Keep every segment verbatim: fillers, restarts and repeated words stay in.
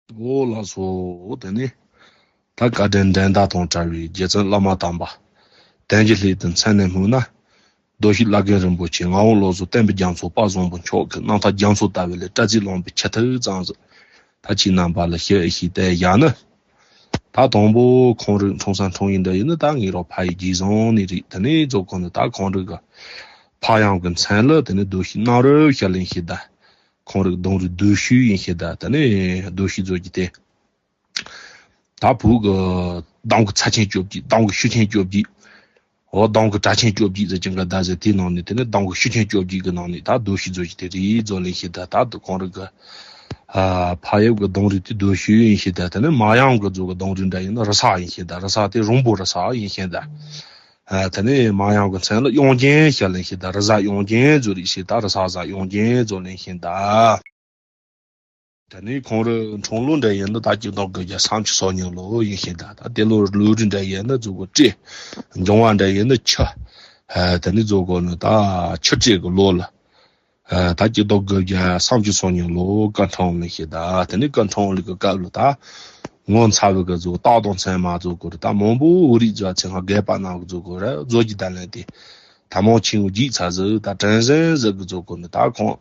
འོ་ལགས་སོ། དེ་ནས་ད་བཀའ་དྲིན་འགྲན་ཟླ་དང་བྲལ་བའི་རྗེ་བཙུན་བླ་མ་དམ་པ། དོན་གྱི་སླད་དུ་མཚན་ནས་སྨོས་ན། རྡོ་ཞིག་བླ་རྒན་རིན་པོ་ཆེ་ངག་དབང་བློ་བཟང་བསྟན་པའི་རྒྱ་མཚོ་དཔལ་བཟང་པོ་མཆོག་གི་རྣམ་ཐར་རྒྱ་མཚོ་ལྟ་བུ་ལས་སྐྲ་རྩིས་བླངས་པའི་ཆེད་དུ་ཙང་ཟིག་ད་ཁྱེད་རྣམ་པ་ལ་ཞུ་ཞུས་ཏེ་བཞག་ནི། ད་དང་པོ་ཁོང་རིགས་འཁྲུངས་ས་འཁྲུངས་ཡུལ་འདྲ་ཡིན་ན་ད་ངེད་རང་ཕ་ཡི་རྗེས་བཟང་ནི་རེད། དེ་ནས་རྫོགས་གོ་ནི་ད་ཁོང་རིགས་ཀྱི་ཕ་གཡང་གི་མཚན་ལ་དེ་ནས་རྡོ་ཞིག་གནམ་རུ་ཤར་ལེན་ཞེས་ད། ཁོང་རིགས་གདུང་རིགས་རྡོ་ཞུ་ཡིན་ཞེས་ད། དེ་ནས་རྡོ་ཞུ་རྫོགས་ཀྱི་དེ། ད་བོད་ཀྱི་གདོང་གི་ཚ་ཆེན་བཅོ་བརྒྱད། གདོང་གི་ཤུགས་ཆེན་བཅོ་བརྒྱད། འོ་གདོང་གི་གྲགས་ཆེན་བཅོ་བརྒྱད་ཟེར་གྱི་འགའ་ད་ཟེར་དེའི་ནང་ནས་དེ་ནས་གདོང་གི་ཤུགས་ཆེན་བཅོ་བརྒྱད་ཀྱི་ནང་ནས་ད་རྡོ་ཞུ་རྫོགས་ཀྱི་དེ་རེད་རྫོགས་ལེན་ཞེས་ད། ད་དུ་ཁོང་རིགས་ཀྱི་ཨ་ཕ་ཡབ་ཀྱི་གདུང་རིགས་དེ་རྡོ་ཞུ་ཡིན་ཞེས་ད། དེ་ནས་མ་གཡང་གི་རྫོགས་ཀྱི་གདུང་རིགས་འདྲ་ཡིན་ན་རི་སག་ཡིན་ཞེས་ད། རི་སག་དེ་རོང་པོ་རི་སག་ཡིན་ཞེས་ད། ཨ་དེ་ནས་མ་གཡང་གི་མཚན་ལ་གཡང་ཆེན་ཞེས་ལེན་ཞེས་ད། རི་གཟར་གཡང་ཆེན་རྫོགས་རེད་ཞེས་ད། རི་སག་གཟར་གཡང་ཆེན་རྫོགས་ལེན་ཞེས་ད། དེ་ནས་ཁོང་རིགས་འཁྲུངས་ལོ་འདྲ་ཡིན་ན་ད་གཅིག་སྟོང་དགུ་བརྒྱ་སུམ་ཅུ་སོ་གཉིས་ལོ་ཡིན་ཞེས་ད། ད་དེ་ལོ་ལོ་རིགས་འདྲ་ཡིན་ན་རྫོགས་གོ་སྤྲེལ། འབྱུང་བ་འདྲ་ཡིན་ན་ཁྱི། ཨ་དེ་ནས་རྫོགས་གོ་ནི་ད་ཁྱི་སྤྲེལ་གི་ལོ་ལ། ཨ་ད་གཅིག་སྟོང་དགུ་བརྒྱ་སུམ་ཅུ་སོ་གཉིས་ལོ་སྐུ་འཁྲུངས་ལེན་ཞེས་ད། དེ་ནས་སྐུ་འཁྲུངས་ལེན་གི་སྐབས་ལ་ད་ངོ་མཚར་བའི་གི་རྫོགས་རྟགས་དང་མཚན་མ་རྫོགས་གོ་རེད། ད་མང་པོ་བོད་རིགས་ཚོ་ཚེ་སྔ་རྒས་པ་རྣམས་གི་རྫོགས་གོ་རེད། རྫོགས་ཀྱི་ད་ལན་དེ་ད་མང་ཆེན་བོ་བརྗེད་ཚར་ཟིག་ད་དྲན་གསོ་ཟིག་གི་རྫོགས་གོ་ནི་ད་ཁོང་།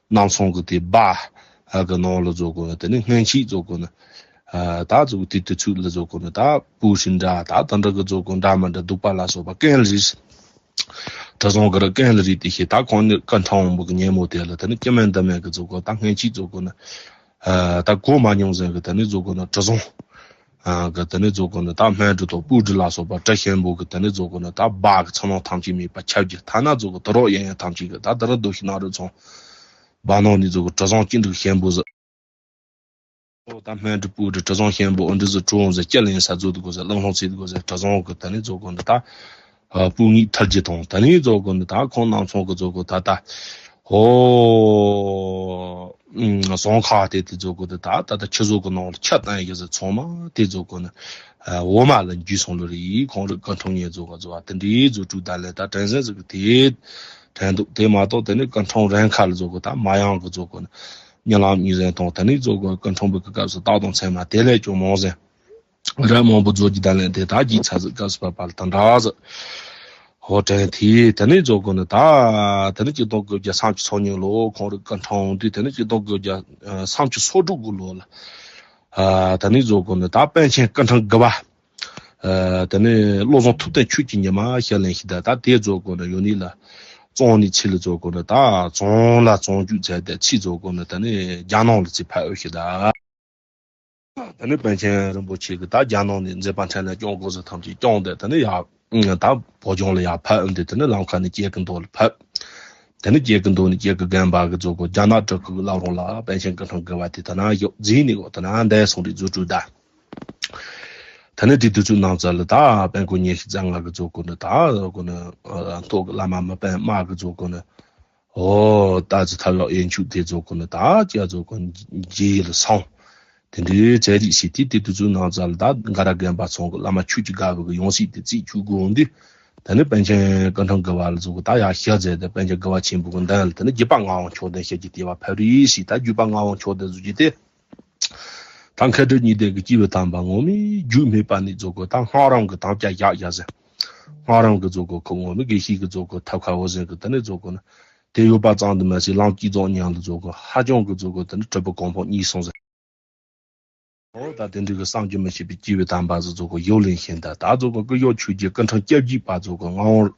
གནམ་ཚང་གི་དེ་སྦ་གི་ནང་ལ་རྫོགས་གོ་ནི་དེ་ནི་སྔན་ཆད་རྫོགས་གོ་ནི། ད་རྫོགས་དེ་དུས་ཚོད་ལ་རྫོགས་གོ་ནི་ད་སྤུ་ཧྲེང་འདྲ་ད་དེ་འདྲ་གི་རྫོགས་གོ་འདྲ་མི་འདྲ་གདུག་པ་ལ་སོགས་པ་རྐན་ལ་རིལ། གྲུ་གཟིངས་གི་ར་རྐན་ལ་རིལ་དེ་ཞེས་ད་ཁོང་ནི་སྐུ་འཁྲུངས་པོ་གི་ཉིན་མོ་དེ་ལ་དེ་ནི་སྐྱེ་དམན་འདི་མན་གི་རྫོགས་གོ་ད་སྔན་ཆད་རྫོགས་གོ་ནི། ད་གོ་མ་མྱོང་ཟིན་གི་དེ་ནི་རྫོགས་གོ་ནི་གྲུ་གཟིངས། གི་དེ་ནས་རྫོགས་གོ་ནི་ད་སྨན་གྲུ་དང་སྤུ་གྲུ་ལ་སོགས་པ་གྲུ་ཞིམ་པོ་གི་དེ་ནས་རྫོགས་གོ་ནི་ད་སྦ་གི་ཚོར་སྣང་ཐམས་ཅད་མེད་པ་ཁྱབ་ཀྱི་ཐ་ན་རྫོགས་གོ་དུ་རོགས་གཡས་གཡོན་ཐམས་ཅད་གི་ད་དེ་རུ་རྡོ་ཞིག་གནམ་རུ་ཚང་སྦ་ནང་ནས་རྫོགས་གོ་གྲུ་གཟིངས་ཅི་འདྲ་ཞིམ་པོ་ཟིག་ཨོ་ད་སྨན་གྲུ་སྤུ་གྲུ་གྲུ་གཟིངས་ཞིམ་པོ་འོ་འདྲ་ཟིག་གྲུ་བོ་ཟིག་སྐྱ་ལེན་ས་རྫོགས་དུ་གོ་ཟིག་བླངས་བླངས་ཚིག་དུ་གོ་ཟིག་གྲུ་གཟིངས་གི་དེ་ནས་རྫོགས་གོ་ནི་ད། སྤུ་ངད་ཐལ་གྱི་དང་དེ་ནས་རྫོགས་གོ་ནི་ད་ཁོང་རྣམ་ཚང་གི་རྫོགས་གོ་ད་ད། ཧོ། ཟངས་ཁ་དེ་དེ་རྫོགས་གོ་ནི་ད་ད་ད་ཁྱི་བཟོ་གི་ནང་ལ་ཁྱི་བཏང་ཡོད་ཟེར་ཚང་མ་དེ་རྫོགས་གོ་ནི། འོ་མ་ལ་འཇུས་སོང་ལོ་རེད། ཁོང་རིགས་སྐུ་འཁྲུངས་ཉིན་རྫོགས་གོ་རྫོགས་པ་དེ་འདྲའི་རྫོགས་གྲུབ་ད་ལས་ད་དྲན་གསོ་ཟིག་གི་དེ། དྲན་འདུག་དེ་མ་གཏོགས་དེ་ནས་སྐུ་འཁྲུངས་རན་ཁ་ལ་རྫོགས་གོ་ད་མ་གཡང་གི་རྫོགས་གོ་ནི། རྨི་ལམ་གཉིས་ཟན་དང་དེ་ནས་རྫོགས་གོ་སྐུ་འཁྲུངས་པའི་སྐབས་སུ་རྟགས་དང་མཚན་མ་དེ་ལས་ཀྱང་མང་ཟན། རབ་མང་པོ་རྫོགས་ཀྱི་ད་ལན་དེ་དག་གིས་ཚ་ཟིག་སྐབས་སུ་བབ་པ་ལ་དང་འདྲ་ཟིག་ཧོ་དྲན་དེ་དེ་ནས་རྫོགས་གོ་ནི་ད། དེ་ནས་གཅིག་སྟོང་དགུ་བརྒྱ་སུམ་ཅུ་སོ་གཉིས་ལོ་ཁོང་རིགས་སྐུ་འཁྲུངས་དུས་དེ་ནས་གཅིག་སྟོང་དགུ་བརྒྱ་སུམ་ཅུ་སོ་དྲུག་གི་ལོ་ལ། དེ་ནས་རྫོགས་གོ་ནི་ད་པཎ་ཆེན་སྐུ་ཕྲེང་དགུ་པ། དེ་ནས་བློ་བཟང་ཐུབ་བསྟན་ཆོས་ཀྱི་ཉི་མ་ཞལ་ལེན་ཞིག་ད་ད་དེ་རྫོགས་གོ་ནི་ཡོད་ནི་ལ། བཙོང་ནི་ཚིག་ལ་རྫོགས་གོ་ནི་ད་བཙོང་ལ་བཙོང་རྒྱུ་མཛད་དེ་ཚིག་རྫོགས་གོ་ནི་དེ་ནས་རྒྱ་ནང་ལ་ཚིག་ཕར་འོས་ཞིག་ད། དེ་ནས་པཎ་ཆེན་རིན་པོ་ཆེ་གིས་ད་རྒྱ་ནང་ནས་མཛད་པ་འཕྲིན་ལས་སྐྱོང་དགོས་ཟེར་ཐམས་ཅད་སྐྱོང་དེ་དེ་ནས་ཡར་ད་བོད་ལྗོངས་ལ་ཡར་ཕེབས་འོང་དུས་དེ་ནས་ལམ་ཁ་ནས་སྐྱེ་རྒུ་མདོ་ལ་ཕེབས། དེ་ནས་སྐྱེ་རྒུ་མདོ་ནས་སྐྱེ་རྒུ་དགོན་པ་གི་རྫོགས་གོ་རྒྱ་ནག་སྤྲུལ་སྐུ་གི་བླ་བྲང་ལ་པཎ་ཆེན་སྐུ་ཕྲེང་དགུ་པ་དེ་དེ་ན་བཞུགས་མཛད་ནས་གོ་དེ་ན་འདས་སོང་རིགས་རྫོགས་གྲུབ་ད། དེ་ནས་དེ་དུས་ཚོད་ནང་ཚུད་ལ་ད་དཔལ་མགོན་ཉི་ཤུ་རྩ་ལྔ་གི་རྫོགས་གོ་ནི་ད་རྫོགས་གོ་ནི་ཐོག་གི་བླ་མ་མི་དཔལ་དམག་གི་རྫོགས་གོ་ནི། ཨོ། ད་ཚེ་ཐར་ལགས་ཡན་ཆོད་དེ་རྫོགས་གོ་ནི་ད་ཅི་རྫོགས་གོ་ནི་རྗེ་ཡི་ལ་སོང་། དེ་འདྲའི་ཚེ་རིགས་ཤིག་དེ་དེ་དུས་ཚོད་ནང་ཚུད་ལ་ད་འགའ་ར་དགོན་པ་ཚང་གི་བླ་མ་ཆོས་ཀྱི་དགའ་བའི་གི་ཡང་སྲིད་དེ་རྩིས་བཅུག་དགོས་འོང་དུས། དེ་ནས་པཎ་ཆེན་སྐུ་ཕྲེང་དགུ་པ་ལ་རྫོགས་གོ་ད་ཡར་ཞུ་མཛད་དེ་པཎ་ཆེན་དགུ་པ་ཆེན་པོ་གི་མདུན་ལ་དེ་ནས་བརྒྱུད་པ་ངག་དབང་ཆོས་ལྡན་ཞལ་གྱི་དེ་བ་ཕེབས་རིས་ཤིག་ད་བརྒྱུད་པ་ངག་དབང་ཆོས་ལྡན་རྫོགས་ཀྱི་དེ། ད་མཁས་གྲུབ་གཉིས་ལྡན་གྱི་སྐྱེས་བུ་དམ་པ་ངོ་མས་རྒྱུད་སྨྲས་པ་ནས་རྫོགས་གོ་ད་སྔགས་རམས་ཀྱི་དམ་བཅའ་བཞག་བཞག་ཟེར། སྔགས་རམས་ཀྱི་རྫོགས་གོ་ཁོ་ངོ་མས་དགེ་བཤེས་ཀྱི་རྫོགས་གོ་ཐབས་མཁས་བོ་ཟེར་གི་དེ་ནས་རྫོགས་གོ་ནི། དེ་ཡོད་པ་ཙམ་དུ་མ་ཟད་ལམ་གྱི་རྫོགས་ཉམས་ལ་རྫོགས་གོ་ཧ་ཅང་གི་རྫོགས་གོ་དེ་ནི་གྲུབ་པའི་གོ་འཕང་བརྙེས་སོང་ཟེར། ཨོ་ད་དེ་འདྲའི་གི་བསམ་གྱིས་མི་ཁྱབ་པའི་སྐྱེས་བུ་དམ་པ་ཟིག་རྫོགས་གོ་ཡོད་ལེན་ཞིང་ད་ད་རྫོགས་གོ་སྐུ་ཞབས་ཆོས་རྗེ་སྐུ་ཕྲེང་བཅུ་གཅིག་པ་རྫོགས་གོ་ངག་དབང་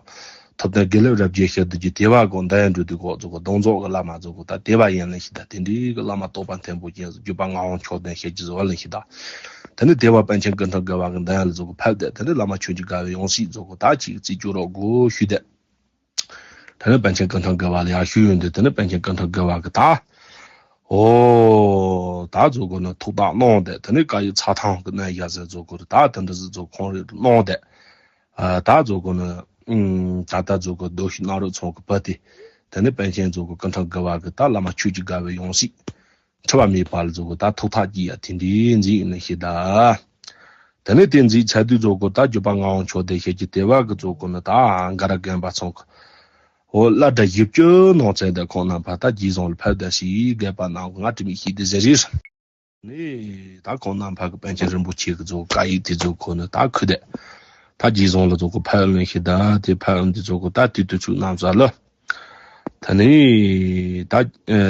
ཐུབ་བསྟན་དགེ་ལེགས་རབ་རྒྱས་ཞལ་དུ་གྱི་དེ་བ་གོ་འདའ་འགྲོ་དུས་གོ་རྫོགས་གོ་གདོང་རྫོགས་གི་བླ་མ་རྫོགས་གོ་ད་དེ་བ་ཡན་ལེན་ཞིང་ད་དེ་འདྲའི་གི་བླ་མ་རྟོགས་པ་མཐོན་པོ་ཅན་ཟིག་བརྒྱུད་པ་ངག་དབང་ཆོས་ལྡན་ཞལ་གྱི་ཟིག་བ་ལེན་ཞིང་ད། དེ་ནས་དེ་བ་པཎ་ཆེན་སྐུ་ཕྲེང་དགུ་པ་གི་འདའ་ཡན་ལ་རྫོགས་གོ་ཕེབས་ཏེ་དེ་ནས་བླ་མ་ཆོས་ཀྱི་དགའ་བའི་ཡང་སྲིད་རྫོགས་གོ་ད་ཅིག་རྩིས་སྤྲོད་རོགས་དགོས་ཞུས་ཏེ། དེ་ནས་པཎ་ཆེན་སྐུ་ཕྲེང་དགུ་པ་ལ་ཡར་ཞུས་ཡོང་དུས་དེ་ནས་པཎ་ཆེན་སྐུ་ཕྲེང་དགུ་པ་གིས་ད། ཨོ། ད་རྫོགས་གོ་ནི་ཐུགས་ཐག་གནང་སྟེ་དེ་ནས་བཀའ་ཡིག་ཚ་ཐང་གི་གནང་ཡ་ཟེར་རྫོགས་གོ་རེད་ད་དེ་འདྲ་ཟིག་རྫོགས་ཁོང་རེ་གནང་སྟེ། ད་རྫོགས་གོ་ནི། ད་ལྟ་རྫོགས་གོ་རྡོ་ཞིག་གནམ་རུ་ཚང་གི་བུ་དེ། དེ་ནས་པཎ་ཆེན་རྫོགས་གོ་སྐུ་ཕྲེང་དགུ་པ་གིས་ད་བླ་མ་ཆོས་ཀྱི་དགའ་བའི་ཡང་སྲིད། འཁྲུལ་བ་མེད་པ་ལ་རྫོགས་གོ་ད་ཐུགས་ཐག་བཅད་ཡ་དེ་འདྲའི་མཛད་ཡིན་ནི་ཞེས་གདའ། དེ་ནས་དེ་མཛད་ཚར་དུས་རྫོགས་གོ་ད་བརྒྱུད་པ་ངག་དབང་ཆོས་ལྡན་ཞལ་གྱི་དེ་བ་གི་རྫོགས་གོ་ནི་ད་འགའ་ར་རྒན་པ་ཚང་གི། འོ་བླ་གྲྭ་བཞི་བཅུ་ནང་ཚན་དེ་ཁོང་རྣམ་པ་ད་རྗེས་བཟང་ལ་ཕེབས་ད་ཞིག་རྒན་པ་རྣམས་ང་དྲི་མེད་ཞིག་དེ་ཟེར་རེད། ནི་ད་ཁོང་རྣམ་པ་གི་པཎ་ཆེན་རིན་པོ་ཆེ་གི་ཚོ་བཀའ་ཡིག་དེ་ཚོ་ཁོ་ནི་ད་ཁུ་དེ་ད་རྗེས་བཟུང་ལ་ཚོ་ཁོ་ཕལ་ལོན་ཤི་ད་དེ་ཕལ་ལོན་དེ་ཚོ་ཁོ་ད་དུས་དུས་ཚོད་རྣམ་ས་ལ། ད་ནི་ད་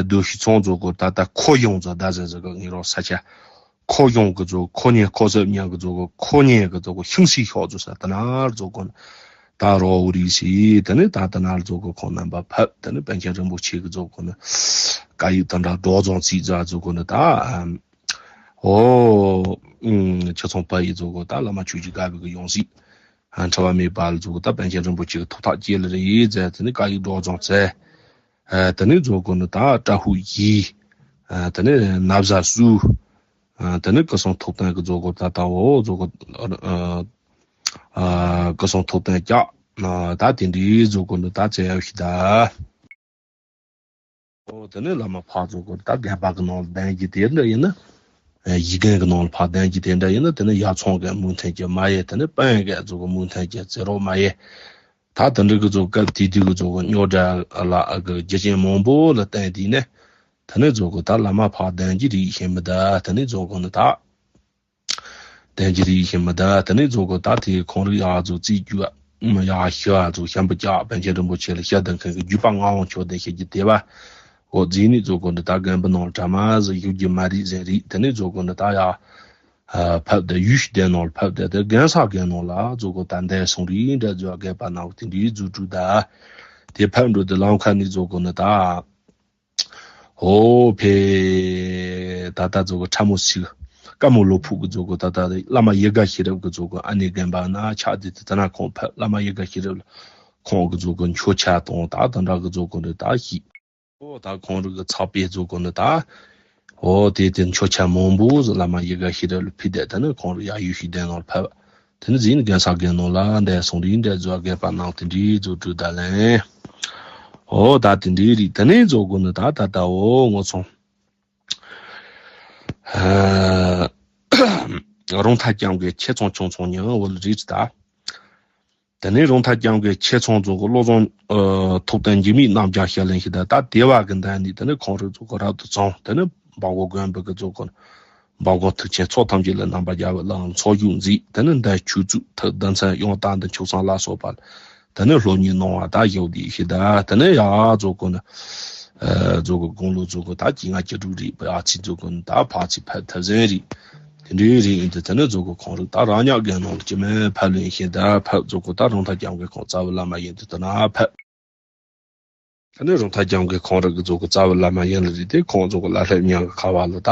སྡོད་ཤི་ཚོང་ཚོ་ཁོ་ད་ད་ཁོ་ཡོང་ཚོ་ད་ཟེར་ཟེར་གི་ངེད་རོགས་ས་ཆ་ཁོ་ཡོང་གི་ཚོ་ཁོ་ཉེ་ཁོ་སབ་ཉན་གི་ཚོ་ཁོ་ཁོ་ཉེ་གི་ཚོ་ཁོ་ཤིང་སི་ཤོག་ཚོ་ས་ད་ན་ཚོ་ཁོ་ནི། ད་རོ་འུ་རི་སི་དེ་ནི་ད་ད་ན་ལ་ཚོ་གོ་ཁོང་རྣམ་པ་ཕབ་དེ་ནི་པཎ་ཆེན་རིན་པོ་ཆེ་གི་ཚོ་གོ་ནི་བཀའ་ཡིག་དང་འདྲ་སྒྲོག་རྫོང་རྩིས་རྫ་ཚོ་གོ་ནི་ད་ཨོ་ཁྱེད་ཚོང་པ་ཡི་ཚོ་གོ་ད་བླ་མ་ཆོས་ཀྱི་དགའ་བའི་གི་ཡོང་སྲིད་འཁྲི་བ་མེད་པ་ལ་ཚོ་གོ་ད་པཎ་ཆེན་རིན་པོ་ཆེ་གི་ཐུགས་ཐག་བཅད་ལ་རེ་ཡིས་མཛད་དེ་ནི་བཀའ་ཡིག་སྒྲོག་རྫོང་རྩེ་དེ་ནི་ཚོ་གོ་ནི་ད་བཀྲ་ཤིས་ཡིས་དེ་ནི་ན་བཟའ་སུ། ཨ་དེ་ནས་སྐུ་སྲུང་ཐུབ་བསྟན་གྱི་མཛོད་སྒོ་ད་ལྟ་འོ་མཛོད་སྒོ་ཨ་སྐུ་སྲུང་ཐུབ་བསྟན་ཀྱག་ཨ་ད་དེ་འདྲའི་མཛོད་སྒོ་འདི་ད་བཙལ་ཡག་ཞིག་ད། འོ་དེ་ནས་བླ་མ་ཕག་མཛོད་སྒོ་ད་རྒན་པ་གི་ནང་ལ་གདན་གྱི་དེ་འདྲ་ཡིན་ན། ཡིག་རྒན་གྱི་ནང་ལ་ཕག་གདན་གྱི་དེ་འདྲ་ཡིན་ན་དེ་ནས་ཡ་ཚང་གི་མུ་མཐུད་ཀྱི་མ་ཡེ་དེ་ནས་པན་གི་མཛོད་སྒོ་མུ་མཐུད་ཀྱི་རྩེ་རོགས་མ་ཡེ། ད་དེ་འདྲ་གི་ཚོ་སྐབས་དེ་དུས་ཀྱི་ཚོ་གི་རྙོག་དྲ་ལ་གི་རྒྱུ་རྐྱེན་མང་པོ་ལ་བརྟེན་དུས་ནས་དེ་ནས་ཚོ་གི་ད་བླ་མ་ཕག་གདན་གྱི་རིགས་ཤེས་མི་ད་དེ་ནས་ཚོ་གི་ནི་ད་གདན་གྱི་རིགས་ཤེས་མི་ད་དེ་ནས་ཚོ་གི་ད་དེ་ཁོང་རིགས་ཡག་ཚོ་རྩིས་རྒྱུ་ཡག་ཤི་བ་ཚོ་ཤམ་བུ་ཅག་པཎ་ཆེན་རིན་པོ་ཆེ་ལ་ཤ་དང་མཁན་གྱི་རྒྱུད་པ་ངག་དབང་ཆོས་ལྡན་ཤེས་ཀྱི་དེ་བ་འོ་རྫིག་ནི་ཚོ་གི་འདི་ད་རྒན་པོ་ནང་གྲ་མ་ཟི་ཡུག་རྒྱུ་མ་རིག་ཟེར་རིགས་དེ་ནས་ཚོ་གི་འདི་ད་ཡག་ཕབ་སྟེ་ཡུལ་ཤུལ་ལྡན་ནང་ལ་ཕབ་སྟེ་དེ་རྒན་ས་རྒན་ནང་ལ་རྫོགས་སྐོར་དང་འདས་སོང་རིགས་འདྲ་རྫོགས་རྒན་པ་ནང་དེ་འདྲའི་རྫུ་འཕྲུལ་དང་། དེ་ཕབ་འགྲོ་དེ་ལམ་ཁ་ནས་རྫོགས་སྐོར་ནི་ད། ཧོ་ཕེ། ད་ལྟ་རྫོགས་སྐོར་ཁྲ་མོ་སིག་དཀའ་མོ་ལོ་ཕུག་གི་རྫོགས་སྐོར་ད་ལྟ་བླ་མ་ཡེ་དགའ་ཤེས་རབ་ཀྱི་རྫོགས་སྐོར་ཨ་ནེ་རྒན་པ་ན་ཆགས་དེ་དེ་ད་ན་ཁོང་ཕབ་བླ་མ་ཡེ་དགའ་ཤེས་རབ་ལ་ཁོང་གི་རྫོགས་སྐོར་མཆོད་ཆ་དང་ད་དེ་འདྲ་གི་རྫོགས་སྐོར་འདི་ད་ཤིག་ཨོ་ད་ཁོང་རིགས་ཀྱི་ཚགས་པའི་མཛོད་སྒོ་ནི་ད། ཨོ་དེ་དེ་མཆོད་ཆ་མང་པོ་ཟིག་བླ་མ་ཡེ་དགའ་ཤེས་རབ་ལ་ཕུལ་ཏེ་དེ་ནི་ཁོང་རིགས་ཡ་ཡུལ་ཤུལ་ལྡན་ནང་ལ་ཕབ། དེ་ནི་གཟིགས་ནི་རྒན་ས་རྒན་ནང་ལ་འདས་སོང་རིགས་འདྲ་རྫོགས་རྒན་པ་ནང་དེ་འདྲའི་རྫོགས་སྤྲུལ་ད་ལན། ཨོ་ད་དེ་འདྲའི་རིགས་དེ་ནི་མཛོད་སྒོ་ནི་ད་ད་ད་ཨོ་ངོ་ཚོང་། རོང་ཐ་རྐྱང་གི་ཆེ་ཚོང་ཆུང་ཚོང་ཉིན་འོ་ལ་རིགས་ད། དེ་ནས་རོང་ཐ་རྐྱང་གི་ཆེ་ཚང་རྫོང་གི་བློ་བཟང་ཐུབ་བསྟན་འཇིགས་མེད་རྣམ་རྒྱལ་ཞལ་ལན་ཞིག་དང་ད་དེ་བ་གི་འདན་ནི་དེ་ནས་ཁོང་རིགས་རྫོང་གི་རབ་ཏུ་ཚང་དེ་ནས་འབའ་གོ་དགོན་པ་གི་རྫོང་གི་འབའ་གོ་ཐུགས་ཆེན་ཚོགས་ཐམས་ཅད་ལ་རྣམ་པར་རྒྱལ་བའི་ལམ་ཚོགས་རྒྱུགས་མཛད་དེ་ནས་འདན་ཆོས་ཚུལ་ཐུགས་གདན་ཚན་ཡང་དག་འདི་ཆོས་སང་ལ་སོགས་པ་དེ་ནས་སློབ་གཉེར་གནང་བ་ད་ཡོད་དེ་ཞིག་ད་དེ་ནས་ཡ་རྫོང་གི་ནི། རྫོགས་སྐོར་དགུང་ལོ་རྫོགས་སྐོར་ད་ཀྱི་ང་ཀྱི་དྲུག་རེད་པ་ཨ་ཚི་རྫོགས་སྐོར་ད་ཕ་ཚི་ཕ་ཐབ་ཟན་རེད། དེ་འདྲའི་རིགས་ཡིན་དུ་དེ་ནི་རྫོགས་སྐོར་ཁོང་རིགས་ད་རང་ཉག་རྒན་ནང་ལ་སྐྱེ་མེད་ཕ་ལོན་ཤེས་ད་ཕ་རྫོགས་སྐོར་ད་རོང་ཐ་རྒྱང་གི་ཁོང་རྩ་བའི་བླ་མ་ཡིན་དུ་དེ་ན་ཕ། དེ་ནི་རོང་ཐ་རྒྱང་གི་ཁོང་རིགས་ཀྱི་རྫོགས་སྐོར་རྩ་བའི་བླ་མ་ཡིན་ལ་རེད་དེ་ཁོང་རྫོགས་སྐོར་ལ་ལྷ་མྱང་གི་ཁ་བ་ལ་ད།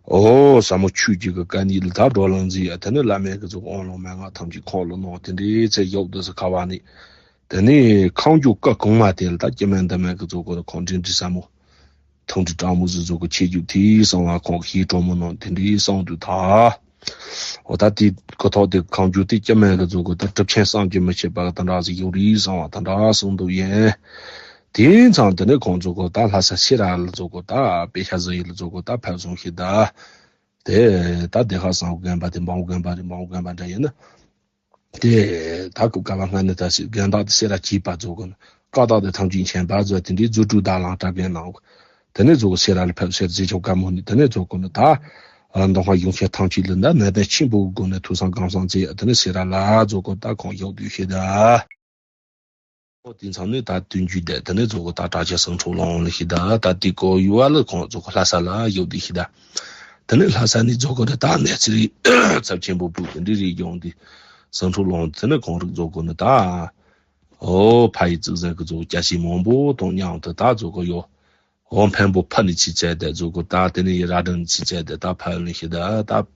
ཨོ་ཟབ་མོ་ཆོས་ཀྱི་གི་བཀའ་ཉིད་ལ་ད་འགྲོ་ལང་ཟིག་ཡ་དེ་ནི་བླ་མའི་གི་རྫོགས་སྐོར་དབང་ལུང་མན་ངག་ཐམས་ཅད་ཁོང་ལ་གནང་དེ་འདྲའི་ཚེ་ཡོབ་དུ་ཟི་ཁ་བ་ནི། དེ་ནས་ཁང་རྒྱུ་ཀ་གོང་མ་དེ་ལ་ད་སྐྱེ་དམན་འདི་མན་གི་རྫོགས་སྐོར་ཁོང་འདྲེན་འདྲི་ས་མོ། ཐུང་འདྲི་དྲང་མོ་ཟིག་རྫོགས་སྐོར་ཆེ་རྒྱུ་དེའི་གསང་བ་ཁོང་གི་ཞེས་གྲོགས་མོ་ནང་དེ་འདྲའི་གསང་དུ་ཐ། འོ་ད་དེ་གི་ཐོག་དེ་ཁང་རྒྱུ་དེ་སྐྱེ་དམན་གི་རྫོགས་སྐོར་ད་གྲུབ་ཆེན་བསམ་གྱིས་མི་ཁྱབ་པ་གི་དེ་འདྲ་ཟིག་ཡོད་རེད་གསང་བ་དེ་འདྲ་གསང་དུ་ཡིན། དེ་ཚང་དེ་ནས་ཁོང་རྫོགས་སྐོར་ད་ལྷ་ས་སེ་ར་ལ་རྫོགས་སྐོར་ད་དཔེ་ཤ་ཟིག་ཡིན་ལ་རྫོགས་སྐོར་ད་ཕེབས་སོང་ཞིག་ད། དེ་ད་དེ་ཁ་གསང་དགོན་པ་དེ་འབངས་དགོན་པ་རེད་འབངས་དགོན་པ་འདྲ་ཡིན་ན། དེ་ད་སྐབས་ཀ་བ་སྔ་ནས་ད་སྲིད་དགོན་བདག་དེ་སེ་ར་བྱིས་པ་རྫོགས་སྐོར་ནི་བཀའ་བཏགས་དེ་ཐམས་ཅད་མཁྱེན་པ་རྫོགས་དེ་འདྲའི་རྫུ་འཕྲུལ་དག་ལང་གྲྭ་རྒན་ནང་དེ་ནས་རྫོགས་སྐོར་སེ་ར་ལ་ཕེབས་སེ་ར་རྗེ་ཆོ་དཀར་མོ་ནི་དེ་ནས་རྫོགས་སྐོར་ནི་ད་མདོ་ཁམས་གཞུང་ཆེན་ཐམས་ཅད་ལ་ད་ནན་ཏན་ཆེན་པོའི་སྒོ་ནས་ཐུགས་བསམ་སྒོམ་གསུམ་མཛད་དེ་ནས་སེ་ར་ལ་རྫོགས་སྐོར་ད་ཁོང་ཡོད་དུས་ཤེས་ད། ཨོ་དེ་མཚམས་ནས་ད་བསྟུན་རྒྱུ་དེ་དེ་ནས་རྫོགས་སྐོར་ད་གྲྭ་ཆེན་ཟངས་དྲུག་ལུང་ལ་ཤི་ད་ད་དེ་གོ་ཡུ་བ་ལ་ཁོང་རྫོགས་སྐོར་ལྷ་ས་ལ་ཡོད་དེ་ཤི་ད། དེ་ནས་ལྷ་ས་ནས་རྫོགས་སྐོར་དེ་ད་གནས་ཚུལ་རེད་ཚབས་ཆེན་པོ་བུ་དེ་འདྲ་རེད་ཡོང་དེ་ཟངས་དྲུག་ལུང་དེ་ནས་ཁོང་རིགས་རྫོགས་སྐོར་ནི་ད། ཨོ་ཕ་ཡི་གཙུག་ཟན་གི་རྫོགས་སྐྱ་ཞིག་མང་པོ་དང་མཉམ་དུ་ད་རྫོགས་སྐོར་ཡོད། ཨོ་འཕན་པོ་ཕ་ནས་ཆི་བཙལ་དེ་རྫོགས་སྐོར་ད་དེ་ནས་ཡི་ར་དྲན་ཆི་བཙལ་དེ་ད་ཕ་ཡོད་ལ་ཤི་ད་ད།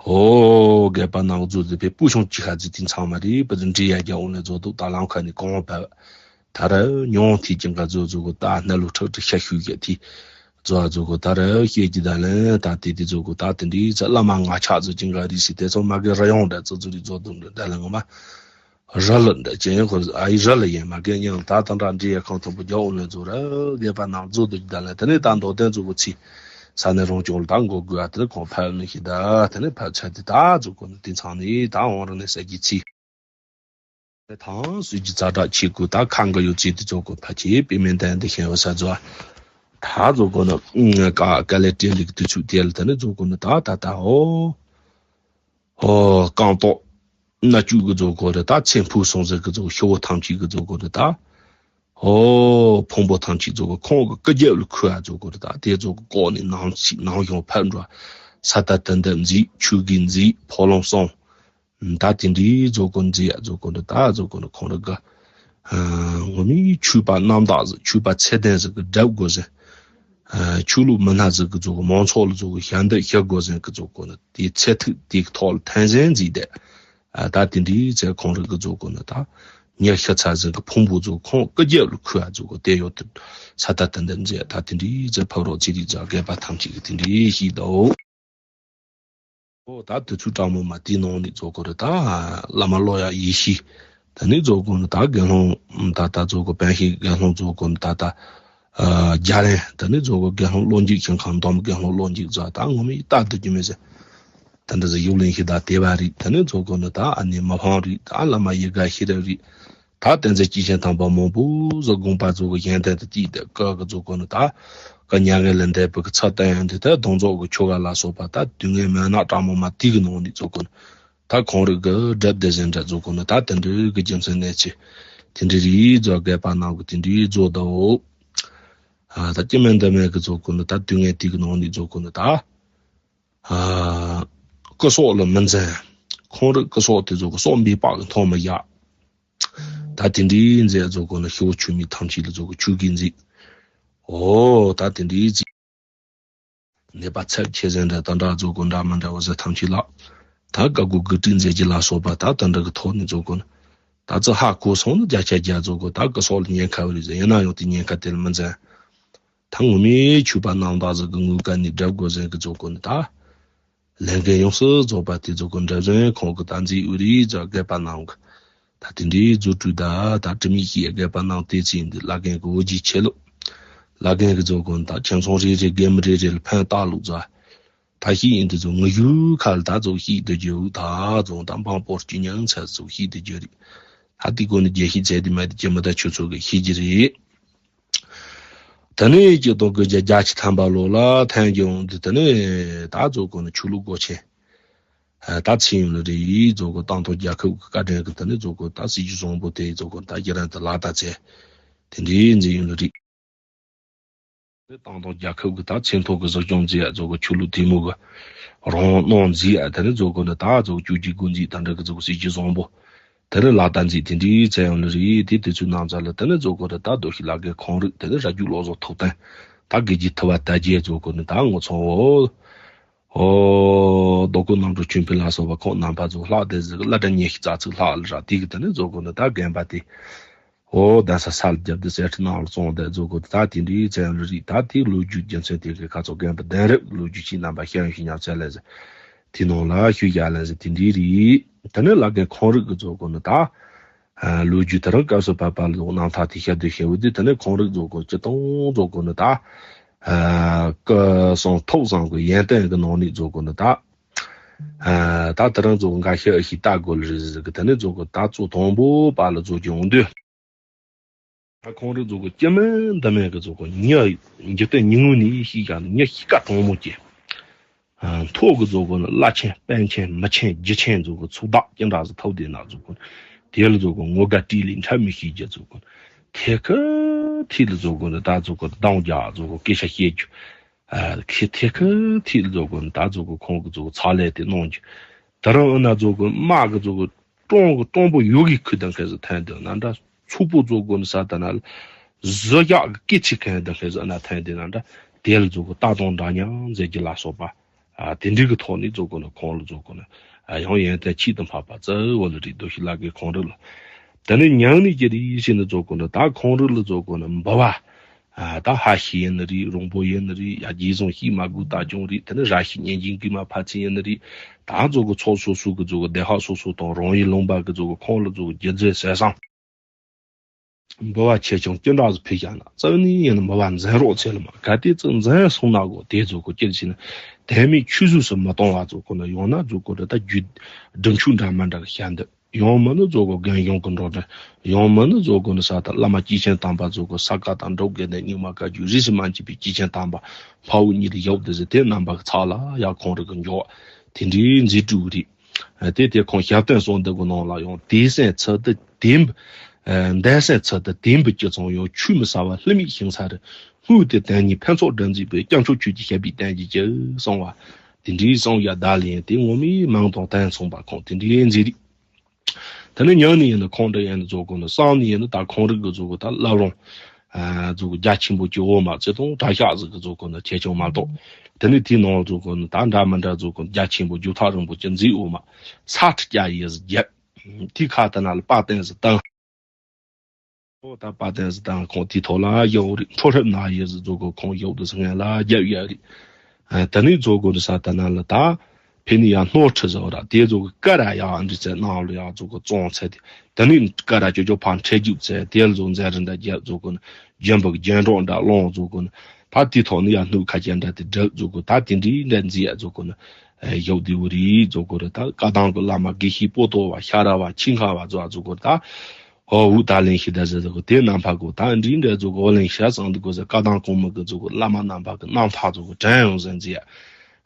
ཧོ། རྒད་པ་ནང་རྫོགས་ཟིག་པའི་སྤུ་ཆུང་གཅིག་ཁ་ཟིག་དེ་ཚང་མ་རེད་པ་ཟིག་འདྲེ་ཡ་རྒྱ་འོང་ནས་རྫོགས་འདུག་ད་ལམ་ཁ་ནས་གོང་བབ། ད་ར་ཉོང་ཐིག་ཅིང་ག་རྫོགས་རྫོགས་གོ་ད་སྣ་ལུ་ཁྲག་ཁྲིག་ཤ་ཤུ་ཡ་ཐིག་རྫོགས་རྫོགས་གོ་ད་ར་ཤེས་ཀྱི་ད་ལན་ད་དེ་དེ་རྫོགས་གོ་ད་དེ་འདྲའི་ཚ་བླ་མ་ང་ཆགས་རྫོགས་ཅིང་ག་རིགས་སི་དེ་ཚོ་མ་གི་ར་ཡོང་འདྲ་རྫོགས་རྫོགས་རིག་རྫོགས་འདུག་འདྲ་ལ་ངོ་མ། ར་ལ་འདྲ་ཅན་ཁོ་ཨ་ཡི་ར་ལ་ཡན་མ་གན་ཡང་ད་དང་འདྲ་འདྲེ་ཡ་ཁང་ཐོག་པོ་རྒྱ་འོ་ལོན་ཚོ་ར་རྒད་པ་ནང་རྫོགས་འདུག་ད་ལ་དེ་ནས་ད་མདོ་དོན་རྫོགས་གོ་ཚི་ས་ནས་རོང་ཅོག་ལ་ད་མགོ་དགོས་ཨ་དེ་ནས་ཁོང་ཕ་ཡོད་ནས་ཤི་ད་དེ་ནས་ཕ་ཚ་དེ་ད་རྫོགས་གོ་ནས་དེ་ཚང་ནས་ད་འོང་ར་ནས་ས་གི་ཚི་དེ་དང་སུས་ཀྱི་ཛ་དྲག་ཆེ་གོ་ད་ཁང་གི་ཡོད་ཚི་དེ་རྫོགས་གོ་ཕ་ཆེ་པི་མེན་དན་དེ་ཤེས་བ་ས་རྫོགས། ད་རྫོགས་སྐོར་ནི་ཀ་ཀ་ལེ་ཏྲེ་ལི་གི་དུས་ཚོད་དེ་ལ་ད་ནི་རྫོགས་སྐོར་ནི་ད་ད་ད་ཨོ། ཨོ་རྐང་ཐོག་སྣ་བཅུ་གི་རྫོགས་སྐོར་རེད། ད་ཚེ་འཕོས་སོང་ཟེར་གི་རྫོགས་ཤི་བོ་ཐམས་ཅད་གི་རྫོགས་སྐོར་རེད་ད། ཨོ་ཕུང་པོ་ཐམས་ཅད་རྫོགས་སྐོར་ཁོང་གི་སྐུ་རྒྱབ་ལ་འཁོད་ཡ་རྫོགས་སྐོར་རེད་ད། དེ་རྫོགས་སྐོར་ནས་ནང་ཞིག་ནང་ཡོང་ཕར་འགྲོ། ས་ད་དུ་འདི་མཛེས་ཆོས་གོས་མཛེས་ཕོ་ལོང་སོང་། ད་དེ་འདྲའི་རྫོགས་སྐོར་མཛེས་ཡ་རྫོགས་སྐོར་འདི་ད་རྫོགས་སྐོར་ནི་ཁོང་རང་གི་ངོ་མའི་ཆོས་པ་རྣམ་དག་ཟིག་ཆོས་པ་ཚད་ལྡན་ཟིག་གི་སྒྲུབ་དགོས་ཟེར། ཆོས་ལུགས་མི་སྣ་ཟིག་གི་རྫོགས་སྐོར་མང་ཚོགས་ལ་རྫོགས་སྐོར་ཞལ་འདེབས་ཞུ་དགོས་ཟེར་གི་རྫོགས་སྐོར་ནི་དེའི་ཚད་ཐིག་དེའི་ཐོག་ལ་འཐེན་ཟིན་མཛེས་ཏེ། ད་དེ་འདྲའི་ཚེ་ཁོང་རང་གི་རྫོགས་སྐོར་ནི་ད་ཉེར་ཤི་ཚ་ཟིག་གི་ཕུང་པོ་རྫོགས་ཁོང་སྐུ་རྒྱབ་ལ་འཁོད་ཡ་རྫོགས་སྐོར་དེ་ཡོད་དུ་ས་ད་དུ་འདི་མཛེས་ད་དེ་འདྲའི་ཚེ་ཕ་རོགས་ཚེ་རིག་ཚ་རྒས་པ་ཐམས་ཅད་ཀྱི་དེ་འདྲའི་ཤིག་དོ། ཨོ་ད་དུས་ཚོད་གྲང་མོ་མ་དེའི་ནང་ནས་རྫོགས་སྐོར་རེད་ད། བླ་མ་ཀློག་ཡག་ཡེ་ཤེས། ད་ནི་རྫོགས་སྐོར་ནི་ད་དགེ་སློང་ད་ད་རྫོགས་སྐོར་པཎ་ཞིག་དགེ་སློང་རྫོགས་སྐོར་ནི་ད་ད་རྒྱ་རན་ད་ནི་རྫོགས་སྐོར་དགེ་སློང་བློ་འཇུག་ཤིང་ཁང་འདོམ་དགེ་སློང་བློ་འཇུག་རྫོགས་ད་ངོ་མ་ཡི་ད་དུ་རྒྱུ་མེད་ཟེར། ད་འདི་ཟེར་ཡུག་ལིང་ཤི་ད་དེ་བ་རིག་ད་ནི་རྫོགས་སྐོར་ནི་ད་ཨ་ནི་མ་ཕང་རིག་ད་བླ་མ་ཡི་ག་ཤི་ར་རིག་ད་བསྟན་འཛིན་སྐྱེས་ཆེན་དམ་པ་མང་པོ་ཟིག་དགོངས་པ་རྫོགས་སྐོར་གཞན་དོན་དུ་བསྐྱེད་དེ་བཀའ་གི་རྫོགས་སྐོར་ནི་ད་བཀའ་མྱ་ངན་ལས་འདས་པའི་གི་ཚུལ་བསྟན་ཡང་འདི་ལྟར་གདོང་རྫོགས་ཀྱི་ཆོ་ག་ལ་སོགས་པ་ད་དུས་ངན་མུན་ནག་གྲང་མོ་མ་དེ་གི་ནང་ནས་རྫོགས་སྐོར་ནི་ད་ཁོང་རང་གི་སྒྲུབ་སྡེ་བཞིན་འདྲ་རྫོགས་སྐོར་ནི་ད་དེ་འདྲའི་གི་རྒྱུ་མཚན་གནས་ཚུལ་དེ་འདྲའི་རིགས་རྫོགས་རྒས་པ་རྣམས་ཀྱི་དེ་འདྲའི་རྫོགས་དོ། ད་སྐྱེ་མེད་འདི་མེད་གི་རྫོགས་སྐོར་ནི་ད་དུས་ངན་དེ་གི་ནང་ནས་རྫོགས་སྐོར་ནི་ད་སྐུ་སྲོག་ལ་མི་འཛེམ། ཁོང་རང་སྐུ་སྲོག་དེ་རྫོགས་སྐོར་སྲོག་འབུལ་བ་གི་མཐོང་མི་ཡག་ད་དེ་འདྲའི་མཛད་རྫོགས་སྐོར་ནི་ཤི་བོ་ཆོས་མེད་ཐམས་ཅད་ལ་རྫོགས་སྐོར་ཆོས་གོས་མཛེས། ཨོ་ད་དེ་འདྲའི་མཛེས། ནད་པ་ཚབས་ཆེ་ཟིན་འདྲ་ད་འདྲ་རྫོགས་སྐོར་འདྲ་མི་འདྲ་བ་ཟེར་ཐམས་ཅད་ལ། ད་བཀའ་བསྒོ་བསྒོ་ཁྲིད་མཛད་རྒྱུ་ལ་སོགས་པ་ད་ད་འདྲ་གི་ཐོག་ནས་རྫོགས་སྐོར་ནི། ད་ཚོ་ཧ་གོ་སོང་ནི་བརྒྱ་ཆ་བརྒྱ་རྫོགས་སྐོར་ད་སྐུ་སྲོག་ལ་ཉེན་ཁ་བ་རེད་ཟེར་ཡིན་ན་ཡང་དེ་ཉེན་ཁ་དེ་ལ་མི་འཛེམ། ད་ངོ་མའི་ཆོས་པ་རྣམ་དག་ཟིག་གི་ངོས་ཀ་ནས་སྒྲུབ་དགོས་ཟེར་གི་རྫོགས་སྐོར་ནི་ད། ལས་འགན་ཡོངས་སུ་རྫོགས་པ་དེ་རྫོགས་སྐོར་འདྲ་བཞིན་ཁོང་གི་ད་མཛད་ཡོད་རིགས་ཀྱི་རྒས་པ་རྣམས་ཀྱི་ད་དེ་འདྲའི་རྫོགས་སྤྲུལ་ད་ད་དྲི་མེད་ཀྱི་རྒས་པ་རྣམས་དེ་ཚེ་འདི་བླ་རྒན་གྱི་འོ་བརྒྱལ་ཆེ་ལོ། བླ་རྒན་གྱི་རྫོགས་སྐོར་ད་ཁྱིམ་ཚང་རེ་རེ་རྒན་མི་རེ་རེ་ལ་ཕན་བཏགས་ལུགས་ཟ། ད་ཤི་ཡིན་དེ་ཚོ་ངུ་ཞུ་ཁ་ལ་ད་ཚོ་ཤི་དུ་རྒྱུ་ད་ཚོ་ད་འབངས་པོར་སྐྱིད་ཉང་ཚ་ཚོ་ཤི་དུ་རྒྱུ་རེད། ད་དེ་སྐོར་ནི་རྒྱལ་ཤི་ཚད་དེ་མ་དེ་ཀྱི་མི་ད་ཆུ་ཚོད་གི་ཤི་རྒྱུ་རེད། ད་ནི་སྐྱིད་སྡུག་དགོས་རྒྱུ་རྒྱ་ཆེ་ཐམ་པ་ལོ་ལ་ཐན་གྱི་འོང་དུས་ད་ནི་ད་རྫོགས་སྐོར་ནི་ཆོས་ལུགས་སྒོ་ཆེན། ད་ཚེ་ཡུན་ལ་རེ་ཡིས་རྫོགས་སྐོར་བཏང་ཐོག་རྒྱལ་ཁབ་ཀྱི་བཀའ་དྲིན་གྱི་ད་ནི་རྫོགས་སྐོར་ད་སྲིད་ཇུས་བཟང་པོ་དེ་རྫོགས་སྐོར་ད་རྒྱ་རན་དུ་ལག་བསྟར་བྱས། དེ་འདྲའི་མཛད་ཡུན་ལ་རེ། བཏང་ཐོག་རྒྱལ་ཁབ་ཀྱི་ད་ཚེ་མཐོ་གི་གཟིགས་སྐྱོང་མཛད་ཡ་རྫོགས་སྐོར་ཆོས་ལུགས་ཐེ་མུ་གི་རང་དབང་གནང་མཛད་ཡ་ད་ནི་རྫོགས་སྐོར་ནི་ད་རྫོགས་སྐྱོང་གི་སྒོ་འཛིན་ད་འདྲ་གི་རྫོགས་སྲིད་ཇུས་བཟང་པོ། དེ་ནི་ལག་བསྟར་མཛད་དེ་འདྲའི་བཙན་ཡང་ལ་རེད་དེ་དུས་ཚོད་ནང་ཚ་ལ་དེ་ནི་རྫོགས་སྐོར་རེད་ད་རྡོ་ཤི་ལ་རྒན་ཁོང་རིགས་དེ་ནི་ར་རྒྱུག་ལོ་ཟོ་ཐོབ་ཐང་ད་དགེ་རྒྱུ་ཐུ་བ་ད་རྒྱས་རྫོགས་སྐོར་ནི་ད་ངོ་ཚང་འོ། ཨོ། རྡོ་སྐུ་རྣམ་གྲོལ་ཆོས་འཕེལ་ལ་སོགས་པ་ཁོང་རྣམ་པ་ཚོ་ལྷག་བསྡད་ཟིག་བླ་གྲྭ་ཉེ་ཤི་རྩ་ཚིག་ལྷག་ལ་ར་དེ་གི་དེ་ནི་རྫོགས་སྐོར་ནི་ད་རྒན་པ་དེ། ཨོ་གདན་ས་ས་ལ་རྒྱབ་དེ་གསེར་ཁྲི་ནང་ལ་བཙོང་བསྡད་རྫོགས་སྐོར་ད་དེ་འདྲའི་བཙན་ཡང་ལ་རེད་ད་དེ་ལོ་རྒྱུས་རྒྱུ་མཚན་དེ་གི་ཁ་ཚོ་རྒན་པ་གདན་རབས་ལོ་རྒྱུས་ཤིག་རྣམ་པ་ཤེས་ཡོན་ཞིག་ཉར་ཚད་ལས་ཟིག་དེ་ནང་ལ་ཤུལ་བཞག་ལན་ཟེར་དེ་འདྲའི་རེད། དེ་ནས་བླ་རྒན་ཁོང་རིགས་ཀྱི་རྫོགས་སྐོར་ནི་ད། ལོ་རྒྱུས་དེ་རིང་སྐབས་སུ་བབ་པ་ལ་རྣམ་ཐར་དེ་བཤད་དུ་བཤད་འོས་དུས་དེ་ནས་ཁོང་རིགས་རྫོགས་སྐོར་སྤྱི་དང་རྫོགས་སྐོར་ནི་ད། སྐུ་གསུང་ཐུགས་གསུམ་གྱི་ཡོན་ཏན་གྱི་ནང་ནས་རྫོགས་སྐོར་ནི་ད། ད་དེ་རིང་རྫོགས་འགའ་ཤས་ཨ་ཤི་ལྟ་དགོས་ལ་རེད་ཟེར་གི་དེ་ནས་རྫོགས་སྐོར་ད་གཙོ་དང་པོ་པ་ལ་རྫོགས་ཀྱི་འོང་དུས། ད་ཁོང་རང་རྫོགས་སྐོར་སྐྱེ་མེད་འདི་མེད་ཀྱི་རྫོགས་སྐོར་ཉི་འཇིག་རྟེན་ཉི་ངོ་ནས་ཤེས་ཀྱང་ཉི་ཤི་ཀ་གྲོང་མོ་སྐྱེ། མཐོ་གི་རྫོགས་སྐོར་ནི་བླ་ཆེན་པཎ་ཆེན་མི་ཆེན་རྗེ་ཆེན་རྫོགས་སྐོར་ཚོགས་བདག་ཅི་འདྲ་ཟིག་ཐོབ་བསྡད་ན་རྫོགས་སྐོར་དེ་ལ་རྫོགས་སྐོར་ངོ་དགའ་སྤྲེལ་ལད་འཕྲད་མི་ཤེས་རྒྱུ་རྫོགས་སྐོར་ཐེ་ཁི་ཐི་ལ་རྫོགས་སྐོར་ནི་ད་རྫོགས་སྐོར་གདོང་རྒྱག་རྫོགས་སྐོར་སྐད་ཆ་བཤད་རྒྱུ། ཨ་ཁི་ཐེ་ཁི་ཐི་ལ་རྫོགས་སྐོར་ནི་ད་རྫོགས་སྐོར་ཁོང་གི་རྫོགས་སྐོར་ཚ་ལས་དེ་གནང་རྒྱུ། ད་རུང་ཨ་ན་རྫོགས་སྐོར་དམག་གི་རྫོགས་སྐོར་ཀྲོང་གི་ཀྲོང་པོ་ཡོ་གི་ཁུ་དང་ཁེ་ཟི་ཐན་དུ་ན་འདྲ་ཚུགས་པོ་རྫོགས་སྐོར་ནི་ས་ད་ན་ལ་བཟོ་རྒྱག་གི་སྐེ་ཚི་ཁན་དང་ཁེ་ཟི་ཨ་ན་ཐན་དེ་ན་འདྲ་དེ་ལ་རྫོགས་སྐོར་ལྟ་སྟངས་འདྲ་མཉམ་མཛད་རྒྱུ་ལ་སོགས་པ་ཨ་དེ་འདྲི་གི་ཐོག་ནས་རྫོགས་སྐོར་ནི་ཁོང་ལ་རྫོགས་སྐོར་ནི་ཨ་ཡང་ཡོན་ཏན་ཆེས་དུ་འཕགས་པ་རྩ་བོ་ལ་རིགས་རྡོ་ཤི་ལ་གའི་ཁོང་རིགས་ལ་ད་ནི་ཉང་ནས་ཀྱི་རིགས་ཡིད་བཞིན་ནི་རྫོགས་སྐོར་ནི་ད་ཁོང་རིགས་ལ་རྫོགས་སྐོར་ནི་འབུལ་བ། ད་ཧ་ཤི་ཡིན་ནི་རེད། རོང་པོ་ཡིན་ནི་རེད། ཡ་རྗེས་བཟུང་ཤི་མ་དགོས་ད་ཅུང་རེད། དེ་ནི་ར་ཤི་གཉན་ཅིང་གི་མ་ཕ་ཚི་ཡིན་ནི་རེད། ད་རྫོགས་སྐོར་ཚོགས་སོ་སོ་གི་རྫོགས་སྐོར་སྡེ་ཁག་སོ་སོ་དང་རང་ཡུལ་ལུང་པ་གི་རྫོགས་སྐོར་ཁོང་ལ་རྫོགས་སྐོར་རྒྱུ་རྫས་ཟས་སྲང་འབུལ་བ་ཆེ་ཆུང་ཅི་འདྲ་ཟིག་ཕུལ་བཞག་ན་རྩ་བ་ནས་ཡིན་ན་འབུལ་བ་འཛིན་རོགས་ཚེ་ལ་མ་ག་དེ་ཚོ་འཛིན་སོང་ན་གོ་དེ་རྫོགས་སྐོར་སྐྱེལ་ཕྱིན་ན་དལ་མེད་ཆུད་ཟོས་སུ་མི་གཏོང་བ་རྫོགས་སྐོར་ན་ཡང་ན་རྫོགས་སྐོར་རེད་ད་རྒྱུད་སྒྲུབ་མཆོད་འདྲ་མི་འདྲ་གི་བཤད་འདོད། ཡང་མིན་ན་ཛོ་གོ་རྒན་གཞོན་གྱི་འགྲོ་གྲོན། ཡང་མིན་ན་ཛོ་གོ་ནི་ས་ད་བླ་མ་སྐྱེས་ཆེན་དམ་པ་ཛོ་གོ་ས་ཀ་དང་འབྲུག་གི་ནས་རྙིང་མ་བཀའ་བརྒྱུད་རིས་སུ་མ་ཆད་པའི་སྐྱེས་ཆེན་དམ་པ་འཕགས་བོད་གཉིས་ལ་ཡོད་དེ་ཟེར་དེ་རྣམ་པ་གི་ཚབ་ལ་ཡ་ཁོང་རིག་གི་འཇོག་དེ་འདྲའི་མཛད་འགྲོ་གི་རེད། དེ་དེ་ཁོང་ཞབས་བརྟན་གསོལ་འདེབས་གི་ནང་ལ་ཡང་དེ་སེམས་ཚུལ་དུ་དེ་འདས་སེམས་ཚུལ་དུ་དེ་འབུ་སྐྱེ་ཚང་ཡང་ཆོས་མི་ཟ་བ་ལྷ་མིག་ཤིང་ས་རུ་སྔོན་དེ་དན་གཉིས་ཕན་ཚོགས་སྒྲིབ་འཛིན་པའི་སྐྱབས་མཆོག་ཆོས་ཀྱི་ཞབས་པད་བརྟན་གྱིས་གྱུར་གསུང་བ། དེ་འདྲའི་གསུང་ཡ་བརྡ་ལན་དེ་ངོ་མའི་མིང་དང་དོན་མཚུངས་པ་ཁོང་དེ་འདྲའི་མཛད་རིགས། དེ་ནས་ཉིན་ནས་ཡིན་ན་ཁོང་འདྲ་ཡིན་ན་ཛོ་གོ་ནི་སང་ནས་ཡིན་ན་ད་ཁོང་རིག་གི་ཛོ་གོ་ད་བླ་བྲང་ཨ་ཛོ་གོ་རྒྱ་ཆེན་པོ་གི་འོག་མ་ཚེ་ཐུང་གྲྭ་ཤག་ཟིག་གི་ཛོ་གོ་ནི་ཆེ་ཆུང་མ་གཏོགས། དེ་ནས་དེའི་ནང་ཛོ་གོ་ནི་ད་འདྲ་མི་འདྲ་ཛོ་གོ་རྒྱ་ཆེན་པོ་རྒྱུ་ཐག་རིང་པོ་གི་མཛེས་འོག་མ་ས་ཁྲི་བརྒྱ་ཡི་ཟིག་རྒྱབ། དེའི་ཁ་ད་ན་ལ་དཔལ་ལྡན་ཟིག་བཏང་། ཨོ་ད་དཔལ་ལྡན་ཟིག་དང་ཁོང་དེའི་ཐོག་ལ་ཡོད་རེད། འཕྲོ་རབ་ན་ཡི་ཟིག་ཛོ་གོ་ཁོང་ཡོད་དུ་སྔན་ལ་རྒྱབ་ཡོད་རེད། ཨ་དེ་ནས་ཛོ་གོ་ནི་ས་ད་ན་ལ་ད་ཕེ་ནི་ཡ་སྣོ་ཁྲི་ཟིག་ར་དེ་ཛོ་གོ་ཀ་ར་ཡ་འདི་ཚེ་ནང་ལ་ཡ་ཛོ་གོ་བཙོང་ཚེ་དེ་དེ་ནས་ཀ་ར་ཅོ་ཅོ་ཕང་ཁྲེ་རྒྱུག་ཚེ་དེ་ལ་ཛོ་མཛད་རིན་འདྲ་རྒྱབ་ཛོ་གོ་ནི་རྒྱན་པོ་གི་རྒྱན་གྲོགས་འདྲ་སློང་ཛོ་གོ་ནི་ད་དེའི་ཐོག་ནི་ཡ་སྣུག་ཁ་ཅན་འདྲ་དེ་སྒྲུབ་ཛོ་གོ་ད་དེ་འདྲའི་འདྲ་མཛེས་ཡ་ཛོ་གོ་ནི་ཡོད་དེ་བུ་རེད་ཛོ་གོ་ར་ད་བཀའ་གདམས་གི་བླ་མ་དགེ་བཤེས་པོ་ཏོ་བ་ཤ་ར་བ་ཆིང་ཁ་བ་ཛོ་ཛོ་གོ་ར་ད། ཧོ་འུ་ད་ལན་ཤི་ད་ཟེར་ཟེར་གོ་དེ་རྣམ་པ་གོ་ད་འདྲི་འདྲ་ཟེར་གོ་ལན་ཤ་ཚང་འདུག་གོ་ཟེར་བཀའ་དང་གོང་མ་གི་ཟེར་གོ་བླ་མ་རྣམ་པ་གི་རྣམ་ཐར་ཟེར་གོ་དྲན་ཡོང་ཟེར་ཟེར་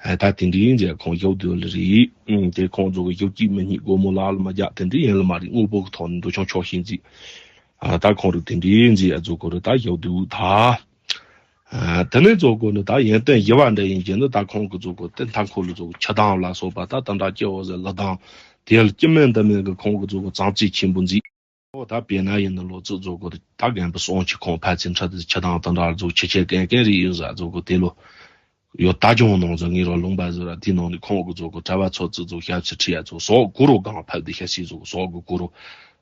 ཡ། ད་དེ་འདྲི་ཟེར་ཁོང་ཡོད་དུ་ལ་རེད། དེ་ཁོང་ཟེར་གོ་ཡོད་ཀྱི་མི་ཉིད་སྒོ་མོ་ལ་ལ་མ་རྒྱག་དེ་འདྲི་ཡིན་ལ་མ་རེད། དངོས་པོ་གི་ཐོག་ནས་འདུ་ཆུང་ཆོག་ཤིང་ཟེར། ད་ཁོང་རུ་དེ་འདྲི་ཟེར་ཡ་ཟེར་གོ་རེད། ད་ཡོད་དུ་ད། དེ་ནས་ཟེར་གོ་ནི་ད་ཡོན་ཏན་ཡི་བ་འདྲ་ཡིན་གྱི་ནི་ད་ཁོང་གི་ཟེར་གོ་དེ་མཐའ་འཁོར་ལ་ཟེར་གོ་ཆུ་དྭངས་ལ་སོགས་པ་ད་ད་འདྲ་སྐྱེ་བོ་ཟེར་ལ་དྭངས་དེ་ལ་སྐྱེ་མེད་འདི་མེད་གི་ཁོང་གི་ཟེར་གོ་གཙང་བཅོས་ཆེན་པོ་མཛད། ཨོ་ད་དཔེར་ན་ཡིན་ན་ལོ་ཚིགས་ཛོ་གོ་ད་རྒན་པ་སོང་ཆེ་ཁོང་ཕལ་ཆེར་འཕྲལ་དུ་ཆ་དང་དང་འདྲ་ཛོ་ཆེ་ཆེ་གན་གན་རེ་ཡིན་ཟ་ཛོ་གོ་དེ་ལོ་ཡོ་ད་ཇོང་ནང་ཛོ་ངེ་རོ་ལུང་པ་ཟོ་ར་དེ་ནང་ནི་ཁོང་གི་ཛོ་གོ་གྲྭ་བ་ཚོ་ཙི་ཛོ་ཞབས་ཕྱི་ཁྲི་ཡ་ཚོ་སོག་གུ་རོ་གང་ཕབ་དེ་ཞབས་ཕྱི་ཛོ་གོ་སོག་གི་གུ་རོ་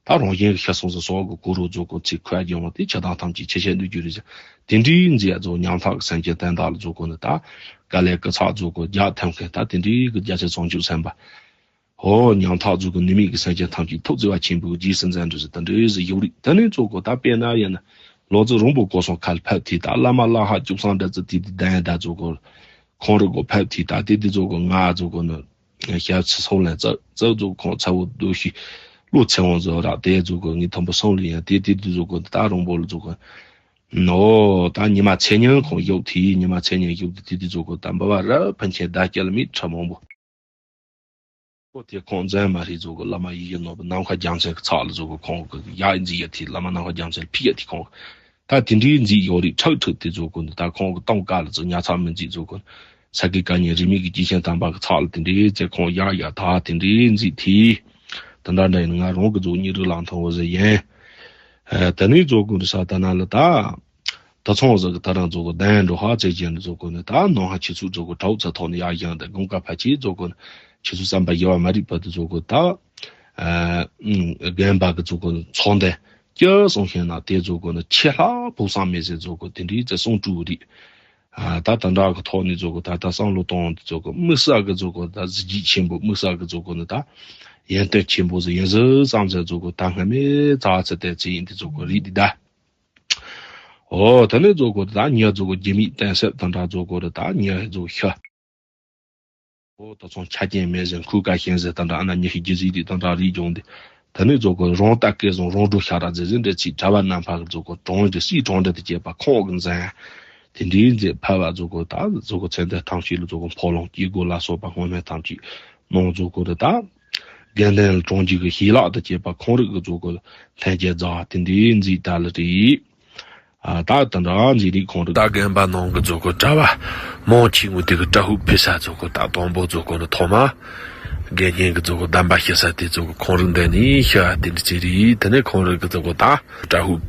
ད་རང་བཞིན་གི་ཤ་སོང་ཟ་སོག་གི་གུ་རོ་ཛོ་གོ་ཚིག་ཁོ་ཡ་ཇོང་དེ་ཆ་དང་ཐམས་ཅད་ཆེ་ཆེ་འདུ་རྒྱུ་རེད་ཟ་དེ་འདྲའི་མཛད་ཛོ་ཉམ་ཐག་གི་སེམས་ཅན་བསྟན་བདག་ལ་ཛོ་གོ་ནི་ད་དཀའ་ལས་སྐུ་ཚབ་ཛོ་གོ་རྒྱ་ཐེམ་མཁན་ད་དེ་འདྲའི་གི་རྒྱ་ཆེ་ཚང་བཅུག་སེམས་པ། ཧོ་ཉམ་ཐག་ཛོ་གི་ནུས་མེད་ཀྱི་སེམས་ཅན་ཐམས་ཅད་ཐུགས་བརྩེ་བ་ཆེན་པོའི་རྗེས་སུ་འཛིན་འདྲ་ཟེར་དང་འདྲ་ཟེར་ཡོད་རིགས་དེ་ནས་ཙོ་གོ་ད་དཔེར་ན་ཡིན་ན་ལོ་ཙི་རོང་པོ་གོ་སོང་ཁལ་ཕབ་ཐི་ད་བླ་མ་བླ་ཧ་བཅུ་གསང་འདྲ་ཙི་དེ་དེ་ལྡན་ད་ཙོ་གོ་ཁོང་རི་གོ་ཕབ་ཐི་ད་དེ་དེ་ཙོ་གོ་ང་ཙོ་གོ་ནི་ཞབས་ཕྱི་སོང་ལན་ཙག་ཙག་ཙོ་ཁོང་ཚ་བོ་རྡོ་ཤི་བློ་ཚེ་བང་ཙོ་རག་དེ་ཙོ་གོ་ངའི་ཐོན་པོ་སོང་ལ་ཡང་དེ་དེ་དེ་ཙོ་གོ་ད་རོང་པོ་ལ་ཙོ་གོ་ནོ་ད་ཉི་མ་ཚེ་ཉིན་ཁོང་ཡོད་ཐི་ཉི་མ་ཚེ་ཉིན་ཡོད་དེ་དེ་དེ་ཙོ་གོ་ད་འབའ་བ་ར་ཕན་ཆད་ད་སྐྱལ་མི་ཁྲ་མང་པོ། ཁོ་དེ་ཁོང་འཛིན་མ་རེད་ཙོ་གོ་བླ་མ་ཡི་གེ་ནོར་བུ་ནམ་མཁའ་རྒྱལ་མཚན་གྱི་ཚབ་ལ་ཙོ་གོ་ཁོང་གི་ཡག་འཛིན་ཡ་དེ་བླ་མ་ནམ་མཁའ་རྒྱལ་མཚན་ལ་ཕི་ཡ་དེ་ཁོང་ད་དེ་འདྲའི་འཛིན་ཡོད་རིགས་ཁྲག་ཁྲིག་དེ་ཙོ་གོ་ནི་ད་ཁོང་གི་གཏོང་ཀ་ལ་ཙོ་ཉ་ཚག་མི་འཛིན་ཙོ་གོ་ས་དགེ་བཀའ་རྙིང་རིས་མེད་ཀྱི་སྐྱེས་ཆེན་དམ་པ་གི་ཚབ་ལ་དེ་འདྲའི་ཙེ་ཁོང་ཡག་ཡག་ད་དེ་འདྲའི་འཛིན་དེ་ད་འདྲ་འདྲ་ཡིན་ང་རང་གི་ཙོ་གཉིས་རིགས་ལ་མཐོང་བ་ཟེར་ཡིན། ད་ནི་ཙོ་གོ་ནི་ས་ད་ན་ལ་ད། ད་ཚོང་ཟིག་གི་ད་རང་ཚོ་གི་གདན་འགྲོ་ཧ་ཙེ་ཅན་ཚོ་གོ་ནི་ད་ནང་ཧ་ཆི་ཚུགས་ཚོ་གི་གྲོགས་ཚ་ཐོག་ནི་ཡག་ཡང་ད་དགོང་ཀ་ཕ་ཆི་ཚོ་གོ་ནི་ཆི་ཚུགས་བསམ་པ་ཡེ་བ་མ་རིག་པ་དུ་ཚོ་གོ་ད་རྒན་པ་གི་ཚོ་གོ་ནི་ཚོང་དེ་ཀྱི་སོང་ཤེས་ན་དེ་ཚོ་གོ་ནི་ཆེ་ལྷ་ཕུགས་བསམ་མེད་ཟེར་ཚོ་གོ་དེ་འདྲའི་ཚེ་སོང་གྲུ་རིག་ད་ད་འདྲ་གི་ཐོག་ནི་ཚོ་གོ་ད་ད་བསམ་བློ་གཏོང་དེ་ཚོ་གོ་དམིགས་བསལ་གི་ཚོ་གོ་ད་གཟི་བརྗིད་ཆེན་པོ་དམིགས་བསལ་གི་ཚོ་གོ་ནི་ད་ཡོན་ཏན་ཆེན་པོ་ཟེར་ཡིན་ཟེར་བསམ་ཟེར་ཚོ་གོ་ད་སྔ་མེ་ཙ་ཚེ་དེ་ཚེ་ཡིན་དེ་ཚོ་གོ་རིག་དེ་ད། ཨོ་ད་ནི་ཛོ་གོ་ད་ཉ་ཛོ་གོ་རྒྱུ་མེད་གཏན་སྲིད་དང་འདྲ་ཛོ་གོ་ར་ད་ཉ་ཛོ་ཤ། ཨོ་ད་ཚོང་ཆ་རྐྱེན་མེད་ཟེར་ཁུ་ཀ་ཤེན་ཟེར་དང་འདྲ་ཨ་ན་ཉི་ཤི་རྒྱུ་ཟིག་དེ་དང་འདྲ་རིག་སྦྱོང་དེ། ད་ནི་ཛོ་གོ་རོང་ལྟ་སྐལ་བཟང་རོང་འགྲོ་ཤ་ར་ཟེར་ཟིན་འདྲ་ཚིག་གྲྭ་བ་རྣམ་པ་གི་ཛོ་གོ་གྲོང་གི་སྲིད་གྲོང་འདྲ་དེ་སྐྱེས་པ་ཁོང་གི་མཛད། དེ་འདྲའི་མཛད་ཕ་བ་ཛོ་གོ་ད་ཛོ་གོ་ཚན་དེ་ཐང་ཤི་ལ་ཛོ་གོ་ཕོ་ལོང་སྐྱེ་དགོ་ལ་སོགས་པ་སྔོན་མེད་ཐང་ཅིག་ནོང་ཛོ་གོ་ར་ད། དགེ་འདུན་གྲོང་འཇུག་གི་ཞི་ལག་ཏུ་སྐྱེས་པ་ཁོང་རིགས་ཀྱི་ཛོ་གོ་ལྷན་སྐྱེས་རྫ་དེ་འདྲའི་མཛེས་ད་ལ་རེད། ཨ་ད་དེ་འདྲ་མཛེས་རིགས་ཁོང་རིགས་ད་རྒན་པ་ནང་གི་ཛོ་གོ་གྲྭ་བ་མང་ཆེ་ངུ་དེ་གི་བཀྲ་ཤིས་ཕེབས་ས་ཛོ་གོ་ད་དང་པོ་ཛོ་གོ་ནི་ཐོག་མ་དགེ་བསྙེན་གི་ཛོ་གོ་གདམས་པ་ཞུ་ས་དེ་ཛོ་གོ་ཁོང་རིགས་འདི་ནི་ཤ་དེ་འདྲ་ཅི་རེད། དེ་ནས་ཁོང་རིགས་གི་ཛོ་གོ་ད་བཀྲ་ཤིས་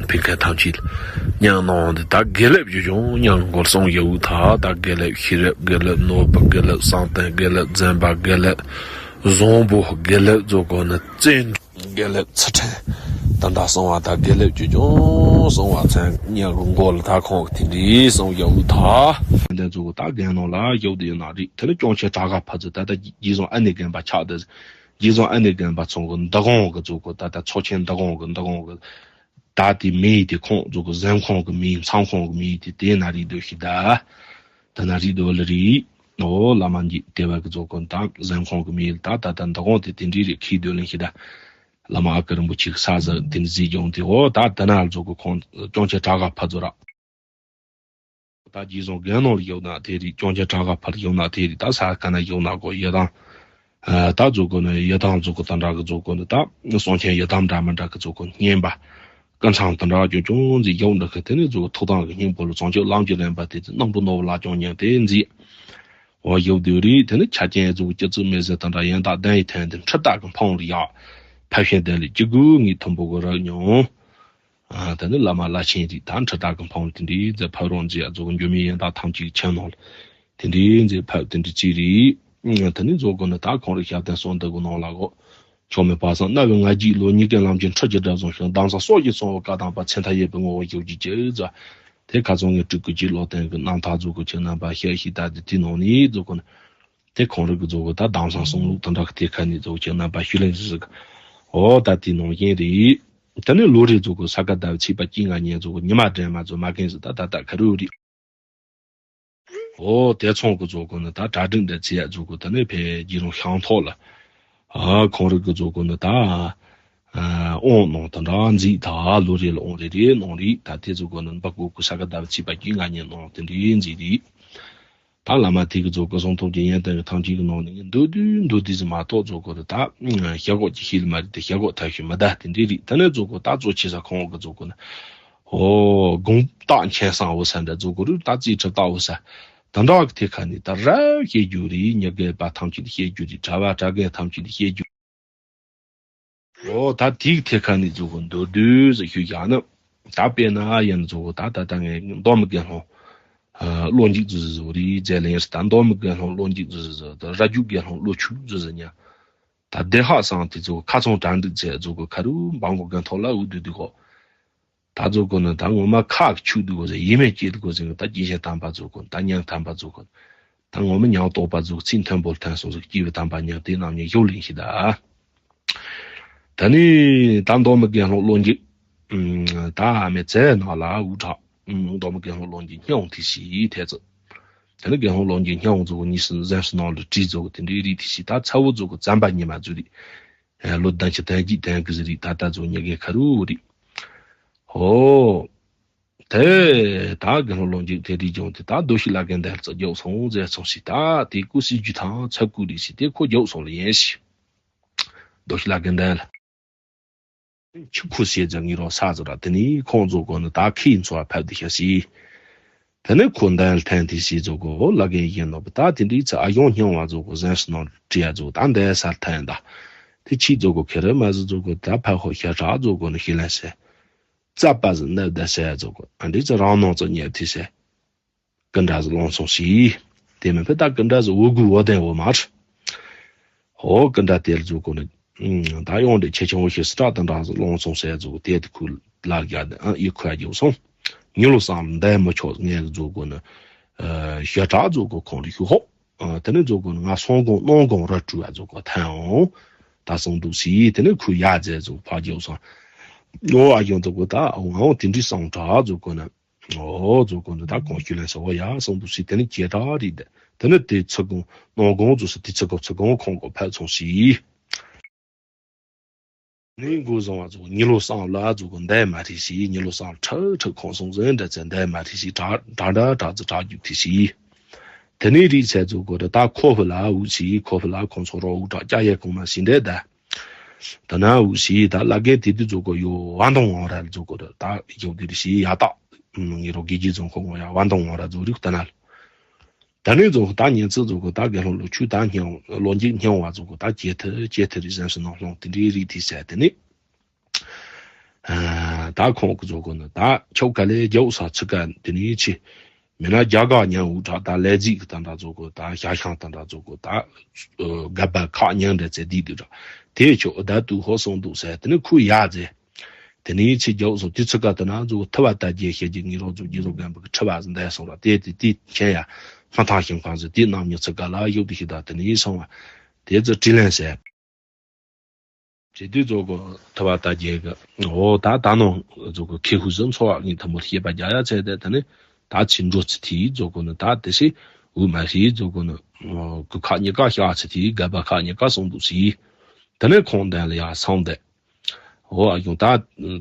ཕེབས་མཁན་ཐམས་ཅད་ཉང་ནང་འདི་ད་དགེ་ལེགས་ཡུལ་ལྗོངས་ཉང་སྒོར་སོང་ཡོད་ད། ད་དགེ་ལེགས་ཤེས་རབ་དགེ་ལེགས་ནོར་བུ་དགེ་ལེགས་བསམ་གཏན་དགེ་ལེགས་འཛིན་པ་དགེ་ལེགས་བཟང་པོ་དགེ་ལེགས་ཛོ་གོ་ནི་བཙན་དགེ་ལེགས་ཚུལ་ཁྲིམས་ད་ད་སོང་བ་ད་དགེ་ལེགས་ཡུལ་ལྗོངས་སོང་བ་ཚན་ཉང་སྒོར་ད་ཁོང་གི་དེ་འདྲའི་སོང་ཡོད་ད། དེ་ཛོ་གོ་ད་རྒན་ནང་ལ་ཡོད་དེ་ཡོད་ན་རེད། དེ་ནི་སྐྱོང་ཆེན་གྲྭ་ག་ཕ་ཚོ་ད་ད་རྗེ་བཟང་ཨ་ནེ་རྒན་པ་ཆགས་ཏེ་རྗེ་བཟང་ཨ་ནེ་རྒན་པ་ཚོ་གི་འདུ་ཁང་གི་ཛོ་གོ་ད་ད་ཚོགས་ཆེན་འདུ་ཁང་གི་འདུ་ཁང་གི་ད་དེ་མེ་ཡི་དེ་ཁོང་ཚོ་གི་གཟན་ཁང་གི་མེ་མཚམས་ཁང་གི་མེ་དེ་དེ་ན་རིག་འདོད་ཤི་ད། ད་ན་རིག་འདོད་ལ་རིག་ཨོ་བླ་མ་འདི་དེ་བ་གི་རྫོགས་སྐུ་ད་གཟན་ཁོང་གི་མི་ཡིལ་ད་ད་ད་འདི་གོང་དེ་དེ་འདྲའི་རིགས་ཁྱི་སྡོད་ལེན་ཞིག་ད་བླ་མ་ཨ་ཀ་རིན་པོ་ཆེ་གི་ས་ཟ་དེ་འདྲ་ཟིག་ཡོང་དེ་ཨོ་ད་ད་ན་རྫོགས་སྐུ་ཁོང་སྐྱོང་ཆེན་བྲག་ག་ཕ་ཚོ་ར། ད་རྗེས་བཟུང་རྒན་ནང་ལ་ཡོད་ན་དེ་རིགས་སྐྱོང་ཆེན་བྲག་ག་ཕར་ཡོད་ན་དེ་རིགས་ད་ས་ག་ན་ཡོད་ན་གོ་ཡེ་དང་། ད་རྫོགས་སྐུ་ནི་ཡེ་དང་རྫོགས་སྐུ་དང་འདྲ་གི་རྫོགས་སྐུ་ནི་ད་གསུང་ཆེན་ཡེ་དང་འདྲ་མི་འདྲ་གི་རྫོགས་སྐུ་བསྙེན་པ། སྐུ་མཚམས་དང་འདྲ་ཅུང་ཅུང་ཟིག་ཡོད་འདྲ་གི་དེ་ནི་རྫོགས་སྐུ་ཐུགས་དམ་གི་སྙིང་པོ་ལ་བྱང་ཆུབ་ལམ་གྱི་རིམ་པ་དེ་ཚོ་སྣང་བུ་ནོར་བུ་ལ་ཀྱང་ཉན་དེ་མཛེས། འོ་ཡོད་དུས་རིགས་དེ་ནི་ཆ་རྐྱེན་རྫོགས་སྐུ་སྐྱེ་ཚུལ་མེད་ཟེར་དང་འདྲ་ཡན་དག་ལྡན་ཡི་ཐན་དེ་འཁྲི་རྟ་གི་འཕང་ལ་ཡག་ཕ་ཤན་ལྡན་ལས་སྐྱེ་དགུའི་ངོས་མཐོན་པོ་གི་རབ་མྱོང་། ཨ་ད་ནི་བླ་མ་བླ་ཆེན་རིགས་ད་འཁྲི་རྟ་གི་འཕང་དེ་འདྲའི་མཛད་ཕབ་རོགས་མཛད་ཡ་རྫོགས་འགྱུར་མེད་ཡན་དག་ཐམས་ཅད་ཀྱི་ཆེན་ནང་ལ་དེ་འདྲའི་མཛད་ཕབ་དེ་འདྲའི་ཅི་རིགས་ད་ནི་རྫོགས་སྐུ་ནི་ད་ཁོང་རིགས་ཞབས་བརྟན་གསོལ་འདེབས་གི་ནང་ལ་གོ་ཆོ་མེད་པ་སངས་རྣ་བའི་ང་རྒྱལ་ལོ་ཉི་ཤུ་ལམ་གྱི་འཕྲུལ་གྱི་སྒྲ་བཟུང་ཞིང་གདམས་ས་སྲོག་གི་གསང་བའི་བཀའ་དམ་པ་ཚེ་མཐའ་ཡས་པའི་ངོ་བོ་ཞུགས་ཀྱི་ཅེས་ཟེར། དེ་ཁ་ཚང་ངས་སྤྲུལ་སྐུ་གཅིག་ལོག་བསྟན་གི་རྣམ་ཐར་རྫོགས་སྐུ་ཆེ་རྣམ་པ་ཤེས་ཤིག་ད་དེ་དེ་ནང་ནས་རྫོགས་སྐུ་ནི། དེ་ཁོང་རིགས་ཀྱི་རྫོགས་སྐུ་ད་དམ་སང་གསུང་ལུགས་དང་འདྲ་གི་དེ་ཁ་ནས་རྫོགས་ཀྱི་རྣམ་པ་ཞུ་ལེན་ཟིག་ཨོ་ད་དེ་ནང་བཞིན་རེད། དེ་ནས་ལོ་རེ་རྫོགས་སྐུ་ས་ག་ཟླ་བའི་ཚེས་པ་བཅོ་ལྔ་ཉིན་རྫོགས་སྐུ་ཉི་མ་འདྲེས་མ་རྫོགས་མ་གན་ཟིག་ད་ད་ད་ཁ་རུ་རེད། ཨོ་དེ་ཚང་གི་རྫོགས་སྐུ་ནི་ད་གྲ་སྒྲིག་འདྲ་བྱེད་ཡ་རྫོགས་སྐུ་དེ་ནས་ཕེ་རྗེ་རང་ཤང་ཐོག་ལ། ཨ་ཁོང་རིགས་ཀྱི་རྫོགས་སྐུ་ནི་ད། ཨོང་ནང་དང་འདྲ་མཛེས་ད་ལོ་རེ་ལ་ཨོང་རེ་རེ་ནང་རེད་ད་དེ་རྫོགས་སྐུ་ནི་འབག་གོ་གི་ས་ག་ཟླ་བའི་ཚེས་པ་བཅོ་ལྔ་ཉིན་ནང་དེ་འདྲའི་མཛེས་རེད། ད་བླ་མ་དེ་གི་རྫོགས་སྐུ་གསང་ཐོབ་ཀྱི་ཡོན་ཏན་གྱི་ཐང་ཆེན་གྱི་ནང་ནས་ངས་མདོར་བསྡུས་མདོར་བསྡུས་ཟིག་མ་གཏོགས་རྫོགས་སྐུ་དེ་ད་ཤ་གོག་ཅིག་ཤེས་ལ་མ་རེད་དེ་ཤ་གོག་ཐབས་ཤེས་མི་གདའ་དེ་འདྲས་རེད། དེ་ནས་རྫོགས་སྐུ་ད་གཙོ་ཆེ་ས་ཁོང་གི་རྫོགས་སྐུ་ནི་ཧོ་དགོངས་རྟགས་མཁྱེན་གསང་འོ་ས་འདྲ་རྫོགས་སྐུ་རུ་ད་རྩིས་ཁྲི་ལྟ་འོ་ས་དེ་འདྲ་གི་དེ་ཁ་ནས་ད་རབ་བཤད་རྒྱུ་རེད། མྱི་རྒན་པ་ཐམས་ཅད་ལ་བཤད་རྒྱུ་རེད། གྲྭ་བ་གྲྭ་རྒན་ཐམས་ཅད་ལ་བཤད་རྒྱུ། ཨོ་ད་དེའི་ཐད་ཁ་ནས་རྫོགས་སྐུ་མདོར་བསྡུས་ཟིག་ཞུས་བཞག་ན། ད་དཔེར་ན་ཡིན་རྫོགས་སྐུ་ད་ད་ལྟ་ངས་མདོ་སྨད་དགེ་སློང་བློ་འཇུག་ཟེར་ཟེར་བ་རེད་མཛད་ལེ་ཡིན་ད་མདོ་སྨད་དགེ་སློང་བློ་འཇུག་ཟེར་ཟེར་ད་ར་རྒྱུད་དགེ་སློང་བློ་ཆོས་ཟེར་ཟེར་ཉ། ད་བདེ་ཧ་སང་དེ་རྫོགས་སྐུ་ཁ་ཚང་གྲ་འགྲིག་ཚེ་རྫོགས་སྐུ་ཁ་རུ་འབངས་གོ་དགེ་ཐོག་ལ་འུ་དུ་དུ་གོ། ད་རྫོགས་སྐུ་ནི་ད་ངོ་མ་ཁ་གི་ཆུ་དུ་གོ་ཟེར་ཡེ་མེད་སྐྱེ་དུ་གོ་ཟེར་ད་སྐྱེ་ཤེས་དམ་པ་རྫོགས་སྐུ་ད་ཉང་དམ་པ་རྫོགས་སྐུ། ད་ངོ་མ་ཉང་རྟོགས་པ་རྫོགས་ཚིག་མཐོན་པོར་ཐོན་སོང་ཟིག་སྐྱེས་བུ་དམ་པ་ཉང་དེ་རྣམས་ཉིད་ཞུགས་ལེན་ཞིག་ད། ད་ནི་ད་མདོ་སྨད་དགེ་སློང་བློ་འཇུག་ད་མི་ཚེ་ནང་ལ་འུ་དྲག་མདོ་སྨད་དགེ་སློང་བློ་འཇུག་སྙིང་ཐིག་ཞིག་ཐེ་ཚོ། ད་ནི་དགེ་སློང་བློ་འཇུག་སྙིང་རྫོགས་ཉིས་སུ་གཟན་སུ་ནང་ལ་བྲིས་རྫོགས་དེ་འདྲའི་རིགས་ཐིག་ཞིག་ད་ཚ་བོ་རྫོགས་བཙན་པ་ཉི་མ་རྫོགས་རིགས། ལོ་ཟླ་ཆ་དན་གྱི་དན་གི་ཟི་རིགས་ད་ལྟ་རྫོགས་ཉི་གེ་ཁ་རུ་རིགས། ཧོ། དེ་ད་དགེ་སློང་བློ་འཇུག་དེ་རིགས་ཀྱང་དེ་ད་རྡོ་ཤི་ལ་དགེ་འདུན་ལ་རྫོགས་སོང་ཟེར་སོང་ཞིག་ད་དེ་ཀུ་སི་རྒྱུ་དང་ཚ་ཀུ་རིགས་ཞིག་དེ་ཁོ་རྫོགས་སོང་ལ་ཡིན་ཞིག་རྡོ་ཤི་ལ་དགེ་འདུན་ལ། ཆུ་ཁུ་ཟེར་ཙང་ངི་རོ་ས་ཟེར་ར་དེ་ནི་ཁོང་རྫོགས་སྐུ་ནི་ད་ཁི་འཚོ་བ་ཕབ་དེ་ཤ་ཞིག་དེ་ནི་ཁོ་འདན་ལ་ཐན་དེ་ཞིག་རྫོགས་སྐུ་ལ་དགེ་ཡིན་ནོ་ད་དེ་འདྲའི་ཚེ་ཨ་ཡོང་སྙིང་བ་རྫོགས་སྐུ་གཟན་སུ་ནང་བྲིས་ཡ་རྫོགས་ད་འདན་ས་ཐན་ད། དེ་ཕྱིས་རྫོགས་སྐུ་ཁེ་རེ་མ་ཟི་རྫོགས་སྐུ་ད་ཕ་ཁོ་ཤ་ཁྲག་རྫོགས་སྐུ་ནི་ཤི་ལན་ཟེར། རྩ་པ་ཟི་ནབ་ད་ཟེར་རྫོགས་སྐུ་ཨ་འདྲའི་ཚེ་རང་ནང་ཚོ་ཉལ་དེ་ཟེར། ཀི་འདྲ་ཟི་ལོང་སོང་ཞིག་དེ་མིན་ཕེ་ད་ཀི་འདྲ་ཟི་འུ་གུ་འོ་དན་འོ་མ་རེད། ཧོ་ཀི་འདྲ་དེར་རྫོགས་སྐུ་ནི། ད་ཡོང་དེ་ཆེ་ཆུང་ཞིག་སི་ཏྲ་དང་འདྲ་ཟི་ལོང་སོང་ཟེར་རྫོགས་དེ་དེ་ཁུ་ལ་རྒྱ་དེ་ཨ་ཡི་ཁུ་ཡ་རྒྱུ་སོང་། ཉི་ལོ་སང་ལ་འདས་མི་ཆོག་ངས་རྫོགས་སྐུ་ནི། ཞོ་གྲགས་རྫོགས་སྐུ་ཁོང་རི་ཤུ་ཧོ། དེ་ནི་རྫོགས་སྐུ་ནི་ང་སོང་དགོང་གནོང་དགོང་ར་བྲུ་ཡ་རྫོགས་སྐུ་ཐན་འོང་། ད་སོང་འདུག་ཞིག་དེ་ནི་ཁུ་ཡ་རྫས་རྫོགས་ཕ་རྒྱུ་སོང་། ཨོ་ཨ་ཡོང་རྫོགས་སྐུ་ད་ང་འོང་དེ་འདྲི་སང་གྲགས་རྫོགས་སྐུ་ནི། ཨོ་རྫོགས་སྐུ་འདི་ད་གོང་ཞུས་ལན་སོ་ཡ་གསུངས་འདུག་ཞེས་དེ་ནི་ཇེ་དྲག་རེད། དེ་ནི་དེ་ཚེ་གང་ནང་གང་རྫོགས་སུ་དེ་ཚེ་གང་ཚེ་གང་ཁོང་གི་ཕན་ཚུན་ཞིག་ནི་མགོ་བཟང་བ་རྫོགས་ཉི་ལོ་གསང་ལ་རྫོགས་སྐུ་འདས་མ་རེད་ཞེས་ཉི་ལོ་གསང་ཁྲག་ཁྲག་ཁོང་སོང་ཟིན་འདྲ་ཚེ་འདས་མ་རེད་ཞེས་དྲག་དྲག་དྲག་དྲག་ཚེ་དྲག་རྒྱུག་དེ་ཞིག་དེ་ནི་རིགས་ཚེ་རྫོགས་སྐུ་རེད་ད་ཁོ་ཧུ་ལ་འུ་ཞིག་ཁོ་ཧུ་ལ་ཁོང་ཚོ་རོ་འུ་དྲག་སྐྱ་ཡས་གོང་མ་ཞིག་འདྲ་ད། ད་ན་འུ་ཞིག་ད་བླ་རྒན་དེ་དུས་རྫོགས་སྐུ་ཡོ་བ་འདོང་ངོ་ར་རྫོགས་སྐུ་རེད་ད་ཡོ་དེ་རེད་ཞེས་ཡ་ད། ངེད་རོ་དགེ་རྒྱས་རྫོང་ཁོ་ངོ་ཡ་བ་འདང་ངོ་ར་རྫོགས་རིགས་ལྟ་ན། ད་ནས་རྫོགས་ད་ཉིན་ཚེ་རྫོགས་ད་དགེ་སློང་ལོ་ཆུ་ད་སྙིང་ལོ་འཇིག་སྙིང་བ་རྫོགས་ད་ཇེ་ཐུ་ཇེ་ཐུ་རིགས་གཟན་སུ་ནང་སློང་དེ་འདྲའི་རིགས་དེ་ཟེར་དེ་ནི། ད་ཁོང་གི་རྫོགས་ནི་ད་ཁྱོད་ག་ལས་རྒྱའུ་ས་ཚུ་ག་དེ་ནི་ཆི། མི་ན་རྒྱ་ག་ཉན་འུ་དྲག་ད་ལས་རྫིག་གི་ད་འདྲ་རྫོགས་ད་ཞ་ཤང་ད་འདྲ་རྫོགས་ད། ག་བ་ཁག་ཉན་འདྲ་ཚེ་དེ་དུ་དྲག་དེ་ཁྱོད་ད་དུ་ཧོ་སོང་འདུག་ཟེར་དེ་ནི་ཁུ་ཡ་ཟེར། དེ་ནས་ཕྱི་རྒྱལ་སོགས་དུས་ཚོད་ཀ་དེ་ན་གཟུགས་ཐུ་བ་ལྟ་རྒྱལ་ཤེས་ཀྱི་ངེས་རོགས་གཟུགས་རྒྱལ་སོགས་རྒན་པོ་གི་ཁྲི་བ་ཟིན་བསྡད་སོང་ར་དེ་དེ་དེ་མཁྱེན་ཡ་མ་ཐང་ཞིང་ཁང་ཟིན་དེ་རྣམ་གཉིས་ཚུ་ག་ལ་གཡུག་དེ་ཤི་ད་དེ་ནས་སོང་བ་དེ་ཚོ་དྲིས་ལན་ཟེར། དེ་དུས་གཟུགས་ཀྱི་ཐུ་བ་ལྟ་རྒྱལ་གི་འོ་ད་ད་ནང་གཟུགས་ཀྱི་ཁེ་ཧུ་ཟིན་འཚོ་བ་ངས་ཐུ་མོར་ཤེས་པ་རྒྱ་ཡ་ཚད་དེ་དེ་ནས་ད་ཕྱི་འགྲོ་ཚུ་དེའི་གཟུགས་ཀྱི་ནི་ད་དེ་སྲིད་ འུ་མ་ཤེས་རྫོགས་སྐོར་ནི། གུ་ཁ་གཉིས་ཀ་ཤ་ཚ་དེ་སྒལ་པ་ཁ་གཉིས་ཀ་སོང་འདུག་ཟེར། དེ་ནས་ཁོང་གདན་ལ་ཡར་སོང་སྟེ། འོ་ཨ་ཡོང་ད་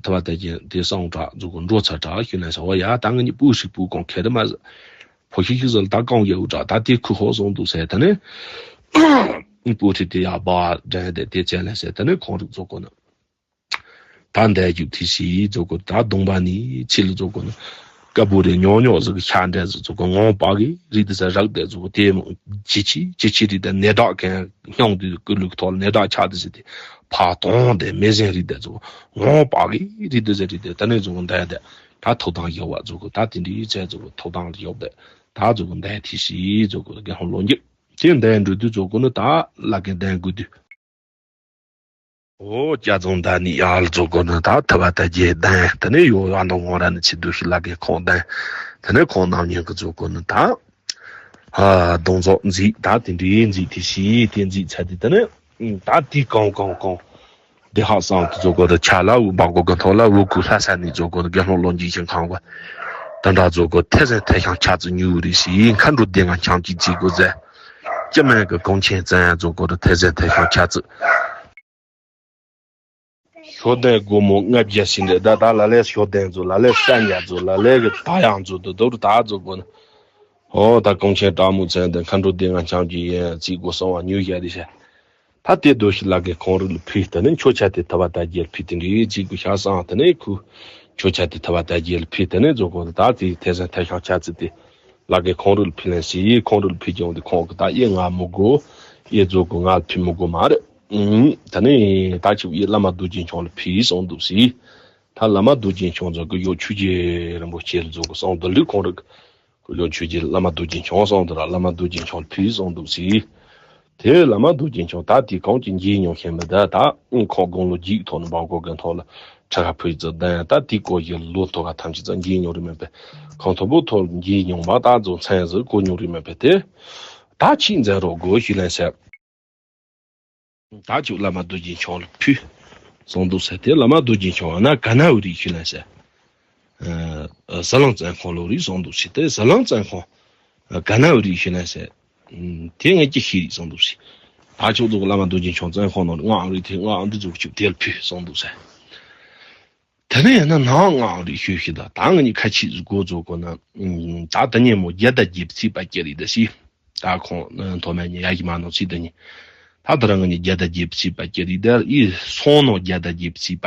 ཐུབ་པ་དེ་གྱིས་དེ་སོང་དྲག་རྫོགས་སྐོར་འགྲོ་ཚར་དྲག་ཞུ་ན་ཟེར། འོ་ཡ་ད་ང་གཉིས་སྤུ་ཞིག་སྤུ་གང་ཁེ་རེ་མ་ཟེར། ཕོ་ཤིག་ཤིག་ཟེར་ད་གང་ཡོད་དྲག་ད་དེ་ཁུ་ཧོ་སོང་འདུག་ཟེར། དེ་ནས་སྤུ་ཁྲིད་དེ་ཡར་སྦ་དྲན་དེ་དེ་བྱས་ལ་ཟེར། དེ་ནས་ཁོང་རིག་རྫོགས་སྐོར་ནི། ད་འདས་རྒྱུ་དེ་ཞིག་རྫོགས་སྐོར་ད་གདོང་པ་ནི་ཕྱི་ལ་རྫོགས་སྐོར་ནི། དཀར་པོ་རེ་ཉོག་ཉོག་ཟིག་གི་ཤ་འདྲ་ཟིག་རྫོགས་སྐོར་ངོ་པག་གི་རིགས་དེ་ཟ་རག་དེ་རྫོགས་སྐོར་དེ་མོ་ཇི་ཆི་ཇི་ཆི་རིགས་དེ་ནད་དྲག་གན་སྙོང་དུས་ཀུ་ལུག་ཐོག་ལ་ནད་དྲག་ཆགས་དེ་ཟིག་དེ་ཕ་དོང་དེ་མེ་ཟན་རིགས་དེ་རྫོགས་སྐོར་ངོ་པག་གི་རིགས་དེ་ཟ་རིགས་དེ་ད་ནས་རྫོགས་སྐོར་འདས་དེ་ད་ཐོབ་ཐང་ཡོད་པ་རྫོགས་སྐོར་ད་དེ་འདྲའི་ཚད་རྫོགས་སྐོར་ཐོབ་ཐང་ཡོད་དེ་ད་རྫོགས་སྐོར་འདས་དེ་ཞིག་རྫོགས་སྐོར་དགེ་སློང་ལོ་འགྱུར་དེ་འདས་འགྲོ་དུས་རྫོགས་སྐོར་ནི་ད་བླ་རྒན་གདན་དགོས་དུས། ཨོ་སྐྱ་རྫོང་ད་ནི་ཡར་ལ་རྫོགས་སྐོར་ནི་ད་ཐུབ་པ་ད་རྒྱལ་གདན། དེ་ནས་ཡོ་ཡང་དང་ངོ་ར་ནི་ཆི་འདུག་ཤི་ལ་གེ་ཁོང་གདན། དེ་ནས་ཁོང་རྣམ་གཉིས་ཀྱི་རྫོགས་སྐོར་ནི་ད་ཨ་གདོང་རྫོགས་མཛེས་ད་དེ་འདྲའི་མཛེས་དེ་ཤི་དེ་མཛེས་ཚ་དེ་དེ་ནས་ད་དེ་གང་གང་གང་དེ་ཧ་སང་དུ་རྫོགས་སྐོར་དུ་ཆ་ལ་འུ་འབག་གོ་གི་ཐོག་ལ་འུ་ཀུ་ལྷ་ས་ནས་རྫོགས་སྐོར་དུ་དགེ་སློང་ལོ་འཇིགས་ཤིང་ཁང་བ་དེ་འདྲ་རྫོགས་སྐོར་ཐེ་ཟན་ཐེ་ཤང་ཆ་ཙི་ཉུ་རི་ཤི་མཁའ་འགྲོ་སྡེ་ལྔ་འཆང་གི་རྫིག་གོ་ཟེ། སྐྱེ་དམན་གྱི་གོང་ཆེན་བཙན་ཡང་རྫོགས་སྐོར་དུ་ཐེ་ཟན་ཐེ་ཤང་ཆ་ཙི། ཤོ་ལྡན་སྒོ་མོ་ལྔ་བརྒྱ་ཟིན་རེད་ད། ད་ལ་ལས་ཤོ་ལྡན་ཚོ་ལ་ལས་སན་ཡ་ཚོ་ལ་ལས་གི་ད་ཡང་ཚོ་དུ་དོར་ད་ཚོ་དགོ་ན། ཨོ་ད་གོང་ཆེན་དྲག་མོ་མཚན་དུ་མཁའ་འགྲོ་སྡེ་ལྔ་འཆང་གི་ཡན་རྩིས་དགོ་གསང་བ་ཉུལ་ཡ་རི་ཤ། ད་དེ་དོ་ཤི་ལ་གི་ཁོང་རུ་ལ་ཕུལ་དེ་ནི་མཆོད་ཆ་དེ་ཐུབ་པ་ད་རྒྱལ་ཕུལ་དེ་འདྲའི་རྩིས་དགོ་ཤ་སང་དེ་ནི་ཁུ་མཆོད་ཆ་དེ་ཐུབ་པ་ད་རྒྱལ་ཕུལ་དེ་ནི་ཚོ་དགོ་ད་དེ་ཐེ་ཟན་ཐེ་ཤང་ཆ་ཚི་དེ་ལ་གི་ཁོང་རུ་ལ་ཕུལ་ལན་ཤི་ཁོང་རུ་ལ་ཕུལ་ཀྱང་དེ་ཁོང་གི་ད་ཨེ་ང་མི་དགོ་ཨེ་ཚོ་དགོ་ང་ལ་ཕུལ་མི་དགོ་མ་རེད། ཨུམ། ད་ནི་ད་ཅིག་ཡི་བླ་མ་རྡོ་རྗེ་འཆང་ལ་ཕུལ་གསུངས་འདུག་ཟེར། ད་བླ་མ་རྡོ་རྗེ་འཆང་ཚོ་གི་ཡོ་ཆོས་རྗེ་རིན་པོ་ཆེ་ལ་ཚོ་གི་གསུངས་འདུག་ལུས་ཁོང་རིག་གི་ཡོ་ཆོས་རྗེ་བླ་མ་རྡོ་རྗེ་འཆང་གསུངས་འདུག་ར་བླ་མ་རྡོ་རྗེ་འཆང་ལ་ཕུལ་གསུངས་འདུག་ཟེར། དེ་བླ་མ་རྡོ་རྗེ་འཆང་ད་དེ་གང་ཅི་འགྱེད་མྱོང་ཤེས་མི་ད་ད་ཁོང་དགུང་ལོ་བརྒྱད་ཐོག་ནས་འབངས་སྐོར་གི་ཐོག་ལ་ཁྲ་ཁ་ཕུལ་ཙི་ལྡན་ད་དེ་སྐོར་གྱི་ལོ་ཐོག་ག་ཐམས་ཅད་ཙང་འགྱེད་མྱོང་རེད་མེད་པས་ཁོང་ཐོག་པོ་ཐོག་འགྱེད་མྱོང་མ་ད་ཚོ་མཚན་ཟིག་གོ་མྱོང་རེད་མེད་པས་དེ་ད་ཕྱིས་མཛད་རོགས་དགོས་ཞུས་ལན་ཟེར། ད་ཅིག་བླ་མ་རྡོ་རྗེ་འཆང་ལ་ཕུལ་གསུངས་འདུག་ཟེར་ཏེ་བླ་མ་རྡོ་རྗེ་འཆང་ཨ་ན་ག་ན་འུ་རིག་ཤི་ལན་ཟེར། ཟ་ལང་བཙན་ཁོང་ལོ་རིག་གསུངས་འདུག་ཟེར་ཏེ་ཟ་ལང་བཙན་ཁོང་ག་ན་འུ་རིག་ཤི་ལན་ཟེར། དེ་ངས་ཀྱི་ཤི་རིག་གསུངས་འདུག་ཟེར། ད་ཅིག་ཚོ་བླ་མ་རྡོ་རྗེ་འཆང་བཙན་ཁོང་ནང་ལ་ང་འུ་རིག་དེ་ང་འུ་འདི་ཚོ་ཅིག་དེ་ལ་ཕུལ་གསུངས་འདུག་ཟེར། དེ་ནས་ཡང་ན་ནང་ང་རིག་ཤོད་ཤི་ད་ད་ང་གཉིས་ཁ་ཆིག་གཟུགས་གོ་ཚོ་གོ་ན་ད་ད་ཉིན་མོ་རྒྱ་དང་རྒྱལ་ཚིག་པ་སྐྱེ་རིག་ད་ཤི། ད་ཁོང་ཐོག་མ་ཉིན་ཡ་གི་མ་ནོ་ཚིག་ད་ཉིན་ད་ད་རང་ང་གཉིས་རྒྱ་དང་རྒྱལ་ཚིག་པ་སྐྱེ་རིག་ད་ཨི་སོང་ནོ་རྒྱ་དང་རྒྱལ་ཚིག་པ་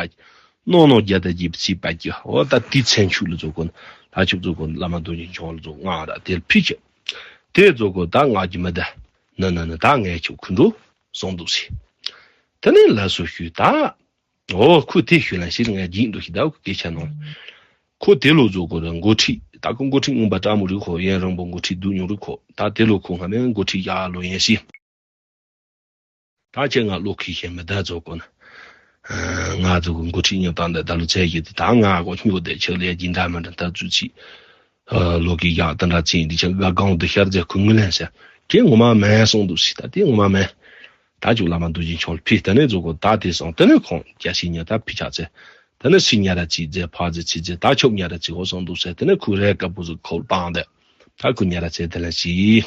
ནོ་ནོ་རྒྱ་དང་རྒྱལ་ཚིག་པ་སྐྱེ་འོ་ད་དེ་ཚན་ཆུ་ལ་ཚོ་གོ་ན་ད་ཆུ་ཚོ་གོ་ན་བླ་མ་རྡོ་རྗེ་འཆང་ལ་ཚོ་ང་ར་དེ་ལ་ཕི་ཆེ་དེ་ཚོ་གོ་ད་ང་གི་མི་ད་ན་ན་ན་ད་ངས་ཆུ་ཁུ་འགྲོ་སོང་འདུག་ཟེར། དེ་ནས་ལ་སོ་ཤུ་ད། ཨོ་ཁུ་དེ་ཤུ་ལ་ཤི་ང་རྒྱིག་འདུག་ཤི་ད་ཁུ་སྐད་ཆ་ནང་། ཁོ་དེ་ལོ་ཚོ་གོ་ར་འགོ་ཁྲིད་ད་ཁོ་འགོ་ཁྲིད་ངུ་པ་ཀྲ་མོ་རི་ཁོ་ཡན་རང་པོ་འགོ་ཁྲིད་སྡུག་ཉུང་རི་ཁོ་ད་དེ་ལོ་ཁོ་ང་མེ་འགོ་ཁྲིད་ཡག་ལོ་ཡན་ཤི། ད་ཁྱེད་ང་ལོ་ཁི་ཤེས་མི་ད་ཚོ་གོ་ན། ང་ཚོ་གི་འགོ་ཁྲིད་ཉོ་སྟངས་འདི་ད་ལོ་ཚད་ཡོད་དེ་ད་ང་གོ་སྨྱོ་དེ་ཆེ་ལས་སྦྱིན་བདག་མི་འདྲ་ད་ཚུ་ཚིག་ལོ་ཁི་ཡག་ད་འདྲ་ཚིག་འདི་ཆ་ག་གང་དུ་ཤར་རྫས་ཁུ་ངུ་ལན་ཟེར་ཁྱེད་ངོ་མ་མེན་སོང་འདུག་ཟེར་ད་དེ་ངོ་མ་མེན། ད་ཅིག་བླ་མ་རྡོ་རྗེ་འཆང་ལ་ཕུལ་དེ་ནས་རྫོགས་གོ་ད་དེ་སོང་དེ་ནས་ཁོང་རྒྱ་ཤི་ཉ་ད་ཕི་ཆག་ཚེ། དེ་ནས་སི་ཉ་ར་ཚིག་རྫས་ཕ་རྫས་ཚིག་རྫས་ད་ཆོབ་ཉ་ར་ཚིག་འོ་སོང་འདུག་ཟེར་དེ་ནས་ཁུ་རས་དཀར་པོ་ཟིག་ཁོ་བཏང་དེ། ད་ཁུ་ཉ་ར་ཚེ་དེ་ལ་ཤི།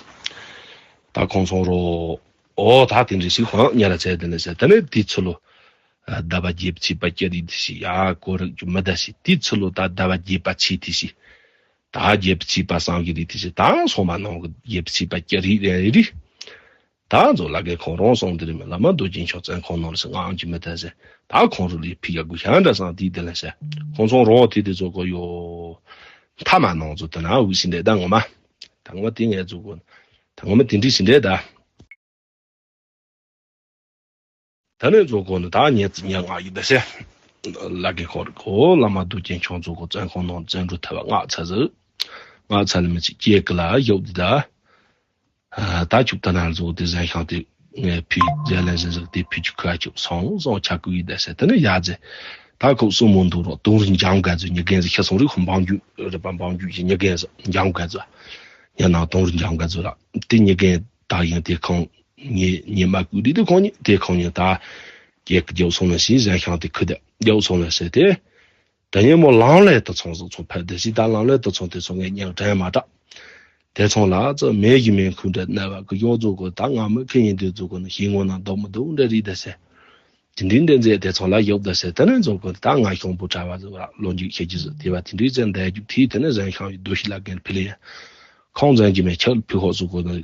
ད་ཁོང་སོང་རོ། ཨོ་ད་དེ་འདྲ་ཞིག་ཁོང་ཉ་ར་ཚེ་དེ་ལ་ཟེར་དེ་ནས་དེ་ཚུ་ལོ། ཟླ་བ་རྒྱལ་ཚིག་པ་སྐྱ་རིག་དེ་ཞིག་ཡ་གོ་རིག་རྒྱུ་མི་ད་ཞིག་དེ་ཚུ་ལོ་ད་ཟླ་བ་རྒྱལ་པ་ཚིག་དེ་ཞིག་ད་རྒྱལ་པོ་ཚིག་པ་སངས་རྒྱས་རིགས་དེ་ཚོ་ད་སོ་མ་ནང་གི་རྒྱལ་པོ་ཚིག་པ་སྐྱ་རིགས་རེ་རེ། ད་ཚོ་ལ་གའི་ཁོང་རང་སོང་དེ་རེད་མེད་བླ་མ་རྡོ་རྗེ་འཆང་བཙན་ཁོང་ནོར་སེ་ངའང་ཅི་མི་ཐལ་ཟེར། ད་ཁོང་རུ་ལི་ཕི་ཡ་གུ་ཤ་འདྲ་སང་དེ་དེ་ལ་ཟེར། ཁོང་ཚོང་རོགས་དེ་དེ་ཚོ་གོ་ཡོ། མཐའ་མ་ནང་ཚོ་དེ་ན་འུ་སི་འདྲ་ད་ངོ་མ། ད་ངོ་མ་དེ་ངས་ཚོ་གོ། ད་ངོ་མ་དེ་འདྲི་སི་འདྲ་ད། ད་ནས་རྫོགས་སྐོར་ནི་ད་ཉེ་ཉེ་ང་ཡི་ད་ཟེར། ལ་གེ་ཁོ་རི་ཁོ་བླ་མ་རྡོ་རྗེ་འཆང་རྫོགས་སྐོར་བཙན་ཁོང་ནང་བཙན་འགྲོ་ཐལ་བ་སྔགས་ཚ་ཟིག་སྔགས་ཚ་ལ་མི་ཚིག་སྐྱེ་ཀི་ལ་ཡོག་འདི་ད། ད་ཆུབ་ད་ན་རྫོགས་དེ་གཟན་ཤང་དེ་ངས་ཕི་རྒྱ་ལན་ཟན་ཟིག་དེ་ཕི་ཆུ་ཁ་ཆུབ་སོང་སོང་ཆ་ཀུ་ཡི་ད་ཟེར་ད་ནི་ཡ་ཟེར། ད་ཁོ་སུ་མོ་འདུག་རོགས་དུང་རི་འཇམ་ག་ཟོ་ཉི་གན་ཟི་ཤ་སོང་རི་ཁོ་འབངས་རྒྱུ་རི་པ་འབངས་རྒྱུ་ཞིག་ཉི་གན་ཟི་འཇམ་ག་ཟོ། ཉ་ནང་དུང་རི་འཇམ་ག་ཟོ་ར་དེ་ཉི་གན་ད་ཡིན་དེ་ཁོང་། ཉི་ཉི་མ་ཀུ་རི་དེ་ཁོང་ཉི་དེ་ཁོང་ཉི་ད། རྒྱལ་ཁ་རྒྱབ་སོང་ལ་ཞིག་གཟན་ཤང་དེ་ཁུ་དེ་རྒྱབ་སོང་ལ་ཟེར་ཏེ། ད་ཉི་མོ་ལང་ལས་དུ་ཚོང་ཟིག་ཚོང་ཕེབས་དེ་ཞིག་ད་ལང་ལས་དུ་ཚོང་དེ་ཚོ་ངས་ཉག་དྲན་མ་དྲག་དེ་ཚང་ལ་ཙི་མེ་ཡི་མེ་ཁུ་འདྲ་ནད་བ་གི་ཡོག་ཛོ་གོ་ད་ང་མི་ཁེ་ཡིན་དེ་ཛོ་གོ་ནི་ཤི་ངོ་ན་འདོག་མི་འདུག་འདྲ་རིགས་དེ་ཟེར། དེ་འདྲའི་འདྲ་མཛད་དེ་ཚང་ལ་ཡོག་དེ་ཟེར། དེ་ནས་ཛོ་གོ་ད་ང་ཤོང་བུ་གྲྭ་བ་ཟེར་བ་ལོ་མཇུག་ཤེས་ཀྱི་ཟེར་དེ་བ་དེ་འདྲའི་ཙན་དལ་རྒྱུག་ཐིག་དེ་ནས་གཟན་ཤང་ཡི་རྡོ་ཤི་ལ་གན་ཕི་ལེ་ཡ། ཁོང་གཟན་གྱི་མེ་ཆག་ཕི་ཧོག་ཟོ་གོ་ནི་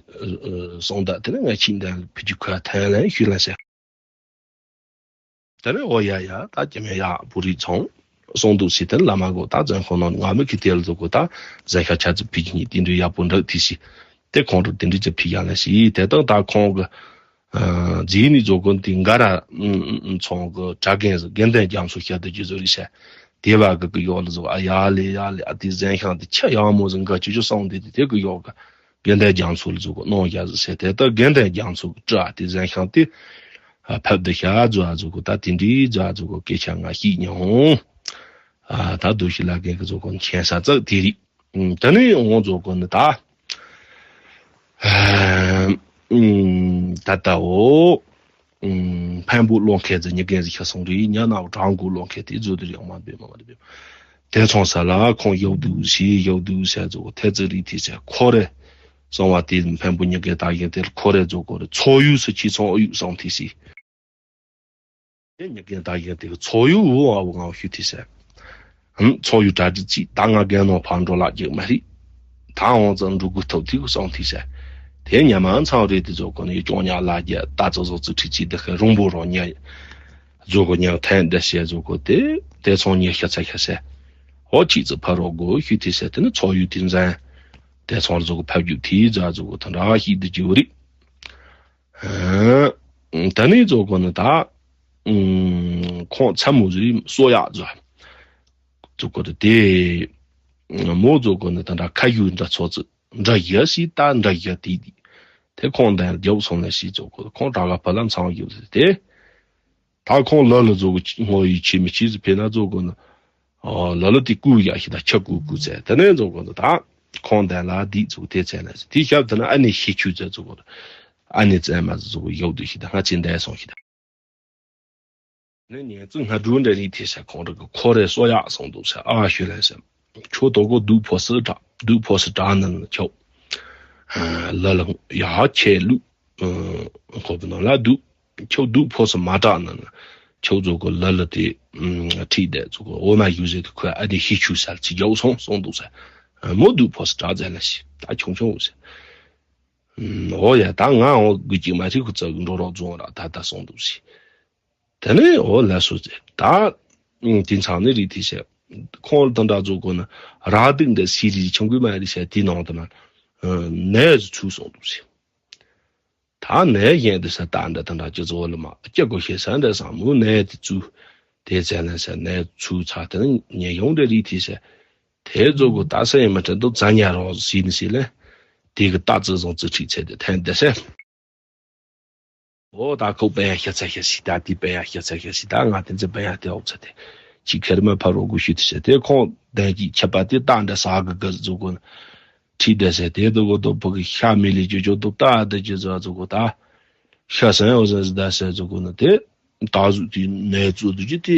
སོང་ད་དེ་ནས་ང་ཁྱིམ་དང་ཕི་ཅི་ཁོ་ཐན་ལན་ཤུ་ལན་ཟེར། དེ་ནས་འོ་ཡ་ཡ་ད་ཀྱི་མེ་ཡ་བུ་རི་ཚང་སོང་འདུག་སི་ཐན་བླ་མ་གོ་ད་བཙན་ཁོ་ནང་ང་མི་ཁི་ཐེལ་ཟོ་གོ་ད་བཙན་ཤ་ཆ་ཚི་ཕི་ཀྱི་ཉི་ཏི་འདྲི་ཡ་པོ་འདྲ་ཐི་སི་དེ་ཁོང་རུ་དེ་འདྲི་ཚི་ཕི་ཡ་ལ་སི་དེ་དང་ད་ཁོང་གི་རྗེས་ནི་ཛོ་གོ་དེ་འགའ་ར་ཚང་གི་གྲྭ་རྒན་དགེ་འདུན་རྒྱ་མཚོ་ཤ་དེ་ཇི་ཟོ་རི་ཤ་དེ་བ་གི་གི་ཡོ་ལ་ཟོ་ཨ་ཡ་ལེ་ཡ་ལེ་ཨ་དེ་བཙན་ཤང་དེ་ཆ་ཡང་མོ་ཟིན་ག་ཅི་ཅི་སོང་དེ་དེ་གི་ཡོ་གི་དགེ་འདུན་རྒྱ་མཚོ་ལ་ཟུག་གོ་གནང་རྒྱ་ཟེར་དེ་ལྟར་དགེ་འདུན་རྒྱ་མཚོ་གི་སྤྲ་དེ་གཟན་ཤང་དེ་ཕབ་དེ་ཤ་རྫོ་ཟུག་གོ་ད་དེ་འདྲའི་རྫོ་ཟུག་གོ་སྐད་ཆ་ང་ཤེས་མྱོང་། ད་རྡོ་ཤི་ལ་རྒན་གི་ཟུག་གོ་མཁྱེན་ས་ཙག་དེ་རིགས། དེ་ནས་འོང་ཟུག་གོ་ནི་ད་ད་ལྟ་འོ། ཨུམ། འཕན་པོ་ལོ་མཁན་ཟེར་ཉི་རྒན་ཟེར་ཤ་སོང་རེད། ཉ་ནའོ་བྲང་གོ་ལོ་མཁན་དེ་བཟོ་དེ་རེད། ཨང་མ་འབེ་མ་མ་རེད་འབེ། དེ་ཚོང་ས་ལ་ཁོང་ཡོག་དུ་སི་ཡོག་དུ་སི་ཟོ་གོ་ཐེ་ཙི་རི་ཐི་སེ་ཁོ་རེ་སོང་བ་དེ་འཕན་པོ་ཉི་རྒན་ད་ཡིན་དེ་ཁོ་རེ་ཟོ་གོ་རེ་ཚོ་ཡུ་སི་ཁྱི་ཚོང་ཨུ་ཡུག་སོང་ཐི་སི། དེ་ཉི་རྒན་ད་ཡིན་དེ་ཚོ་ཡུ་ཨུ་ཨ་བུ་ང་ཤུ་ཐི་སེ། ཚོགས་ཡུལ་གྲ་སྒྲིག་ཅིག་ད་ང་རྒན་ནོ་ཕར་འགྲོ་ལག་རྒྱུག་མ་རིག་ད་འོང་ཙང་འགྲོ་དགོས་ཐོབ་ཐིག་གསང་ཐིག་ཟེར། དེ་ཉ་མ་ཚང་རེད་དེ་ཟོ་གོ་ནི་ཡོ་ཅོང་ཉ་ལ་རྒྱ་ད་ཙོ་ཟོ་ཙི་ཁྲི་ཅིག་དེ་ཁ་རོང་པོ་རོ་ཉ་ཟོ་གོ་ཉ་ཐན་འདྲ་བཤད་ཟོ་གོ་དེ་དེ་ཚོང་ཉ་ཤ་ཚ་ཤ་ཟེར། ཧོ་ཅིག་ཙི་ཕ་རོ་གོ་ཤུ་ཐིག་ཟེར་དེ་ནི་ཚོགས་ཡུལ་དེ་འཛན། དེ་ཚོང་ཟོ་གོ་ཕབ་རྒྱུག་ཐིག་ཟ་ཟོ་གོ་ཐ་འདྲ་ཤིག་དེ་ཇི་བོ་རིག་ད་ནི་ཛོ་གོ་ནི་ད། ཁོང་ཚ་མོ་ཟི་སོ་ཡག་ཛོ། ཛོ་གོ་ཏི་དེ། མོ་ཛོ་གོ་ནི་ད་འདྲ་ཁ་ཡུ་འདྲ་ཚོ་ཙི་འདྲ་ཡ་སི་ད་འདྲ་ཡ་དི་དི། དེ་ཁོང་དང་རྒྱབ་སོང་ལ་སི་ཛོ་གོ་ཁོང་དྲ་ག་ཕ་ལ་ཚང་ཡུ་ཟི་དེ། ད་ཁོང་ལ་ལ་ཛོ་གོ་ངོ་ཡི་ཆི་མི་ཆི་ཟི་ཕེ་ན་ཛོ་གོ་ནི། ཨོ་ལ་ལ་དེ་ཀུ་ཡ་ཤི་ད་ཆ་ཀུ་ཀུ་ཙེ་དེ་ནས་ཛོ་གོ་ནི་ད། ཁོང་དང་ལ་དི་ཛོ་དེ་ཙེ་ན་སི་དི་ཤབ་དེ་ན་ཨ་ནི་ཤི་ཆུ་ཙེ་ཛོ་གོ་ནི། ཨ་ནི་ཙེ་མ་ཛོ་གོ་ཡོག་དུ་ཤི་ད་ང་ཅི་འདས་སོང་ཤི་ད། ནི་ཉན་ཙི་ང་འགྲོ་འདྲ་རིག་ཐེ་ས་ཁོང་ར་གི་ཁོ་རེ་སོ་ཡག་སོང་འདུག་ས་ཨ་ཤུ་ལན་ས། ཁྱོད་དོ་གོ་སྡུག་ཕོ་སི་དྲག་སྡུག་ཕོ་སི་དྲག་ནི་ནི་ཁྱོད། ལ་ལ་ཡ་ཁྱེད་ལུག་ཁོ་བི་ནང་ལ་སྡུག་ཁྱོད་སྡུག་ཕོ་སི་མ་དྲག་ནི་ནི། ཁྱོད་ཛོ་གོ་ལ་ལ་དེ་ཁྲིད་དེ་ཛོ་གོ་འོ་མ་ཡུ་ཟེ་དེ་ཁོས་ཨ་དེ་ཤི་ཆུ་སལ་ཚི་རྒྱག་སོང་སོང་འདུག་ས། མོ་སྡུག་ཕོ་སི་དྲག་ཟེ་ལ་ཤི་ད་ཆུང་ཆུང་འུ་ཟེ། འོ་ཡ་ད་ང་འོ་གི་ཅིག་མ་ཤི་ཁུ་ཙག་འགྲོ་རོགས་རྫོང་ར་ད་ད་སོང་འདུག་ཤི། དེ་ནས་འོ་ལ་སོ་ཙེ་ད། དེ་ཚང་ནི་རི་དེ་ཤ། ཁོང་ལ་དང་འདྲ་ཛོ་གོ་ན་ར་དུག་འདི་སི་རི་ཆུང་གི་མ་རི་ཤ་དེ་ནང་དུ་ན། ནས་ཚུ་སོང་འདུག་ཤི། ད་ནས་གཞན་དུ་ས་ད་འདྲ་དང་འདྲ་ཅི་ཙོ་ལ་མ་སྐྱེ་དགོས་ཤེས་ས་འདྲ་སང་མུ་ནས་དེ་ཚུ། དེ་ཚན་ལ་ས་ནས་ཚུ་ཚ་དེ་ནི་ཉེ་ཡོང་འདྲ་རི་དེ་ཤ། དེ་ཛོ་གོ་ད་ས་ཡིན་མ་དྲན་དུ་ཛ་ཉ་རོ་སི་ནི་སི་ལེ། དེ་གི་ད་ཙི་བཟང་ཙི་ཁྲིད་ཚེ་དེ་ཐན་དེ་ཤ། འོ་ད་ཁོ་པན་ཡ་ཤ་ཚ་ཤ་སི་ད་དེ་པན་ཡ་ཤ་ཚ་ཤ་སི་ད་ང་དེ་ཚེ་པན་ཡ་དེ་འོབ་ཚ་དེ་ཅི་ཁེར་མ་ཕ་རོ་གུ་ཤུ་དེ་ཤ་དེ་ཁོང་དན་གྱི་ཁྱབ་པ་དེ་ད་འདྲ་ས་གི་གི་ཛོ་གོ་ན་ཁྲིད་དེ་ཤ་དེ་དུ་གོ་དོ་བུ་གི་ཤ་མི་ལི་ཅོ་ཅོ་དུ་ད་དེ་ཅི་ཟ་ཛོ་གོ་ད་ཤ་སན་འོ་ཟ་ཟི་ད་ཤ་ཛོ་གོ་ན་དེ། ད་གཟུགས་དེ་ནས་བཙུགས་དུས་ཀྱི་དེ་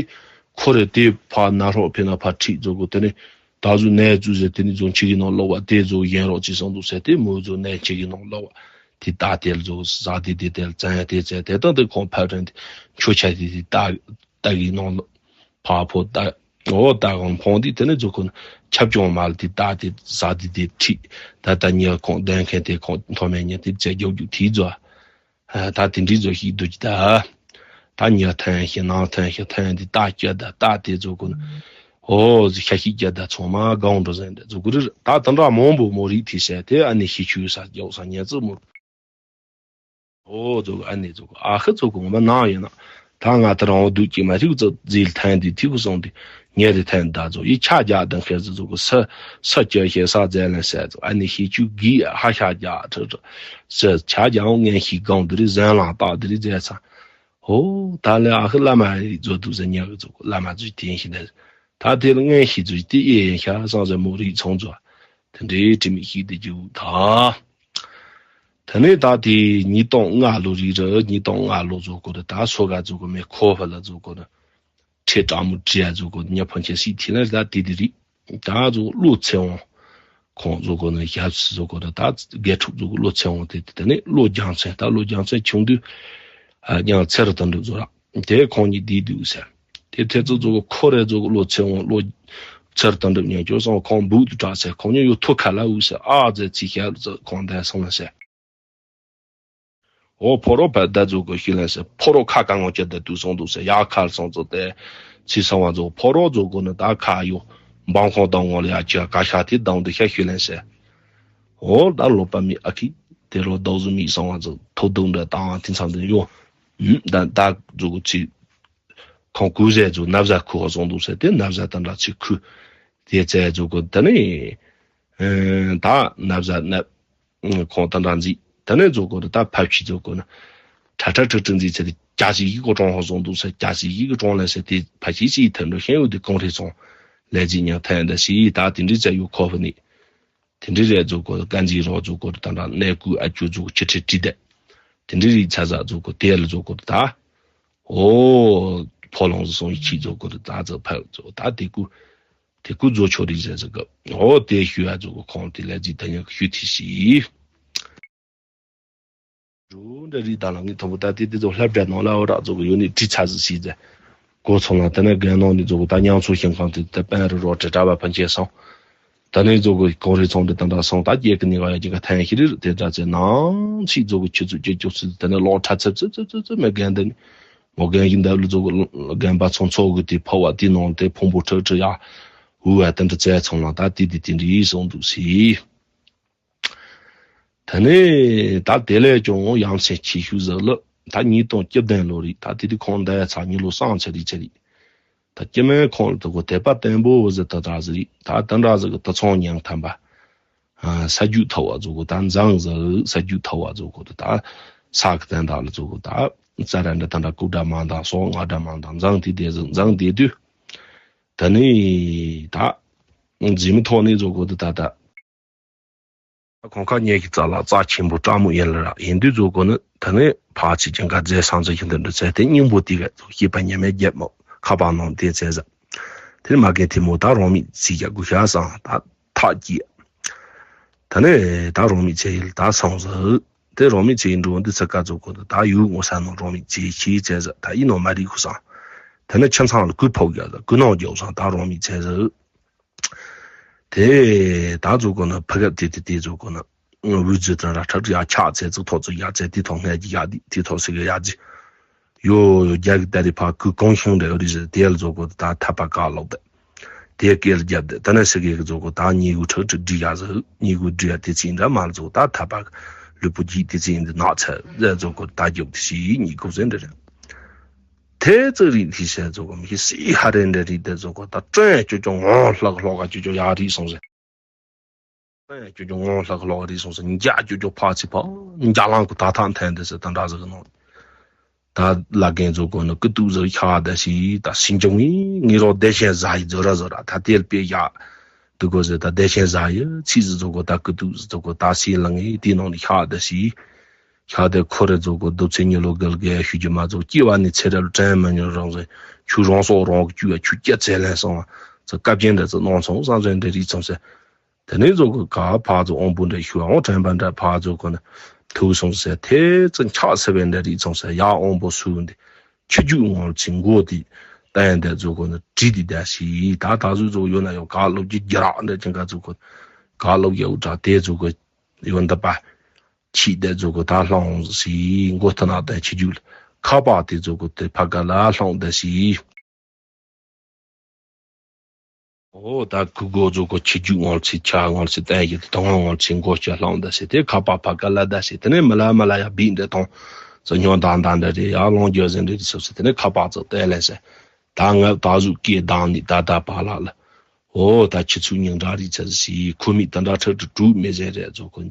ཁོ་རེ་དེ་ཕ་ན་རོགས་ཕེ་ན་ཕ་ཁྲིད་ཛོ་གོ་དེ་ནས་ད་གཟུགས་ནས་བཙུགས་ཟེར་དེ་ནས་ཛོ་ཁྱི་གི་ནང་ལོག་བ་དེ་ཛོ་ཡན་རོགས་ཅི་སང་འདུག་ཟེར་དེ་མོ་ཛོ་ནས་ཁྱི་གི་ནང་ལོག་བ་དེ་ད་དེ་ལ་ཛོ་ཟ་དེ་དེ་དེ་ལ་བཙན་ཡ་དེ་ཚེ་དེ་ད་དེ་ཁོང་ཕ་རེ་དེ་ཆོ་ཆ་དེ་དེ་ད་ད་གི་ནང་ལོག་ཕ་ཕོ་ད་འོ་ད་གང་ཕོང་དེ་དེ་ནས་ཛོ་ཁོ་ན་ཆབ་ཅོང་མ་ལ་དེ་ད་དེ་ཟ་དེ་དེ་ཁྲིད་ད་ད་ཉེ་ཁོང་བདེན་མཁན་དེ་ཁོང་མཐོ་དམན་ཉེ་དེ་ཚེ་རྒྱོབ་རྒྱུ་དེ་ཛོ། ད་དེ་འདྲའི་ཛོ་ཞིག་འདུག་ཀྱི་ད། ད་ཉ་ཐན་ཞིག་ནང་ཐན་ཞིག་ཐན་འདི་ད་སྐྱ་ད་ད་དེ་ཛོ་གོ་ན། ཨོ་ཤ་ཤི་སྐྱ་ད་ཚང་མ་གང་འགྲོ་ཟན་འདྲ་ཛོ་གོ་རི་ད་དེ་འདྲ་མང་པོ་མོ་རིག་ཐི་ཤ་དེ་ཨ་ནི་ཤི་ཆུ་ས་རྒྱག་ས་ཉ་ཙི་མོ། ཨོ་ཛོ་གོ་ཨ་ནི་ཛོ་གོ་ཨ་ཁི་ཛོ་གོ་ངོ་མ་ནང་ཡིན་ན། ད་ང་ད་རང་འོ་སྡུག་ཅིག་མ་ཐིག་ཙི་ཟིལ་ཐན་འདི་ཐིག་གུ་སོང་འདི་ཉེ་རི་ཐན་ད་ཛོ་ཡི་ཆ་རྒྱག་དང་ཁེ་ཙི་ཛོ་གོ་ས་ས་སྐྱ་ཤེ་ས་ཛེ་ལན་ས་ཛོ་ཨ་ནི་ཤི་ཆུ་གི་ཧ་ཤ་རྒྱག་ཁྲི་ཁྲི་ས་ཆ་རྒྱག་ངན་ཤི་གང་འདི་རི་ཟན་ལང་ཏག་འདི་རི་ཛེ་ཚང་། ཧོ། ད་ལས་ཨ་ཁུ་བླ་མ་རིག་མཛོ་འདུག་ཟེར་ཉག་གི་མཛོ་བླ་མ་མཛོ་དེ་ཡིན་ཞིག་ནས། ད་དེ་ལ་སྔན་ཞིག་མཛོ་དེ་ཨེ་ཡིན་ཤག་སང་ཟེར་མོ་རིག་ཚང་མཛོ། དེ་འདྲའི་དྲི་མི་ཞིག་དེ་རྒྱུ་ད། དེ་ནས་ད་དེ་ཉིས་སྟོང་ལྔ་ལོ་རིག་རེད། ཉིས་སྟོང་ལྔ་ལོ་མཛོ་གོ་རེད། ད་སོ་ག་མཛོ་གོ་མེ་ཁོ་ཕ་ལ་མཛོ་གོ་རེད། ཁྲེ་དྲག་མོ་བྲིས་ཡ་མཛོ་གོ་ཉ་ཕོན་ཆེ་སྲིད་དེ་ལ་ད་དེ་དེ་རིག་ད་མཛོ་བློ་ཚེ་འོང་། ཁོང་ཚོ་གོ་ནི་ཞབས་སུ་ཚོ་གོ་ནི་ད་དགེ་ཕྲུག་ཚོ་གོ་བློ་ཚེ་དབང་དེ་དེ་ནི་བློ་རྒྱ་མཚན་ད་བློ་རྒྱ་མཚན་ཆུང་དུས་ཨ་ཉང་ཚེ་རུ་དོན་གྲུབ་ཚོ་ར་དེ་ཁོང་གཉིས་བསྡད་འདུག་ཟེར། དེ་ཐེ་ཚོ་ཚོ་གོ་ཁོ་རེ་ཚོ་གོ་བློ་ཚེ་དབང་བློ་ཚེ་རུ་དོན་གྲུབ་ཉན་ཅོ་སོང་ཁོང་འབུག་ཏུ་གྲགས་ཟེར། ཁོང་གཉིས་ཡོ་ཐུ་ཁ་ལ་འུ་ཟེར། ཨ་ཟེར་ཚིག་ཞབས་ལ་ཚོ་ཁོང་དེ་སོང་ལ་ཟེར། འོ་ཕོ་རོག་བལ་ད་ཚོ་གོ་ཤི་ལན་ཟེར། ཕོ་རོག་ཁ་གང་ངོ་ཅི་ད་དུ་སོང་འདུག་ཟེར། ཡ་ཁ་ལ་སོང་ཚོ་དེ་ཚིག་སོང་བ་ཚོ་ཕོ་རོག་ཚོ་གོ་ནི་ད་ཁ་ཡོ་འབང་ཁོང་དང་ངོ་ལ་ཡ་ཅི་ཀ་ཤ་དེ་དང་དུ་ཤ་ཤི་ལན་ཟེར། འོ་ད་ལོ་པ་མི་ཨ་ཁི་དེ་ལོ་རྡོག་བཟོ་མི་སོང་བ་ཚོ་ཐོ་དུང་འདྲ་བཏང་བ་དེ་ཚང་དུ་ཡོ། ད་ད་ཚོ་གོ་ཚིག་ཁོང་ཀུ་ཟས་ཚོ་ན་བཟའ་ཁུ་ཧོ་སོང་འདུག་ཟེར། དེ་ན་བཟའ་ད་འདྲ་ཚིག་ཁུ་དེ་ཚེ་ཚོ་གོ་ད་ནི་ད་ན་བཟའ་ན་ཁོང་ད་འདྲ་འཛི་ད་ནི་ཚོ་གོ་ད་ཕབ་ཆི་ཚོ་གོ་ན་ཁྲ་ཁྲ་ཁྲི་ཁྲི་འཛི་ཚེ་དེ་ཀྱ་སི་ཡི་གོ་གྲོང་ཧོ་སོང་འདུག་ཟེར། ཀྱ་སི་ཡི་གོ་གྲོང་ལ་ཟེར། དེ་ཕ་ཆི་སི་ཐན་འགྲོ་ཤེན་ཡོ་དེ་གོང་རེ་སོང་ལས་འཛི་ཉང་ཐན་ད་སི་ད་དེ་འདྲི་ཚེ་ཡོ་ཁོ་ཧོ་ནི། དེ་འདྲའི་རེད་ཚོ་གོ་དཀའ་འཛིན་རོགས་ཚོ་གོ་དང་འདྲ་གནས་སྐུ་ཨ་ཅོ་ཚོ་ཆེ་ཁྲི་ཁྲི་དེ། དེ་འདྲའི་རིགས་ཚ་ཚ་ཚོ་གོ་དེ་ལ་ཚོ་གོ་ད། ཨོ། ཕོ་ལོང་ཚོ་སོང་ཡི་ཁྱི་ཚོ་གོ་ད་ཚོ་ཕ་ཚོ་ད་དེ་ཀུ། དེ་ཀུ་ཚོ་ཆོ་རིགས་ཟེར་ཚོ་གོ། ཨོ་དེ་ཞུ་ཡ་ཚོ་གོ་ཁོང་དེ་ལ་ཅི་ད་ཉག་ཞུ་ཐི་སི། འགྲོ་འདྲ་རིགས་ད་ལ་ངའི་དང་པོ་ད་དེ་དེ་ཚོ་ལྷ་བྲལ་ནང་ལ་འོ་རག་ཚོ་གོ་ཡོད་ནི་དྲི་ཚ་ཟི་སི་ཟེར། གོ་ཚོང་ལ་དེ་ནས་རྒན་ནང་ནི་ཚོ་གོ་ད་ཉང་ཚོ་ཞིང་ཁང་དེ་ད་པན་རི་རོ་དྲི་གྲྭ་བ་ཕན་ཆད་སོང་། ད་ནི་ཚོ་གི་གོང་རི་ཚོང་འདི་དང་འདྲ་སོང་། ད་སྐྱེ་གི་ནི་ག་ཡ་ཅིག་ག་ཐན་ཤི་རི་དེ་འདྲ་ཚེ་ནང་ཚིག་ཚོ་གི་ཆུ་ཚོད་བཅུ་བཅུ་ཚོད་དེ་ནི་ལོག་ཁྲ་ཚབ་ཚབ་ཚབ་ཚབ་ཚབ་མེ་རྒན་འདི་ནི་མོ་རྒན་ཡིན་འདབ་ལུ་ཚོ་གི་རྒན་པ་ཚོང་ཚོགས་གི་དེ་ཕོ་བ་དེ་ནང་དེ་ཕུང་པོ་ཁྲག་ཁྲག་ཡ་འུ་བ་དེ་འདྲ་ཚེ་ཚོང་ལ་ད་དེ་དེ་དེ་འདྲ་ཡིན་སོང་འདུག་སི། ད་ནི་ད་དེ་ལས་ཀྱང་ཡ་མཚན་ཆེ་ཤོས་ཟིག་ལ་ད་ཉིས་སྟོང་བཅུ་བདུན་ལོ་རེད། ད་དེ་དུས་ཁོང་འདའ་ཡ་ཚ་མྱི་ལོ་སྲང་ཚེ་རེད་ཚེ་རེད། ད་སྐྱེ་དམན་ཁོང་ལ་དུ་གོ་དད་པ་བརྟན་པོ་ཟེར་ད་འདྲ་ཟིག་རེད། ད་ད་འདྲ་ཟིག་གི་དུ་ཚང་ཉང་ཐམ་པ། ས་རྒྱུས་ཐོབ་བ་ཚོ་གོ་ད་འཛང་ཟིག་ས་རྒྱུས་ཐོབ་བ་ཚོ་གོ་ད་ས་གི་དན་དག་ལ་ཚོ་གོ་ད་ས་ར་འདྲ་ད་འདྲ་ཀུ་འདྲ་མང་དང་སོག་ང་འདྲ་མང་དང་འཛང་དེ་དེ་ཟིག་འཛང་དེ་དུས། ད་ནི་ད་འཛིན་མི་ཐོག་ནས་ཚོ་གོ་ད་ད་ད། ཁོང་ཁ་ཉེ་གི་རྩ་ལ་རྩ་ཆེན་པོ་སྤྲ་མོ་ཡིན་ལ་ར་ཡིན་དུས་ཚོ་གོ་ནི་ད་ནི་ཕ་ཆི་ཅན་ག་རྫས་སང་ཚོ་ཡིན་དུ་འདྲ་ཚེ་དེ་སྙིང་པོ་དེ་ག་ཚོ་སྐྱེས་པ་ཉེ་མེད་རྒྱབ་མོ་ཁ་པ་ནང་དེ་ཚེ་ཟ། དེ་ནི་མ་གན་དེ་མོ་ད་རང་མི་ཚིག་རྒྱ་དགུ་ཤ་སང་ད་ཐག་སྐྱེས། ད་ནི་ད་རང་མི་ཚེ་ཡིན་ད་སང་ཟ། དེ་རང་མི་ཚེ་ཡིན་འགྲོ་འདི་ཚེ་ཀ་ཚོ་གོ་ད་ཡུལ་ངོ་ས་ནང་རང་མི་ཚེ་ཤི་ཚེ་ཟ་ད་ཡིན་ནོ་མ་རིག་ཁུ་སང་། ད་ནི་ཁྱིམ་ཚང་ལ་ཀུན་ཕོག་རྒྱ་ཟ་ཀུན་ནང་རྒྱོབ་སང་ད་རང་མི་ཚེ་ཟ། དེ་ད་ཚོ་གོ་ན་ཕ་གབ་དེ་དེ་དེ་ཚོ་གོ་ན་འུ་ཚོ་དང་ར་ཁྲག་ཁྲིག་ཡ་ཆག་ཚེ་ཚོ་ཐོག་ཚོ་ཡ་ཚེ་དེ་ཐོག་ངལ་གྱི་ཡ་དེ་དེ་ཐོག་སི་གི་ཡ་ཚེ་ཡོ་ཡོ་རྒྱ་གི་ད་རི་ཕ་ཀུ་གོང་ཤིང་རེ་རི་ཟེར་དེ་ལ་ཚོ་གོ་ད་ཐ་པ་ཀ་ལོག་དེ་དེ་སྐད་ལ་རྒྱབ་དེ་ད་ན་སི་གི་གི་ཚོ་གོ་ད་ཉི་གུ་ཁྲག་ཁྲིག་འདྲི་ཡ་ཟེར་ཉི་གུ་འདྲི་ཡ་དེ་ཚིག་འདྲ་མ་ལ་ཚོ་ད་ཐ་པ་ལུས་པོ་རྒྱུད་དེ་ཚིག་འདི་ནག་ཚ་ཟེར་ཚོ་གོ་ད་རྒྱབ་དེ་ཤི་ཉི་གུ་ཟེར་འདྲ་རེད། དེ་ཙི་རིག་ལི་ཤ་ཚོ་གོ་མི་སི་ཧ་རེ་འདྲ་རིག་དེ་ཚོ་གོ་ད་ཀྲོན་ཅོ་ཅོ་ངོ་ལྷག་ལྷོག་ག་ཅོ་ཅོ་ཡ་རིག་སོང་ཟེར། ཀྲོན་ཅོ་ཅོ་ངོ་ལྷག་ལྷོག་ག་རིག་སོང་ཟེར་འཇག་ཅོ་ཅོ་ཕ་ཚི་ཕ་འཇག་ལང་གོ་ད་ཐང་འཐེན་དེ་ཟེར་ད་འདྲ་ཟེར་གི་ནོ། ད་ལ་རྒན་ཚོ་གོ་ནོ་ཀི་ཏུ་ཟེར་ཤ་དེ་ཤི་ད་སི་འཇོང་ངི་ངི་རོ་བདེ་ཆེན་ཟ་ཡི་ཛོ་ར་ཛོ་ར་ད་དེར་པེ་ཡ། དུ་གོ་ཟེར་ད་བདེ་ཆེན་ཟ་ཡི་ཚིག་ཟེར་ཚོ་གོ་ད་ཀི་ཏུ་ཟེར་ཚོ་གོ་ད་སི་ལང་ངི་དེ་ནང་ནི་ཤ་དེ་ཤི། ཤ་དེ་ཁོ་རེ་ཚོ་གོ་རྡོ་ཚེ་ཉི་ལོ་གལ་གལ་ཞུ་རྒྱུ་མ་ཚོ་སྐྱེ་བ་ནི་ཚེ་རབས་དྲན་མ་མྱོང་རང་ཟེར་ཆུ་རང་སོག་རང་གི་ཆུ་ཡ་ཆུ་སྐྱ་ཚེ་ལེན་སོང་བ་ཚོ་སྐབས་རྒྱན་དེ་ཚོ་གནང་སོང་བསམ་ཚོན་དེ་རིགས་ཚོང་ཟེར། དེ་ནས་ཚོ་གོ་ག་ཕ་ཚོ་ཨོང་པོ་འདྲ་ཞུ་ཨོང་དྲན་པ་འདྲ་ཕ་ཚོ་གོ་ནི་ཐུག་སོང་ཟེར་དེ་ཚོ་འཁྱག་ཟེར་བའི་འདྲ་རིགས་ཚོང་ཟེར་ཡ་ཨོང་པོ་སུ་འདི། ཁྱི་རྒྱུག་ངོར་ཚིག་མགོ་དེ་བསྟན་དེ་ཚོ་གོ་ནི་བྲིས་དེ་བསྡད་ཤི་ད་ད་གཟོད་ཚོ་ཡོད་ན་ཡོད་ག་སློབ་ཀྱི་རྒྱ་རག་འདྲ་ཅན་ག་ཚོ་གོ་ག་སློབ་ཀྱི་འུ་དྲག་དེ་ཚོ་གོ་ཡོད་འདི་པ་ཁྱི་དེ་ཚོ་གོ་ད་ལྷང་ཤི་མགོ་ཐ་ན་དེ་ཁྱི་རྒྱུག་ཁ་པ་དེ་ཚོ་གོ་དེ་ཕ་ག་ལ་ལྷང་དེ་ཤི། ཨོ་ད་ཁུ་གོ་ཚོ་གོ་ཁྱི་རྒྱུག་ངོར་ཚིག་ཆ་ངོར་ཚིག་བསྟན་ཞི་དང་ངོར་ཚིག་མགོ་ཁྱི་ལྷང་དེ་ཤི་དེ་ཁ་པ་ཕ་ག་ལ་དེ་ཤི་དེ་ནས་མི་ལ་མི་ལ་ཡ་བིག་འདྲ་དང་ཚོ་ཉོ་དང་དང་འདྲ་རེ་ཡ་ལོང་རྒྱུ་ཟེར་འདྲ་རེ་སོ་སོ་དེ་ནས་ཁ་པ་ཚོ་བསྟན་ལེ་ཟེར། ད་ང་ད་གཟུགས་སྐྱེས་དང་ནི་ད་ད་པ་ལ་ལ། ཨོ་ད་ཁྱི་ཚུགས་སྙིང་འདྲ་རིག་ཚ་ཟི་ཤི་ཁུ་མི་ད་འདྲ་ཁྲག་ཏུ་དྲུག་མི་ཟེར་རེ་ཚོ་གོ།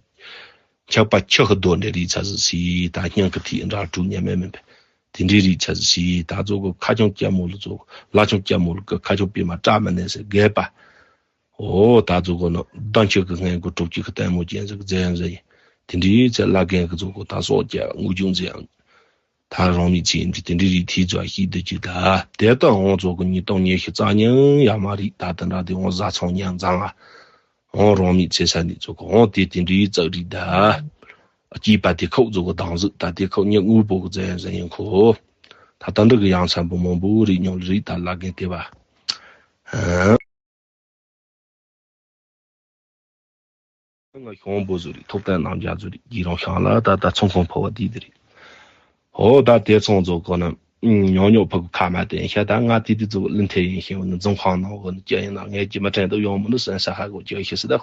ཆག་པ་ཆག་ཧ་རྡོ་འདྲ་རིག་ཚ་ཟི་ཤི་ད་སྙིང་གི་ཐིག་འདྲ་དྲུག་ཉེ་མེད་མེད་པས། དེ་འདྲའི་རིག་ཚ་ཟི་ཤི་ད་ཚོ་གོ་ཁ་ཆུང་སྐྱ་མོ་ལ་ཚོ་ལ་ཆུང་སྐྱ་མོ་ལ་ཁ་ཆུང་པི་མ་བཀྲ་མི་ནས་ཟེར་རྒས་པ། ཨོ་ད་ཚོ་གོ་ནོ་ལྡང་ཆུ་གི་སྔན་གོ་གྲུབ་ཀྱི་ཁ་ལྟད་མོ་ཅན་ཟེར་རྫས་ཡང་ཟེར་ཡིན། དེ་འདྲའི་ཚེ་བླ་རྒན་གི་ཚོ་གོ་ད་སོག་སྐྱ་དངུལ་ཆུང་ཟེར་ཡང་། ད་རང་མི་ཚེ་འདི་དེ་འདྲའི་རིག་ཐིག་ཚོ་ཤི་འདི་ཅི་ད་དེ་ལྟ་འོང་ཚོ་གོ་ཉིས་སྟོང་ཉི་ཤུ་རྩ་ཉིན་ཡ་མ་རིག་ད་དེ་འདྲ་དེ་འོང་བཟའ་ཚང་ཉན་མཛངས་ཨ། འོང་རང་མིའི་ཚེ་ས་ནས་ཚོ་གོ་འོང་དེ་དེ་འདྲའི་ཙག་རིགས་ད། སྐྱེས་པ་དེ་ཁོག་ཚོ་གོ་དང་ཟིག་ད་དེ་ཁོག་ཉེ་དངོས་པོ་གི་ཙན་ཟན་ཡིན་ཁོ། ད་ལྟ་འདི་གི་ཡང་འཚམ་པོ་མང་པོ་རིགས་ཉོ་ལ་རིགས་ད་ལ་གན་དེ་བ། ང་ཤོང་པོ་ཟོ་རིགས་ཐོབ་ཐང་རྣམ་རྒྱལ་ཟོ་རིགས་ཡི་རང་ཤང་ལ་ད་ད་ཚོང་ཁང་ཕོ་བ་དེ་དེ་རེད། ཧོ་ད་དེ་ཚོང་ཚོ་གོ་ན་ཉོ་ཉོ་ཕ་གི་ཁ་མ་དེ་ཤ་ད་ང་དེ་དེ་ཚོ་གླིང་ཐེ་ཡིན་ཤེས་བ་ནི་རྫོང་ཁང་ནང་གོ་ནི་སྐྱ་ཡིན་ན་ངས་ཀྱི་མ་དྲན་དུ་ཡོང་མི་ནི་སན་ས་ཧ་གོ་ཀྱི་ཤེས་སི་ད།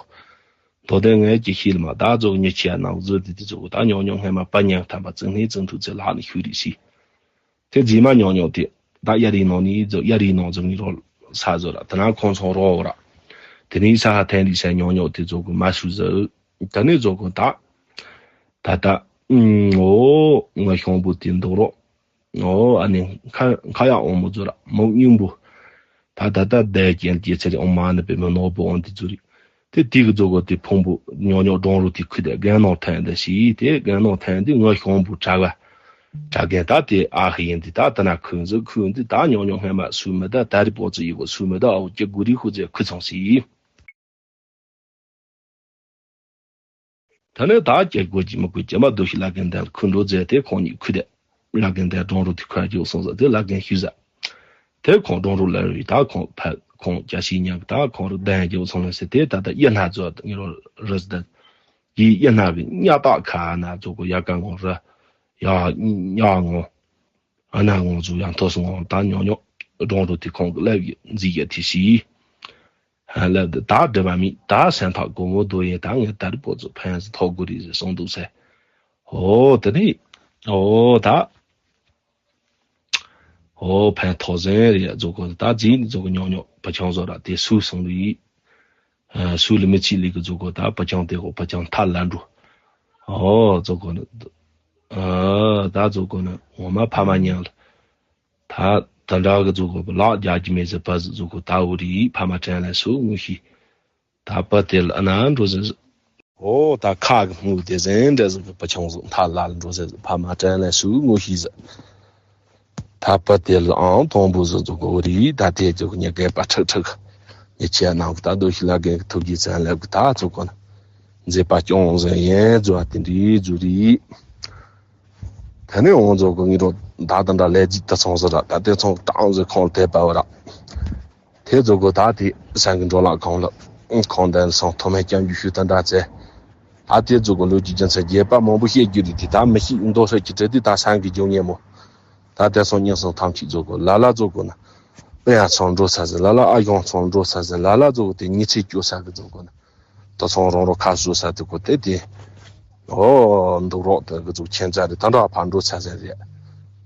མདོ་དོན་ངས་ཀྱི་ཤེས་ལ་མ་ད་ཚོ་གི་ཉི་ཆ་ནང་བཟོ་དེ་དེ་ཚོ་གོ་ད་ཉོ་ཉོ་སྔས་མ་པ་ཉང་ཐམ་པ་ཙིང་ནི་ཙིང་ཐུག་ཚེ་ལག་ནི་ཤུ་རིགས་སི། དེ་རྗེས་མ་ཉོ་ཉོ་དེ་ད་གཡའ་རི་ནང་ནས་ཚོ་གཡའ་རི་ནང་ཚོ་ངི་རོ་ས་ཟོ་ར་དེ་ན་ཁོང་ཚོང་རོ་ར། དེ་ནས་ས་ཧ་ཐན་རི་ས་ཉོ་ཉོ་དེ་ཚོ་གི་མ་ཤུ་ཟོ། ད་ནས་ཚོ་གི་ད། ད་ད། ཨུམ་ཨོ་ང་ཤོང་པོ་དེ་འདུག་རོ། ཨོ་ཨ་ནི་ཁ་ཁ་ཡག་འོང་མོ་ཚོ་ར་མོ་སྙིང་པོ། ད་ད་ད་བསྡད་ཀྱང་སྐྱེ་ཚེ་རི་ཨོ་མ་ནི་པེ་མོ་ནོ་པོ་འོང་དེ་ཚོ་རི། དེ་དེ་གི་རྫོ་གོ་དེ་ཕུང་པོ་ཉོ་ཉོ་སྒྲོང་རུ་དེ་ཁུ་དེ་རྒན་ནོ་ཐན་དེ་ཤི་དེ་རྒན་ནོ་ཐན་དེ་ངོ་ཤོང་བུ་གྲག་ག་གྲག་རྒན་ད་དེ་ཨ་ཧི་ཡིན་དེ་ད་ད་ན་ཁུ་འཛི་ཁུ་འཛི་ད་ཉོ་ཉོ་སྔ་མ་སུ་མི་ད་ད་རི་པོ་ཙི་ཡི་གོ་སུ་མི་ད་ཨོ་ཀྱི་གུ་རི་ཧུ་ཙེ་ཁུ་ཚང་སི། ད་ནི་ད་ཀྱི་གོ་ཅི་མི་གོ་ཅི་མ་དུ་ཤི་ལ་རྒན་དེ་ཁུ་འགྲོ་ཙེ་དེ་ཁོང་ཉིད་ཁུ་དེ། ལ་རྒན་དེ་སྒྲོང་རུ་དེ་ཁུ་ར་རྒྱུ་སོང་ཟ་དེ་ལ་རྒན་ཤུ་ཟ། དེ་ཁོང་སྒྲོང་རུ་ལ་རུ་ད་ཁོང་ཕ་ཁོང་ཅ་ཤི་ཉག་ད་ཁོང་རུ་ལྡན་རྒྱུ་སོང་ལ་སེ་དེ་ད་ད་ཡེ་ན་ཛོ་ད་ངི་རོ་རི་ཟ་ད། ཡི་ཡེ་ན་བི་ཉ་ད་ཁ་ན་ཛོ་གོ་ཡ་ཀ་ངོ་ར་ཡ་ཉ་ངོ་ཨ་ན་ངོ་ཛོ་ཡང་ཐོ་སོང་ངོ་ད་ཉོ་ཉོ་སྒྲོང་རུ་དེ་ཁོང་གི་ལ་བི་འཛི་ཡ་དེ་ཤི། ལབ་དུས་ད་འདྲི་བ་མི་ད་སེམས་ཐག་གོ་མོ་དོ་ཡེ་ད་ངས་ད་རི་པོ་ཚོ་ཕན་སི་ཐོག་གུ་རི་ཟེར་གསུངས་འདུག་ཟེར། ཨོ་དེ་ནི་ཨོ་ད་ཨོ་ཕན་ཐོག་ཟེར་རེད་ཡ་ཛོ་གོ་ད་རྗེས་ནི་ཛོ་གོ་ཉོ་ཉོ་བ་ཆང་བཟོ་ར་དེ་སུ་སོང་རི་སུ་ལི་མི་ཆི་ལི་གི་ཛོ་གོ་ད་བ་ཆང་དེ་གོ་བ་ཆང་ཐ་ལ་འགྲོ། ཨོ་ཛོ་གོ་ནི་ཨ་ད་ཛོ་གོ་ནི་ངོ་མ་ཕ་མ་ཉང་ལ། ད་ད་འདྲ་གི་ཛོ་གོ་ལག་རྒྱག་གི་མེད་ཟེར་པ་ཟི་ཛོ་གོ་ད་འུ་རི་ཕ་མ་དྲན་ལ་སུ་ངུ་ཤི། ད་པ་དེ་ལ་ཨ་ན་འགྲོ་ཟེར། ཨོ་ད་ཁ་གི་སྨུག་དེ་ཟན་འདྲ་ཟིག་གི་པ་ཆུང་ཟིག་མཐའ་ལ་ལ་འགྲོ་ཟེར་ཕ་མ་དྲན་ལ་སུ་ངུ་ཤི་ཟེར། ད་པ་དེ་ལ་ཨང་དང་པོ་ཟིག་ཛོ་གོ་འུ་རི་ད་དེ་ཛོ་གོ་ཉེ་གེ་པ་ཁྲག་ཁྲག་ཉེ་ཆེ་ནང་གི་ད་དོ་ཤི་ལ་གེ་གི་ཐུགས་རྗེ་བཙན་ལེབ་གི་ད་ཛོ་གོ་ན་མཛེས་པ་སྐྱོང་ཟེར་ཡན་ཛོ་ཨ་དེ་འདྲི་ཛོ་རི། དེ་ནས་འོང་ཚོ་གི་ངི་རོ་ད་ད་འདྲ་ལས་ཀྱི་ད་ཚོང་ཟེར་ར་ད་དེ་ཚོང་བཏང་ཟེར་ཁོང་དེ་པ་བ་ར། དེ་ཚོ་གི་ད་དེ་སང་གི་འགྲོ་ལ་ཁོང་ལ་ཁོང་དེ་སོང་ཐོག་མའི་སྐྱབས་འཇུག་ཞུ་ད་འདྲ་ཚེ། ད་དེ་ཚོ་གི་ལོ་རྒྱུས་རྒྱུ་མཚན་རྒྱས་པ་མང་པོ་བཤད་རྒྱུ་རེད་དེ་ད་མི་ཤེས་མདོ་ཧྲ་གི་བྲེ་དེ་ད་སང་གི་ཇོ་ཉེ་མོ། ད་དེ་སོང་ཉིན་སོང་ཐམས་ཅད་ཚོ་གི་ལ་ལ་ཚོ་གི་ན། དཔེ་ཡང་ཚོང་འགྲོ་ས་ཟེར་ལ་ལ་ཨ་གཞུང་ཚོང་འགྲོ་ས་ཟེར་ལ་ལ་ཚོ་གི་དེ་ཉི་ཚེ་སྐྱོ་ས་གི་ཚོ་གི་ན། ད་ཚོང་རོང་རོ་ཁ་བཟོ་ས་དེ་གོ་དེ་དེ། ཨོ་འདུག་རོགས་དེ་གི་ཚོ་ཁྱེད་ཚ་རེ་ད་འདྲ་ཕར་འགྲོ་ཚ་ཟེར་རེད།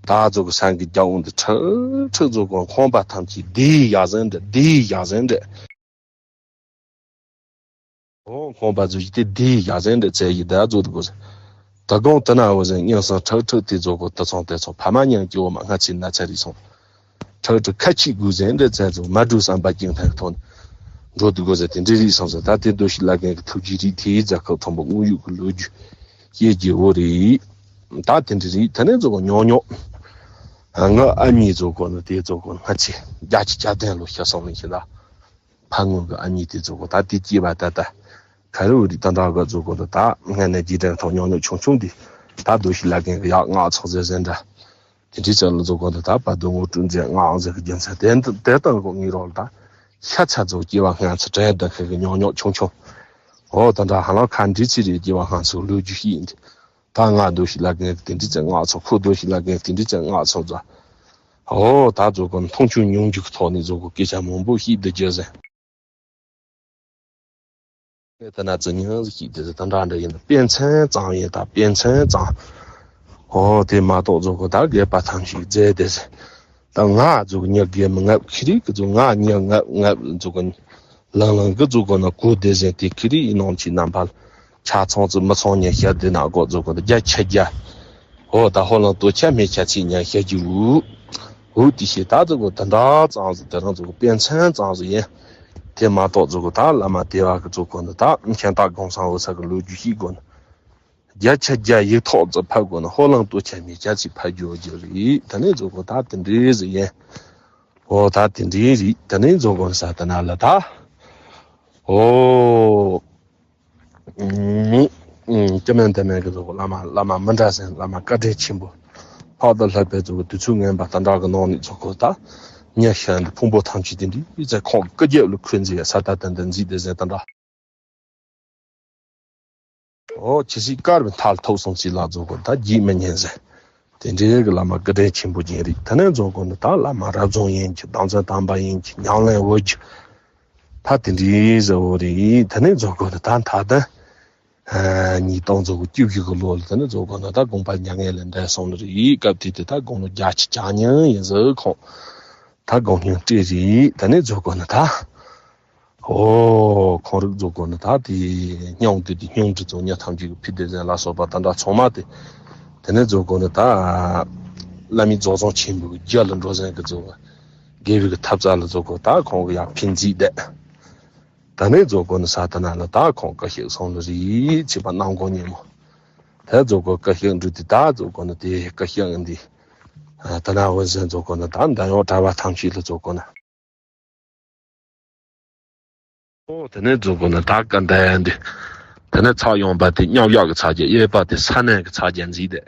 ད་ཚོ་གི་སང་གི་རྒྱ་འོང་དེ་ཁྲག་ཁྲག་ཚོ་གོ་ཁོང་པ་ཐམས་ཅད་དེ་ཡ་ཟན་དེ་དེ་ཡ་ཟན་དེ། ཨོ་ཁོང་པ་ཚོ་ཞིག་དེ་དེ་ཡ་ཟན་དེ་ཚེ་ཡི་ད་ཚོ་དེ་གོ་ཟེར། ད་གོང་དེ་ན་འོ་ཟན་སྙིང་སང་ཁྲག་ཁྲག་དེ་ཚོ་གོ་ད་ཚོང་དེ་ཚོང་ཕ་མ་མཉམ་སྐྱེ་བོ་མ་སྔ་ཕྱི་ན་ཚ་རེད་སོང་། ཁྲག་ཁྲག་ཁ་ཆིག་དགོས་ཟེར་འདྲ་ཚན་ཚོ་མ་འགྲོ་བསམ་པ་སྐྱིད་ཐང་ཐོག་ནས་འགྲོ་འདུག་དགོས་ཟེར་དེ་འདྲ་རིགས་སོང་ཟེར། ད་དེ་འདོད་ཞིག་ལ་མཁན་གྱི་ཐུགས་རྗེ་རིགས་དེའི་རྫ་ཁབ་མཐོན་པོ་དངོས་ཡོད་ཀྱི་ལོ་རྒྱུས་བཤད་རྒྱུ་བོ་རེད། ད་དེ་འདྲ་རིགས་དེ་ནས་ཚོ་གོ་ཉོག་ཉོག་ང་ཨ་མྱེས་ཚོ་གོ་ནི་དེ་ཚོ་གོ་ནི་ང་ཚེ་བརྒྱ་ཆ་བརྒྱ་ལྡན་ལོ་ཤ་སོང་ལེན་ཤི་ད། ཕ་ངོས་ཀྱི་ཨ་མྱེས་དེ་ཚོ་གོ་ད་དེ་སྐྱེས་པ་ད་ད། ག་རེ་འུ་རི་ད་འདྲ་ག་ཚོ་གོ་ད་ད་སྔ་ནས་རྗེས་དྲན་ཐོག་ཉོག་ཉོག་ཆུང་ཆུང་དེ་ད་འདོད་ཞིག་ལ་མཁན་གྱི་ཡག་ང་ཚོགས་ཟེར་ཟེར་འདྲ། དེ་འདྲའི་ཚོ་ལ་ཚོ་གོ་ད་ད་བར་དུ་ངོ་སྤྲོད་མཛད་ང་ཟེར་གི་རྒྱུ་མཚན་དེ་འདི་དེ་ལྟར་གོ་ངེས་རོགས་ད་ཤ་ཚ་ཚོ་སྐྱེ་བ་སྔ་ཚེ་དྲན་ད་ཁེ་གི་ཉོག་ཉོག་ཆུང་ཆུང་། ཨོ་ད་འདྲ་ཧ་ལམ་ཁ་འདྲི་ཚེ་རེ་སྐྱེ་བ་སྔ་ཚོ་ལོ་རྒྱུས་ཤིག་ཡིན་དེ། ད་ང་འདོད་ཞིག་ལ་མཁན་གྱི་དེ་འདྲའི་ཚེ་ང་ཚོ་ཁོ་འདོད་ཞིག་ལ་མཁན་གྱི་དེ་འདྲའི་ཚེ་ང་ཚོ་ཚོ། ཨོ་ད་ཚོ་གོ་མཐོང་ཆུང་ཉུང་འཇུག་ཐོག་ནས་ཚོ་གོ་སྐད་ཆ་མང་པོ་ཤིག་འདི་རྒྱུ་ཟེར། ད་ན་ཙི་ཉང་ཟིག་ཤིག་དེ་ད་འདྲ་འདྲ་ཡིན་ན་དཔེ་མཚོན་ཙང་ཡིན་ད་དཔེ་མཚོན་ཙང་། ཨོ་དེ་མ་གཏོགས་ཚོ་གོ་ད་རྒས་པ་ཐམས་ཅད་རྫས་དེ་ཟེར། ད་ང་ཚོ་གི་མྱི་རྒས་མི་ངབ་ཁི་རིག་གི་ཚོ་ང་མྱི་ངབ་ངབ་ཚོ་གོ་ལང་ལང་གི་ཚོ་གོ་ན་གོ་དེ་ཟེར་དེ་ཁི་རིག་ཡིན་ནོ་ཅི་རྣམ་པ་ལ་ཆ་ཚང་ཚོ་མི་ཚང་ཉན་ཤ་དེ་ན་གོ་ཚོ་གོ་ད་རྒྱ་ཆ་རྒྱ། ཨོ་ད་ཧོ་ལང་ཏོ་ཆ་མེ་ཆ་ཚིག་ཉན་ཤ་རྒྱུ་རུ། འུ་དེ་ཤེས་ད་ཚོ་གོ་ད་འདྲ་ཙང་ཚོ་དེ་རང་ཚོ་གོ་དཔེ་མཚོན་ཙང་ཚོ་ཡིན། དེ་མ་གཏོགས་ཚོ་གོ་ད་བླ་མ་དེ་བ་གི་ཚོ་གོ་ན་ད་མཁྱེན་རྟ་གང་སང་འོ་ས་གི་ལོ་རྒྱུས་ཤིག་གོ་ན། བརྒྱ་ཆ་བརྒྱ་ཡིག་ཐོག་ཙི་ཕབ་གོ་ན་ཧོ་ལང་ཏོ་ཆ་མེ་ཆ་ཚིག་ཕབ་རྒྱུ་རྒྱུ་རེད། ད་ནས་ཚོ་གོ་ད་དེ་འདྲའི་ཟིག་ཡིན། ཨོ་ད་དེ་འདྲའི་རེད། ད་ནས་ཚོ་གོ་ན་ས་ད་ན་ལ་ད། ཨོ། ཨུམ། ཨུམ། སྐྱབས་གནས་འདི་མན་གྱི་ཚོགས་བླ་མ་བླ་མ་མི་འདྲ་ཟེར་བླ་མ་བཀའ་དྲིན་ཆེན་པོ། ལྷག་ཏུ་ལྷག་པའི་ཚོགས་དུས་ཚོད་ངན་པ་དང་འདྲ་གི་ནང་ནས་ཚོགས་ཁོ་ད། ཉ་ཤ་འདི་ཕུང་པོ་ཐམས་ཅད་དེ་འདྲའི་ཚེ་ཁོང་སྐུ་རྒྱབ་ལ་འཁོད་མཛད་ས་ད་ད་འདི་མཛད་དེ་ཟེར་དང་འདྲ། ཨོ་ཇི་སྲིད་དཀར་བའི་མཐའ་ལ་ཐུག་སོང་ཅིག་ལ་ཚོགས་ཁོ་ད་བརྗེད་མི་ཉན་ཟེར། དེ་འདྲའི་གི་བླ་མ་བཀའ་དྲིན་ཆེན་པོ་ཅན་རེད། ད་ནས་རྫོགས་དགོས་ནི་ད་བླ་མ་རབ་བྱུང་ཡན་གྱི་བདག་འཛིན་དམ་པ་ཡན་གྱི་ཉམས་ལེན་འོད་ཀྱི། ད་དེ་འདྲའི་ཟེར་བོ་རེད། ད་ནས་རྫོགས་དགོས་ནི་ད་ད་ད། ཉིས་སྟོང་རྫོགས་དགོས་བཅུ་བཞི་གི་ལོ་ལ་ད་ནས་རྫོགས་དགོས་ནི་ད་དགོངས་པ་མྱ་ངན་ལས་འདས་སོང་ནི་རེད། སྐབས་དེ་དུས་ད་དགུང་ལོ་བརྒྱད་ཅུ་གྱ་གཉིས་ཡིན་ཟེར་ཁོང་། ད་དགོངས་སྙིང་བྲིས་རེད། ད་ནས་རྫོགས་དགོས་ནི་ད། ཨོ། ཁོང་རིག་རྫོགས་དགོས་ནི་ད་དེ་སྙིང་དུ་དེ་སྙིང་དུ་རྫོགས་ཉ་ཐམས་ཅད་ཀྱི་ཕི་དེ་ཟན་ལ་སོགས་པ་ད་འདྲ་ཚང་མ་དེ། དེ་ནས་རྫོགས་དགོས་ནི་ད། བླ་མའི་རྫོགས་བྱང་ཆེན་པོའི་རྒྱུད་ལ་འགྲོ་ཟན་གྱི་རྫོགས། དགེ་བའི་གི་ཐབས་རྩ་ལ་རྫོགས་དགོས་ད་ཁོང་གི་ཡང་ཕན་རྫས་བསྡད། ད་ནས་རྫོགས་དགོས་ནི་ས་ད་ན་ལ་ད་ཁོང་བཀའ་གཤེགས་སོང་ལ་རེད་ཅེས་པ་གནང་དགོས་ཉིན་མོ། ད་རྫོགས་དགོས་བཀའ་གཤེགས་འདྲུད་དེ་ད་རྫོགས་དགོས་ནི་དེ་བཀའ་གཤེགས་འདི། ད་ན་འོད་ཟེར་རྫོགས་དགོས་ནི་ད་འདམ་གཡོག་གྲྭ་པ་ཐམས་ཅད་ལ་རྫོགས་དགོས་ནི། ཨོ་དེ་ནས་རྫོགས་དགོས་ནི་ད་བཀའ་འདའ་ཡ་འདི། དེ་ནས་ཚགས་ཡངས་པ་དེ་མཉམ་གཡོག་གི་ཚ་རྒྱ་གཡས་པ་དེ་ས་གནས་ཀྱི་ཚ་རྒྱ་འཛིན་དེ།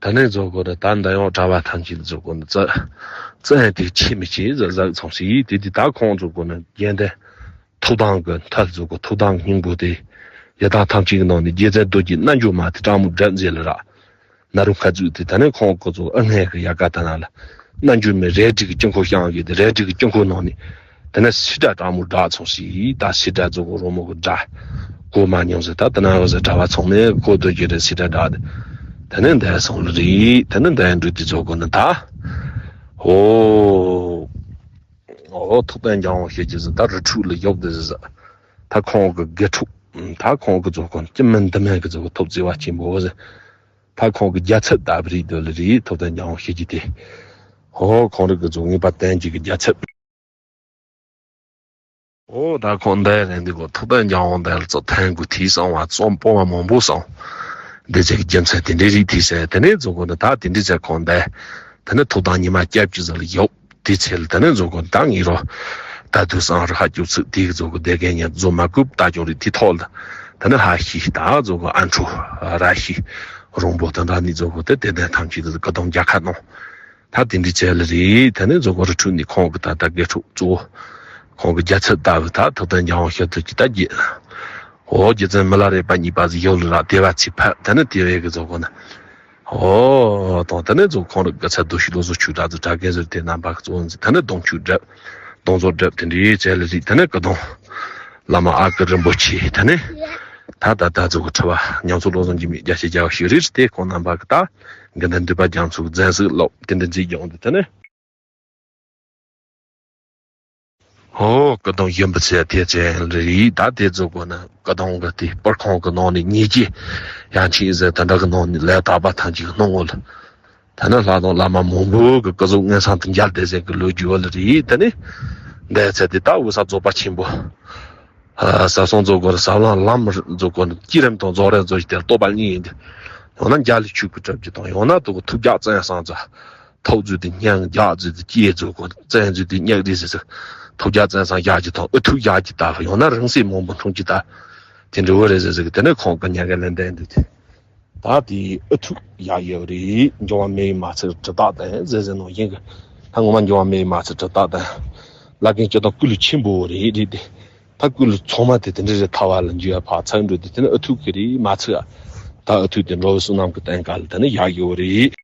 དེ་ནས་རྫོགས་དགོས་ནི་ད་འདམ་གཡོག་གྲྭ་པ་ཐམས་ཅད་ལ་རྫོགས་དགོས་ནི་རྩ། རྩ་ཡན་དེ་ཆེ་མི་ཆེ་ཟ་ཟག་ཚོང་ཞིག་དེ་དེ་ད་ཁོང་རྫོགས་དགོས་ནི་རྒྱན་ལྡན། ཐུགས་དམ་གྱི་མཐའ་རྫོགས་དགོས་ཐུགས་དམ་སྙིང་པོ་དེ། ཡི་དྭགས་ཐམས་ཅད་ཀྱི་ནང་ནས་རྗེ་བཙུན་རྡོ་རྗེ་རྣལ་འབྱོར་མ་དེ་སྤྲང་མོ་སྒྲ་མཛད་ལ་རག་ན་རུ་ཁ་བཙུགས་ཏེ་ད་ནས་ཁོང་ཁོ་ཚོ་ཨ་སྔས་ཀྱི་ཡ་ག་ད་ན་ལ་རྣལ་འབྱོར་མའི་རལ་གྲི་གི་དཀྱིལ་འཁོར་བཤམས་ཡོད་དེ་རལ་གྲི་གི་དཀྱིལ་འཁོར་ནང་ནས་དེ་ནས་སིལ་སྒྲ་སྤྲང་མོ་སྒྲ་ཚོང་ཞིག་ད་སིལ་སྒྲ་རྫོགས་དགོས་རོལ་མོ་གི་སྒྲ་གོ་མ་མྱོང་ཟེར། ད་དེ་ན་འོད་ཟེར་གྲྭ་པ་ཚང་མས་ཁོ་རྡོ་རྗེ་རེད་སིལ་སྒྲ་སྒྲ་དེ་དེ་ནས་འདས་སོང་ལ་རེད། དེ་ནས་འདས་འགྲོ་དེ་རྫོགས་དགོས་ནི་ད། ཨོ། ཨོ་ཐུབ་བསྟན་རྒྱལ་དབང་ཞེས་ཀྱི་ཟེར་ད་རི་ཁྲོད་ལ་ཡོད་དེ་ཟེར། ད་ཁོང་གི་དགེ་ཕྲུག་ད་ཁོང་གི་རྫོགས་དགོས་ནི་སྐྱེ་མེད་འདི་མེད་ཀྱི་རྫོགས་དགོས་ཐུབ་བརྩེ་བ་ཆེན་པོ་ཟེར། ད་ཁོང་གི་རྒྱལ་ཚབ་ལྟ་བུ་རེད་འདོད་ལ་རེད། ཐུབ་བསྟན་རྒྱལ་དབང་ཞེས་ཀྱི་དེ། ཨོ་ཁོང་རིག་གི་རྫོགས་ངེས་པ་བསྟན་བཅོས་ཀྱི་རྒྱལ་ཚབ། ཨོ་ད་ཁོང་འདའི་རེད་འདི་གོ་ཐུབ་བསྟན་རྒྱལ་དབང་འདའི་ལ་ཚོ་ཐན་གུ་ཐིས་སོང་བ་རྩོམ་སྤོང་བ་མང་པོ་སོང་། འདི་ཚེ་གི་རྒྱུ་མཚན་དེ་འདྲའི་རིགས་ཐིས་ཟེར་དེ་ནས་རྫོགས་དགོས་ནི་ད་དེ་འདྲའི་ཚེ་ཁོང་འདའི། དེ་ནས་ཐུབ་དང་ཉི་མ་སྐྱབས་ཀྱི་ཟེར་ལ་ཡོད། དེ་ཚེ་ལ་དེ་ནས་རྫོགས་དགོས་ནི་ད་ངེད་རོ། ད་དུས་སང་རུ་ཧ་སྐྱོབ་ཚུགས་དེ་གི་རྫོགས་དགོས་བདེ་དགེ་ཉེར་འཛོམས་མ་བཀོད་ད་ཅུང་རིགས་དེ་ཐོག་ལ། དེ་ནས་ཧ་ཤི་ད་རྫོགས་དགོས་ཨ་འཕྲོ། ར་ཤི། རོང་པོ་དེ་འདྲ་ནི་རྫོགས་དགོས་དེ་དེ་དེ་ཐམས་ཅད་དུ་ཀ་དོང་རྒྱལ་ཁ་གནང་། ད་དེ་འདྲའི་ཚད་ལ་རེད། དེ་ནས་རྫོགས་དགོས་རི་ཁྲོད་ནས་ཁོང་གི་ད་ལྟ་དགེ་ཕྲུག་གཙོ་བོ། ཁོང་གི་རྒྱལ་ཚབ་ལྟ་བུ་ད་ཐུབ་བསྟན་རྒྱལ་དབང་ཞབས་དུས་ཀྱི་ད་རྒྱལ། འོ་རྗེ་བཙུན་མི་ལ་རས་པ་གཉིས་པ་ཟིག་ཡོད་ལ་ར་དེ་བ་ཚིག་ཕ་དེ་ནས་དེ་བས་གི་རྫོགས་དགོས་ན། འོ་དང་དེ་ནས་རྫོགས་ཁོང་རི་དགེ་ཚབ་རྡོ་ཤི་ལོ་ཟོ་ཆུ་དྲག་ཟིག་དྲག་གེ་ཟིག་དེ་རྣམ་པ་གི་གཙོ་བོ་ཟིག་དེ་ནས་གདོང་ཆུ་སྒྲབ། གདོང་བཟོ་སྒྲབ་དེ་འདྲའི་ཚད་ལ་རེད། དེ་ནས་ཀི་དོང་། བླ་མ་ཨ་ཀི་རིན་པོ་ཆེ་དེ་ནས། ད་ད་ད་ཚོ་གི་ཁྲི་བ་ཉམས་ཚོ་བློ་བཟང་འཇིགས་མེད་རྒྱ་ཆེ་རྒྱ་བ་ཤི་རིར་དེ་ཁོང་རྣམ་པ་གི་ད། དགེ་འདུན་འདུས་པ་རྒྱ་མཚོ་གི་མཛད་གཟིགས་སློབ་དེ་འདྲ་མཛད་ཀྱང་འདི་དེ་ནས། ཨོ་ཀི་དོང་ཡིན་པ་ཚེ་དེ་ཚེ་རེད། ད་དེ་ཚོ་གོ་ན་ཀི་དོང་གི་དེ་པར་ཁང་གི་ནང་ནས་ཉེས་ཀྱི་ཡང་ཆེས་ཟེར་དེ་འདྲ་གི་ནང་ནས་ལས་དག་པ་ཐམས་ཅད་གནང་ངོ་ལ། ད་ནི་ལྷ་དང་བླ་མ་མང་པོ་གི་སྐུ་གཟུགས་མངོན་སུམ་དུ་མཇལ་བསྡད་ཟེར་གི་ལོ་རྒྱུས་བ་ལ་རེད། དེ་ནི་འདས་ཚེ་དེ་ད་འོད་གསལ་རྫོགས་པ་ཆེན་པོ། ས་སོང་རྫོགས་སྐོར་ས་བླང་ལམ་རྫོགས་སྐོར་བསྐྱེད་རིམ་དང་རྫོགས་རིམ་རྫོགས་ཀྱི་དེར་རྟོགས་པ་གཉིས་ཡིན་ཏེ། ཡང་ན་འཇའ་ལུས་ཆོས་སྐུ་གྲུབ་ཀྱི་དང་ཡང་ན་དུ་ཐུགས་རྒྱ་བཙན་སང་ཚ། ཐོག་བརྫུས་ཏེ་སྙན་རྒྱ་བརྫུས་ཏེ་སྐྱེས་རྫོགས་སྐོར་བཙན་བརྫུས་ཏེ་སྙེག་རེ་ཟེར་ཟེར། ཐུགས་རྒྱ་བཙན་སང་རྒྱ་ཀྱི་དང་ཨུ་ཐུག་རྒྱ་ཀྱི་ལྟ་བུ་ཡང་ན་རིང་བསྲེལ་མང་པོ་འཁྲུངས་ཀྱི་ལྟ། དེ་འདྲ་བོ་རེ་ཟེར་ཟེར་གི་དེ་ནས་ཁོང་གི་ཉེ་གི་ལན་འདེབས་འདུག་དེ། ད་དེ་ཨུ་ཐུག་ཡག་ཡོད་རེད། འབྱུང་བ་མེ་ཡི་མ་ཚིག་གྲི་དག་དང་ཟེར་ཟེར་ནོ་ཡིན་གི། ད་ངོ་མ་འབྱུང་བ་མེ་ཡི་མ་ཚིག་གྲི་དག་དང་། བླ་རྒན་སྤྱི་དང་ཀུན་ལས་ཆེན་པོ་རེད་རེད་དེ། ད་ཀུན་ལས་ཚང་མ་དེ་དེ་འདྲ་རེད་ཐ་བ་ལ་འཇུ་ཡ་ཕ་ཚག་འགྲོ་དེ་དེ་ནི་ཨུ་ཐུག་གི་རེད་མ་ཚིག་ད་ཨུ་ཐུག་དེ་འགྲོ་བའི་བསོད་ནམས་ཀྱི་བསྟན་ཀ་ལ་དེ་ནི་ཡག་ཡོད་རེད།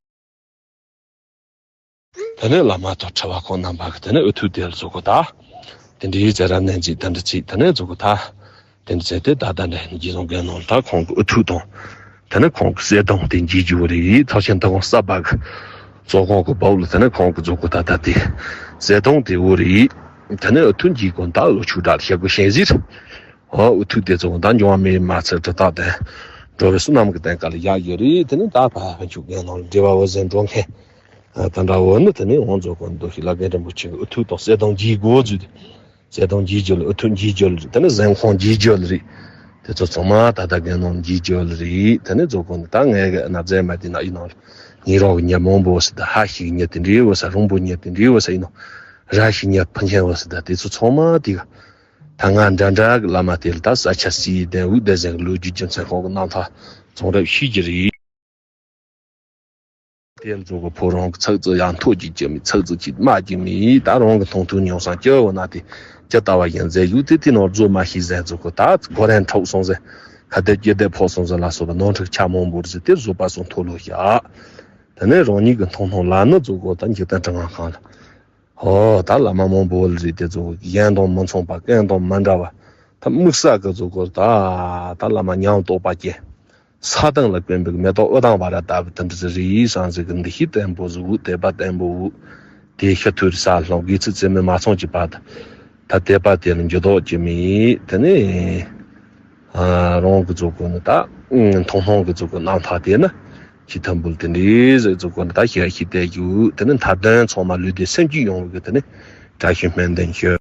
དེ་ནས་བླ་མ་དང་ཁྲི་བ་ཁོང་རྣམ་པ་གི་དེ་ནས་ཨུ་ཐུག་དེ་ལ་བཟོ་གོ་ད། དེ་འདྲའི་ཚེ་རབ་གནས་མཛད་དེ་འདྲ་ཚིག་དེ་ནས་བཟོ་གོ་ད། དེ་འདྲ་ཚེ་དེ་ད་ད་འདྲ་རྗེ་བཙུན་དགེ་སློང་ད་ཁོང་གི་ཨུ་ཐུག་དང་། དེ་ནས་ཁོང་གི་གསེར་གདུང་དེ་འཇིག་རྒྱུ་བོ་རེད། ཚོགས་ཆེན་ད་ཁོང་གསར་པ་གི་གཙོ་ཁོང་གི་བའུ་ལ་དེ་ནས་ཁོང་གི་བཟོ་གོ་ད་ད་དེ་གསེར་གདུང་དེ་བོ་རེད། དེ་ནས་ཨུ་ཐུག་འཇིག་གོ་ད་ལོ་ཆུ་དྲག་ལ་བཤད་གོ་ཤེས་ཟིར། ཨོ་ཨུ་ཐུག་དེ་ཚོ་ད་འབྱུང་བ་མེ་ཡི་མ་ཚིག་གྲི་དག་དང་། འགྲོ་བའི་བསོད་ནམས་ཀྱི་བསྟན་ཀ་ལ་ཡག་ཡོད་རེད། དེ་ནི་ད་ཕ་ཕ་ཆུ་རྒན་ནང་ལ་འབྲེལ་བ་འོ་ཟེར་འགྲོ་མཁན། ད་འདྲ་འོ་ནི་དེ་ནི་འོང་རྫོགས་སྐོར་འདུ་ཤེས་ལ་རྒན་རིན་པོ་ཆེ་གི་ཨུ་ཐུག་དང་གསེར་གདུང་འཇིག་དགོས་བརྫུས་ཏེ། གསེར་གདུང་འཇིག་རྒྱུ་ལ་ཨུ་ཐུག་འཇིག་རྒྱུ་ལ་རེད། དེ་ནི་གཟན་ཁང་འཇིག་རྒྱུ་ལ་རེད། དེ་ཚོ་ཚང་མ་ད་ལྟ་རྒན་ནང་འཇིག་རྒྱུ་ལ་རེད། དེ་ནི་རྫོགས་སྐོར་ནི་ད་ངས་གི་ན་རྫས་མ་དེ་ན་ཡིན་ནང་ལ་ངེད་རང་གི་ཉ་མང་པོ་ཟེར་ད་ཧ་ཤི་གི་ཉ་དེ་འདྲའི་འོ་ས་རོང་པོ་ཉ་དེ་འདྲའི་འོ་ས་ཡིན་ནོ། ར་ཤི་ཉ་ཕ་ཆེན་འོ་ཟེར་ད་དེ་ཚོ་ཚང་མ་དེ་ག་ད་ང་འདྲ་འདྲ་གི་བླ་མ་དེ་ལ་ད་ས་ཆ་སྲིད་དེ་འུ་དེ་ཟེར་གི་ལོ་རྒྱུས་རྒྱུ་མཚན་ཁོང་གི་རྣམ་ཐར་ཚོང་རབ་ཤེས་ཀྱི་རེད། དེ་ཚོ་གི་ཕོ་རང་གི་ཚགས་ཚུད་ཡང་མཐོ་རྒྱུ་ཅི་མི་ཚགས་ཚུད་ཀྱི་དམའ་རྒྱུ་མི་ད་རང་གི་མཐོང་ཐོས་མྱོང་སང་སྐྱེ་བོ་ན་དེ་ཇི་ལྟ་བ་ཡིན་ཟེར་ཡུལ་དེ་དེ་ནང་རྫོ་མ་ཤེས་ཟེར་ཚོ་གི་ད་གོ་རན་འཁྲབ་སོང་ཟེར་ཁ་དེ་སྐྱེ་དེ་ཕོག་སོང་ཟེར་ལ་སོགས་པ་ནོར་འཁྲུལ་ཆ་མང་པོ་རེད་ཟེར་དེ་བཟོད་པ་སོང་མཐོ་ལོ་བཞག་དེ་ནས་རང་ཉིད་ཀྱི་མཐོང་སྣང་ལ་ནི་ཚོ་གི་ད་འཇིག་རྟེན་དྲི་ང་ཁང་ལ། ཧོ། ད་བླ་མ་མང་པོ་ལ་རེད་དེ་ཚོ་གཞན་དང་མི་མཚུངས་པ་ཀུན་དང་མི་འདྲ་བ། ད་དམིགས་བསལ་གྱི་ཚོ་གོ་ད་ད་བླ་མ་ཉམས་རྟོགས་པ་ཅན། ས་དང་ལ་དཀོན་པའི་མེ་ཏོག་ཨུ་དང་བ་ར་ལྟ་བུ་དེ་འདྲ་ཟིག་རེད་བསམ་ཟིག་གི་འདི་ཤི་བརྟན་པོ་ཟིག་འུ་དད་པ་བརྟན་པོ་འུ། དེ་ཤི་ཐུར་ས་ལྷོང་དགེ་ཚུལ་རྩེ་མོ་མ་ཚང་གི་བར་དུ། ད་དད་པ་དེ་ལ་འགྱུར་ལྡོག་ཅི་མེད་དེ་ནས། རང་གི་ཚོ་གོ་ནི་ད། མཐོང་སྣང་གི་ཚོ་གོ་རྣམ་ཐར་དེ་ནི། ཁྱི་ཐམ་བུལ་དེ་འདྲའི་ཟིག་ཚོ་གོ་ནི་ད་ཤེས་ཤེས་དེ་རྒྱུ་དེ་ནི་མཐའ་དོན་ཚང་མ་ལུས་དེ་སེམས་ཀྱི་ཡོང་བའི་གི་དེ་ནི། བཀྲ་ཤིས་སྨོན་འདུན་ཞུ།